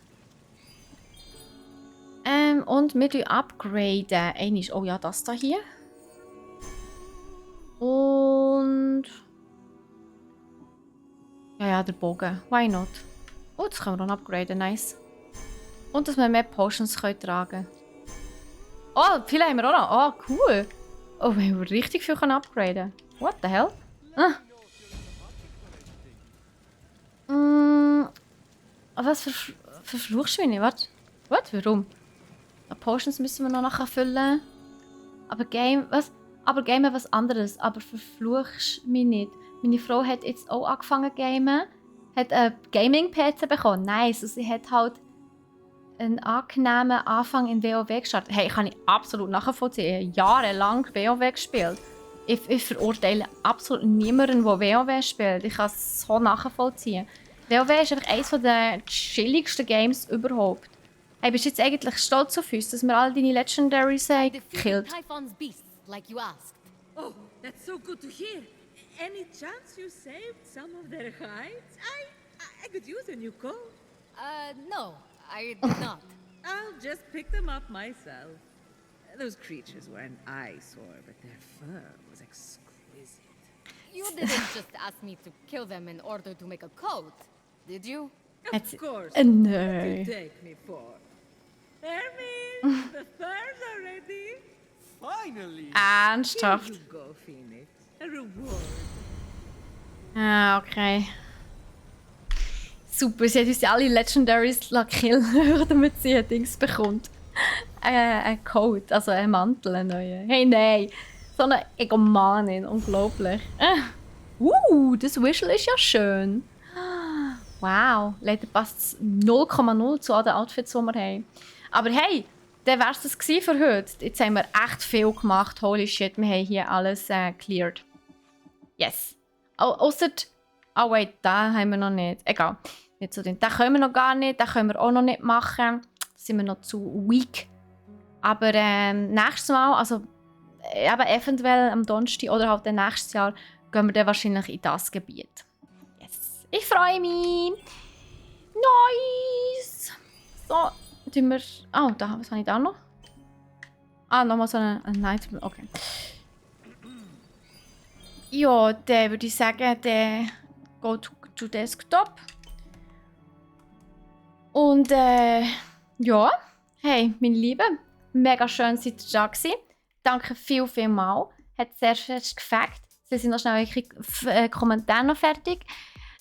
Und wir upgraden. Einmal, oh ja, das da hier. Und... Ja, der Bogen. Why not? Oh, das können wir dann upgraden. Nice. Und dass wir mehr Potions tragen können. Oh, viele haben wir auch noch. Oh, cool. Oh, wir haben richtig viel upgraden. What the hell? Was verfluchst du mich? Was? Warum? Potions müssen wir noch nachher füllen. Aber Gamen was anderes. Aber verfluchst mich nicht. Meine Frau hat jetzt auch angefangen zu gamen. Hat einen Gaming-PC bekommen. Nice. Und sie hat halt einen angenehmen Anfang in WoW gestartet. Hey, kann ich absolut nachvollziehen. Ich habe jahrelang WoW gespielt. Ich verurteile absolut niemanden, der WoW spielt. Ich kann es so nachvollziehen. WoW ist einfach eines der chilligsten Games überhaupt. Hey, bist du jetzt eigentlich stolz auf uns, dass wir alle deine Legendaries gekillt haben? Typhon's beasts, like you asked. Oh, that's so good to hear. Any chance you saved some of their hides? I could use a new coat. No, I did not. I'll just pick them up myself. Those creatures were an eyesore, but their fur was exquisite. You didn't just ask me to kill them in order to make a coat, did you? Of course. No. What do you take me for? Hermes, the furs are ready. Finally! Here Ernsthaft? you go, Phoenix. A reward. Ah, okay. Super, sie hat uns ja alle Legendaries killen, damit sie ein Dings bekommt. Ein Coat, also ein Mantel, einen neuen. Hey, nein! So eine Egomanin, unglaublich. Das Visual ist ja schön. Wow, leider passt es 0,0 zu all den Outfits, die wir haben. Aber hey, dann wär's das für heute. Jetzt haben wir echt viel gemacht. Holy shit, wir haben hier alles cleared. Yes. Ausser... Oh wait, da haben wir noch nicht. Egal. Nicht so den. Den können wir noch gar nicht. Den können wir auch noch nicht machen. Da sind wir noch zu weak. Aber nächstes Mal, also eben eventuell am Donnerstag oder halt dann nächstes Jahr, gehen wir dann wahrscheinlich in das Gebiet. Yes. Ich freue mich. Nice. So, tun wir... Oh, da, was habe ich da noch? Ah, nochmal so ein Night... Okay. Ja, dann würde ich sagen, der geht to Desktop. Und ja, hey, meine Lieben, mega schön, seid ihr da gewesen. Danke viel mal. Hat sehr fest gefällt. Sie sind noch schnell eure Kommentare noch fertig.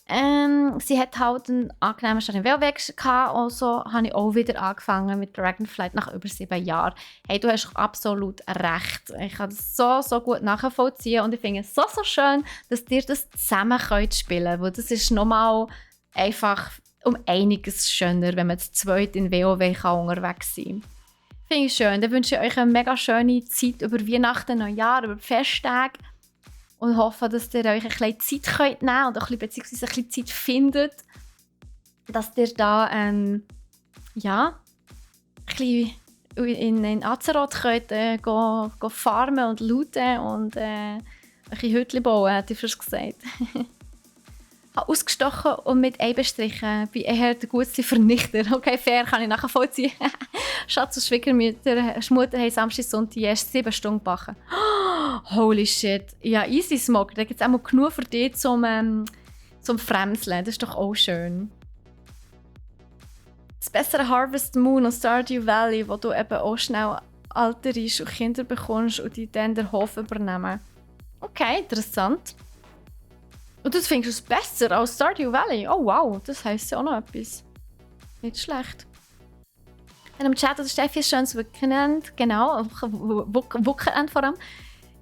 Sie hat halt einen angenehmen Start im WoW gehabt. Also habe ich auch wieder angefangen mit Dragonflight nach über 7 Jahren. Hey, du hast absolut recht. Ich kann das so gut nachvollziehen und ich finde es so schön, dass ihr das zusammen spielen könnt. Weil das ist nochmal einfach um einiges schöner, wenn man zu zweit in WoW kann unterwegs sein kann. Finde ich schön. Dann wünsche ich euch eine mega schöne Zeit über Weihnachten, Neujahr, über die Festtage. Und hoffe, dass ihr euch ein bisschen Zeit nehmen könnt und beziehungsweise ein bisschen Zeit findet, dass ihr da ja, ein bisschen in Azeroth könnt, go farmen und looten und ein bisschen Hütchen bauen, hätte ich fast gesagt. Habe ausgestochen und mit Ei bestrichen. Bin eher der gutste Vernichter. Okay, fair, kann ich nachvollziehen. Schatz und Schwiegermutter haben Samstag, Sonntag erst 7 Stunden gebacken. Holy shit. Ja, easy Smoker. Da gibt es auch mal genug für dich zum Fremseln. Das ist doch auch schön. Das bessere Harvest Moon und Stardew Valley, wo du eben auch schnell alterst und Kinder bekommst und die dann den Hof übernehmen. Okay, interessant. Und das findest du besser als Stardew Valley? Oh wow, das heisst ja auch noch etwas. Nicht schlecht. In dem Chat hat Steffi ein schönes Wochenende. Genau, Wochenende vor allem.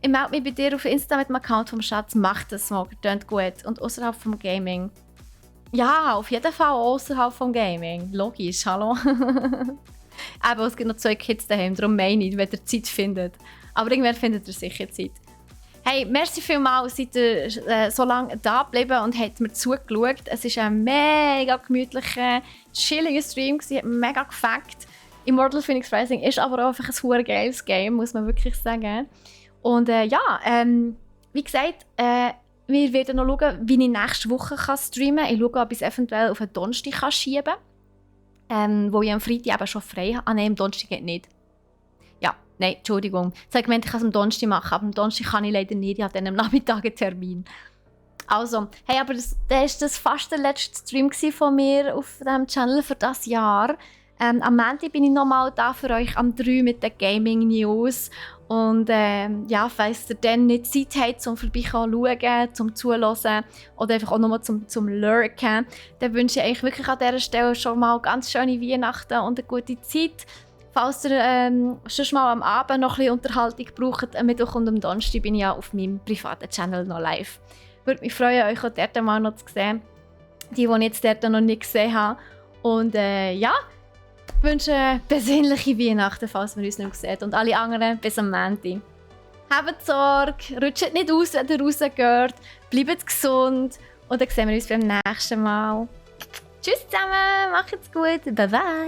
Ich melde mich bei dir auf Insta mit dem Account vom Schatz. Mach das mal, klingt gut. Und außerhalb vom Gaming. Ja, auf jeden Fall außerhalb vom Gaming. Logisch, hallo. Aber es gibt noch 2 Kids daheim, darum meine ich, wenn ihr Zeit findet. Aber irgendwann findet ihr sicher Zeit. Hey, merci vielmals, seid ihr so lange da geblieben und habt mir zugeschaut. Es war ein mega gemütlicher, chilliger Stream, hat mir mega gefällt. Immortal Phoenix Rising ist aber auch einfach ein super geiles Game, muss man wirklich sagen. Und wie gesagt, wir werden noch schauen, wie ich nächste Woche streamen kann. Ich schaue, ob ich es eventuell auf einen Donnerstag schieben kann, wo ich am Freitag eben schon frei habe. Ah nein, am Donnerstag geht nicht. Ja, nein, Entschuldigung. Ich kann es am Donnerstag machen, aber am Donnerstag kann ich leider nicht. Ich habe dann am Nachmittag einen Termin. Also, hey, aber das war fast der letzte Stream von mir auf diesem Channel für das Jahr. Am Montag bin ich nochmal da für euch am 3 mit den Gaming News. Und ja, falls ihr dann nicht Zeit habt, zum vorbeischauen, zum Zuhören oder einfach auch nochmal zum Lurken, dann wünsche ich euch wirklich an dieser Stelle schon mal ganz schöne Weihnachten und eine gute Zeit. Falls ihr schon mal am Abend noch ein bisschen Unterhaltung braucht, am Mittwoch und am Donnerstag bin ich ja auf meinem privaten Channel noch live. Würde mich freuen, euch auch dort mal noch zu sehen. Die ich jetzt dort noch nicht gesehen haben. Und ja, ich wünsche besinnliche Weihnachten, falls wir uns nicht sehen. Und alle anderen bis am Montag. Habt Sorge, rutscht nicht aus, wenn ihr rausgeht. Bleibt gesund. Und dann sehen wir uns beim nächsten Mal. Tschüss zusammen, macht's gut, bye bye.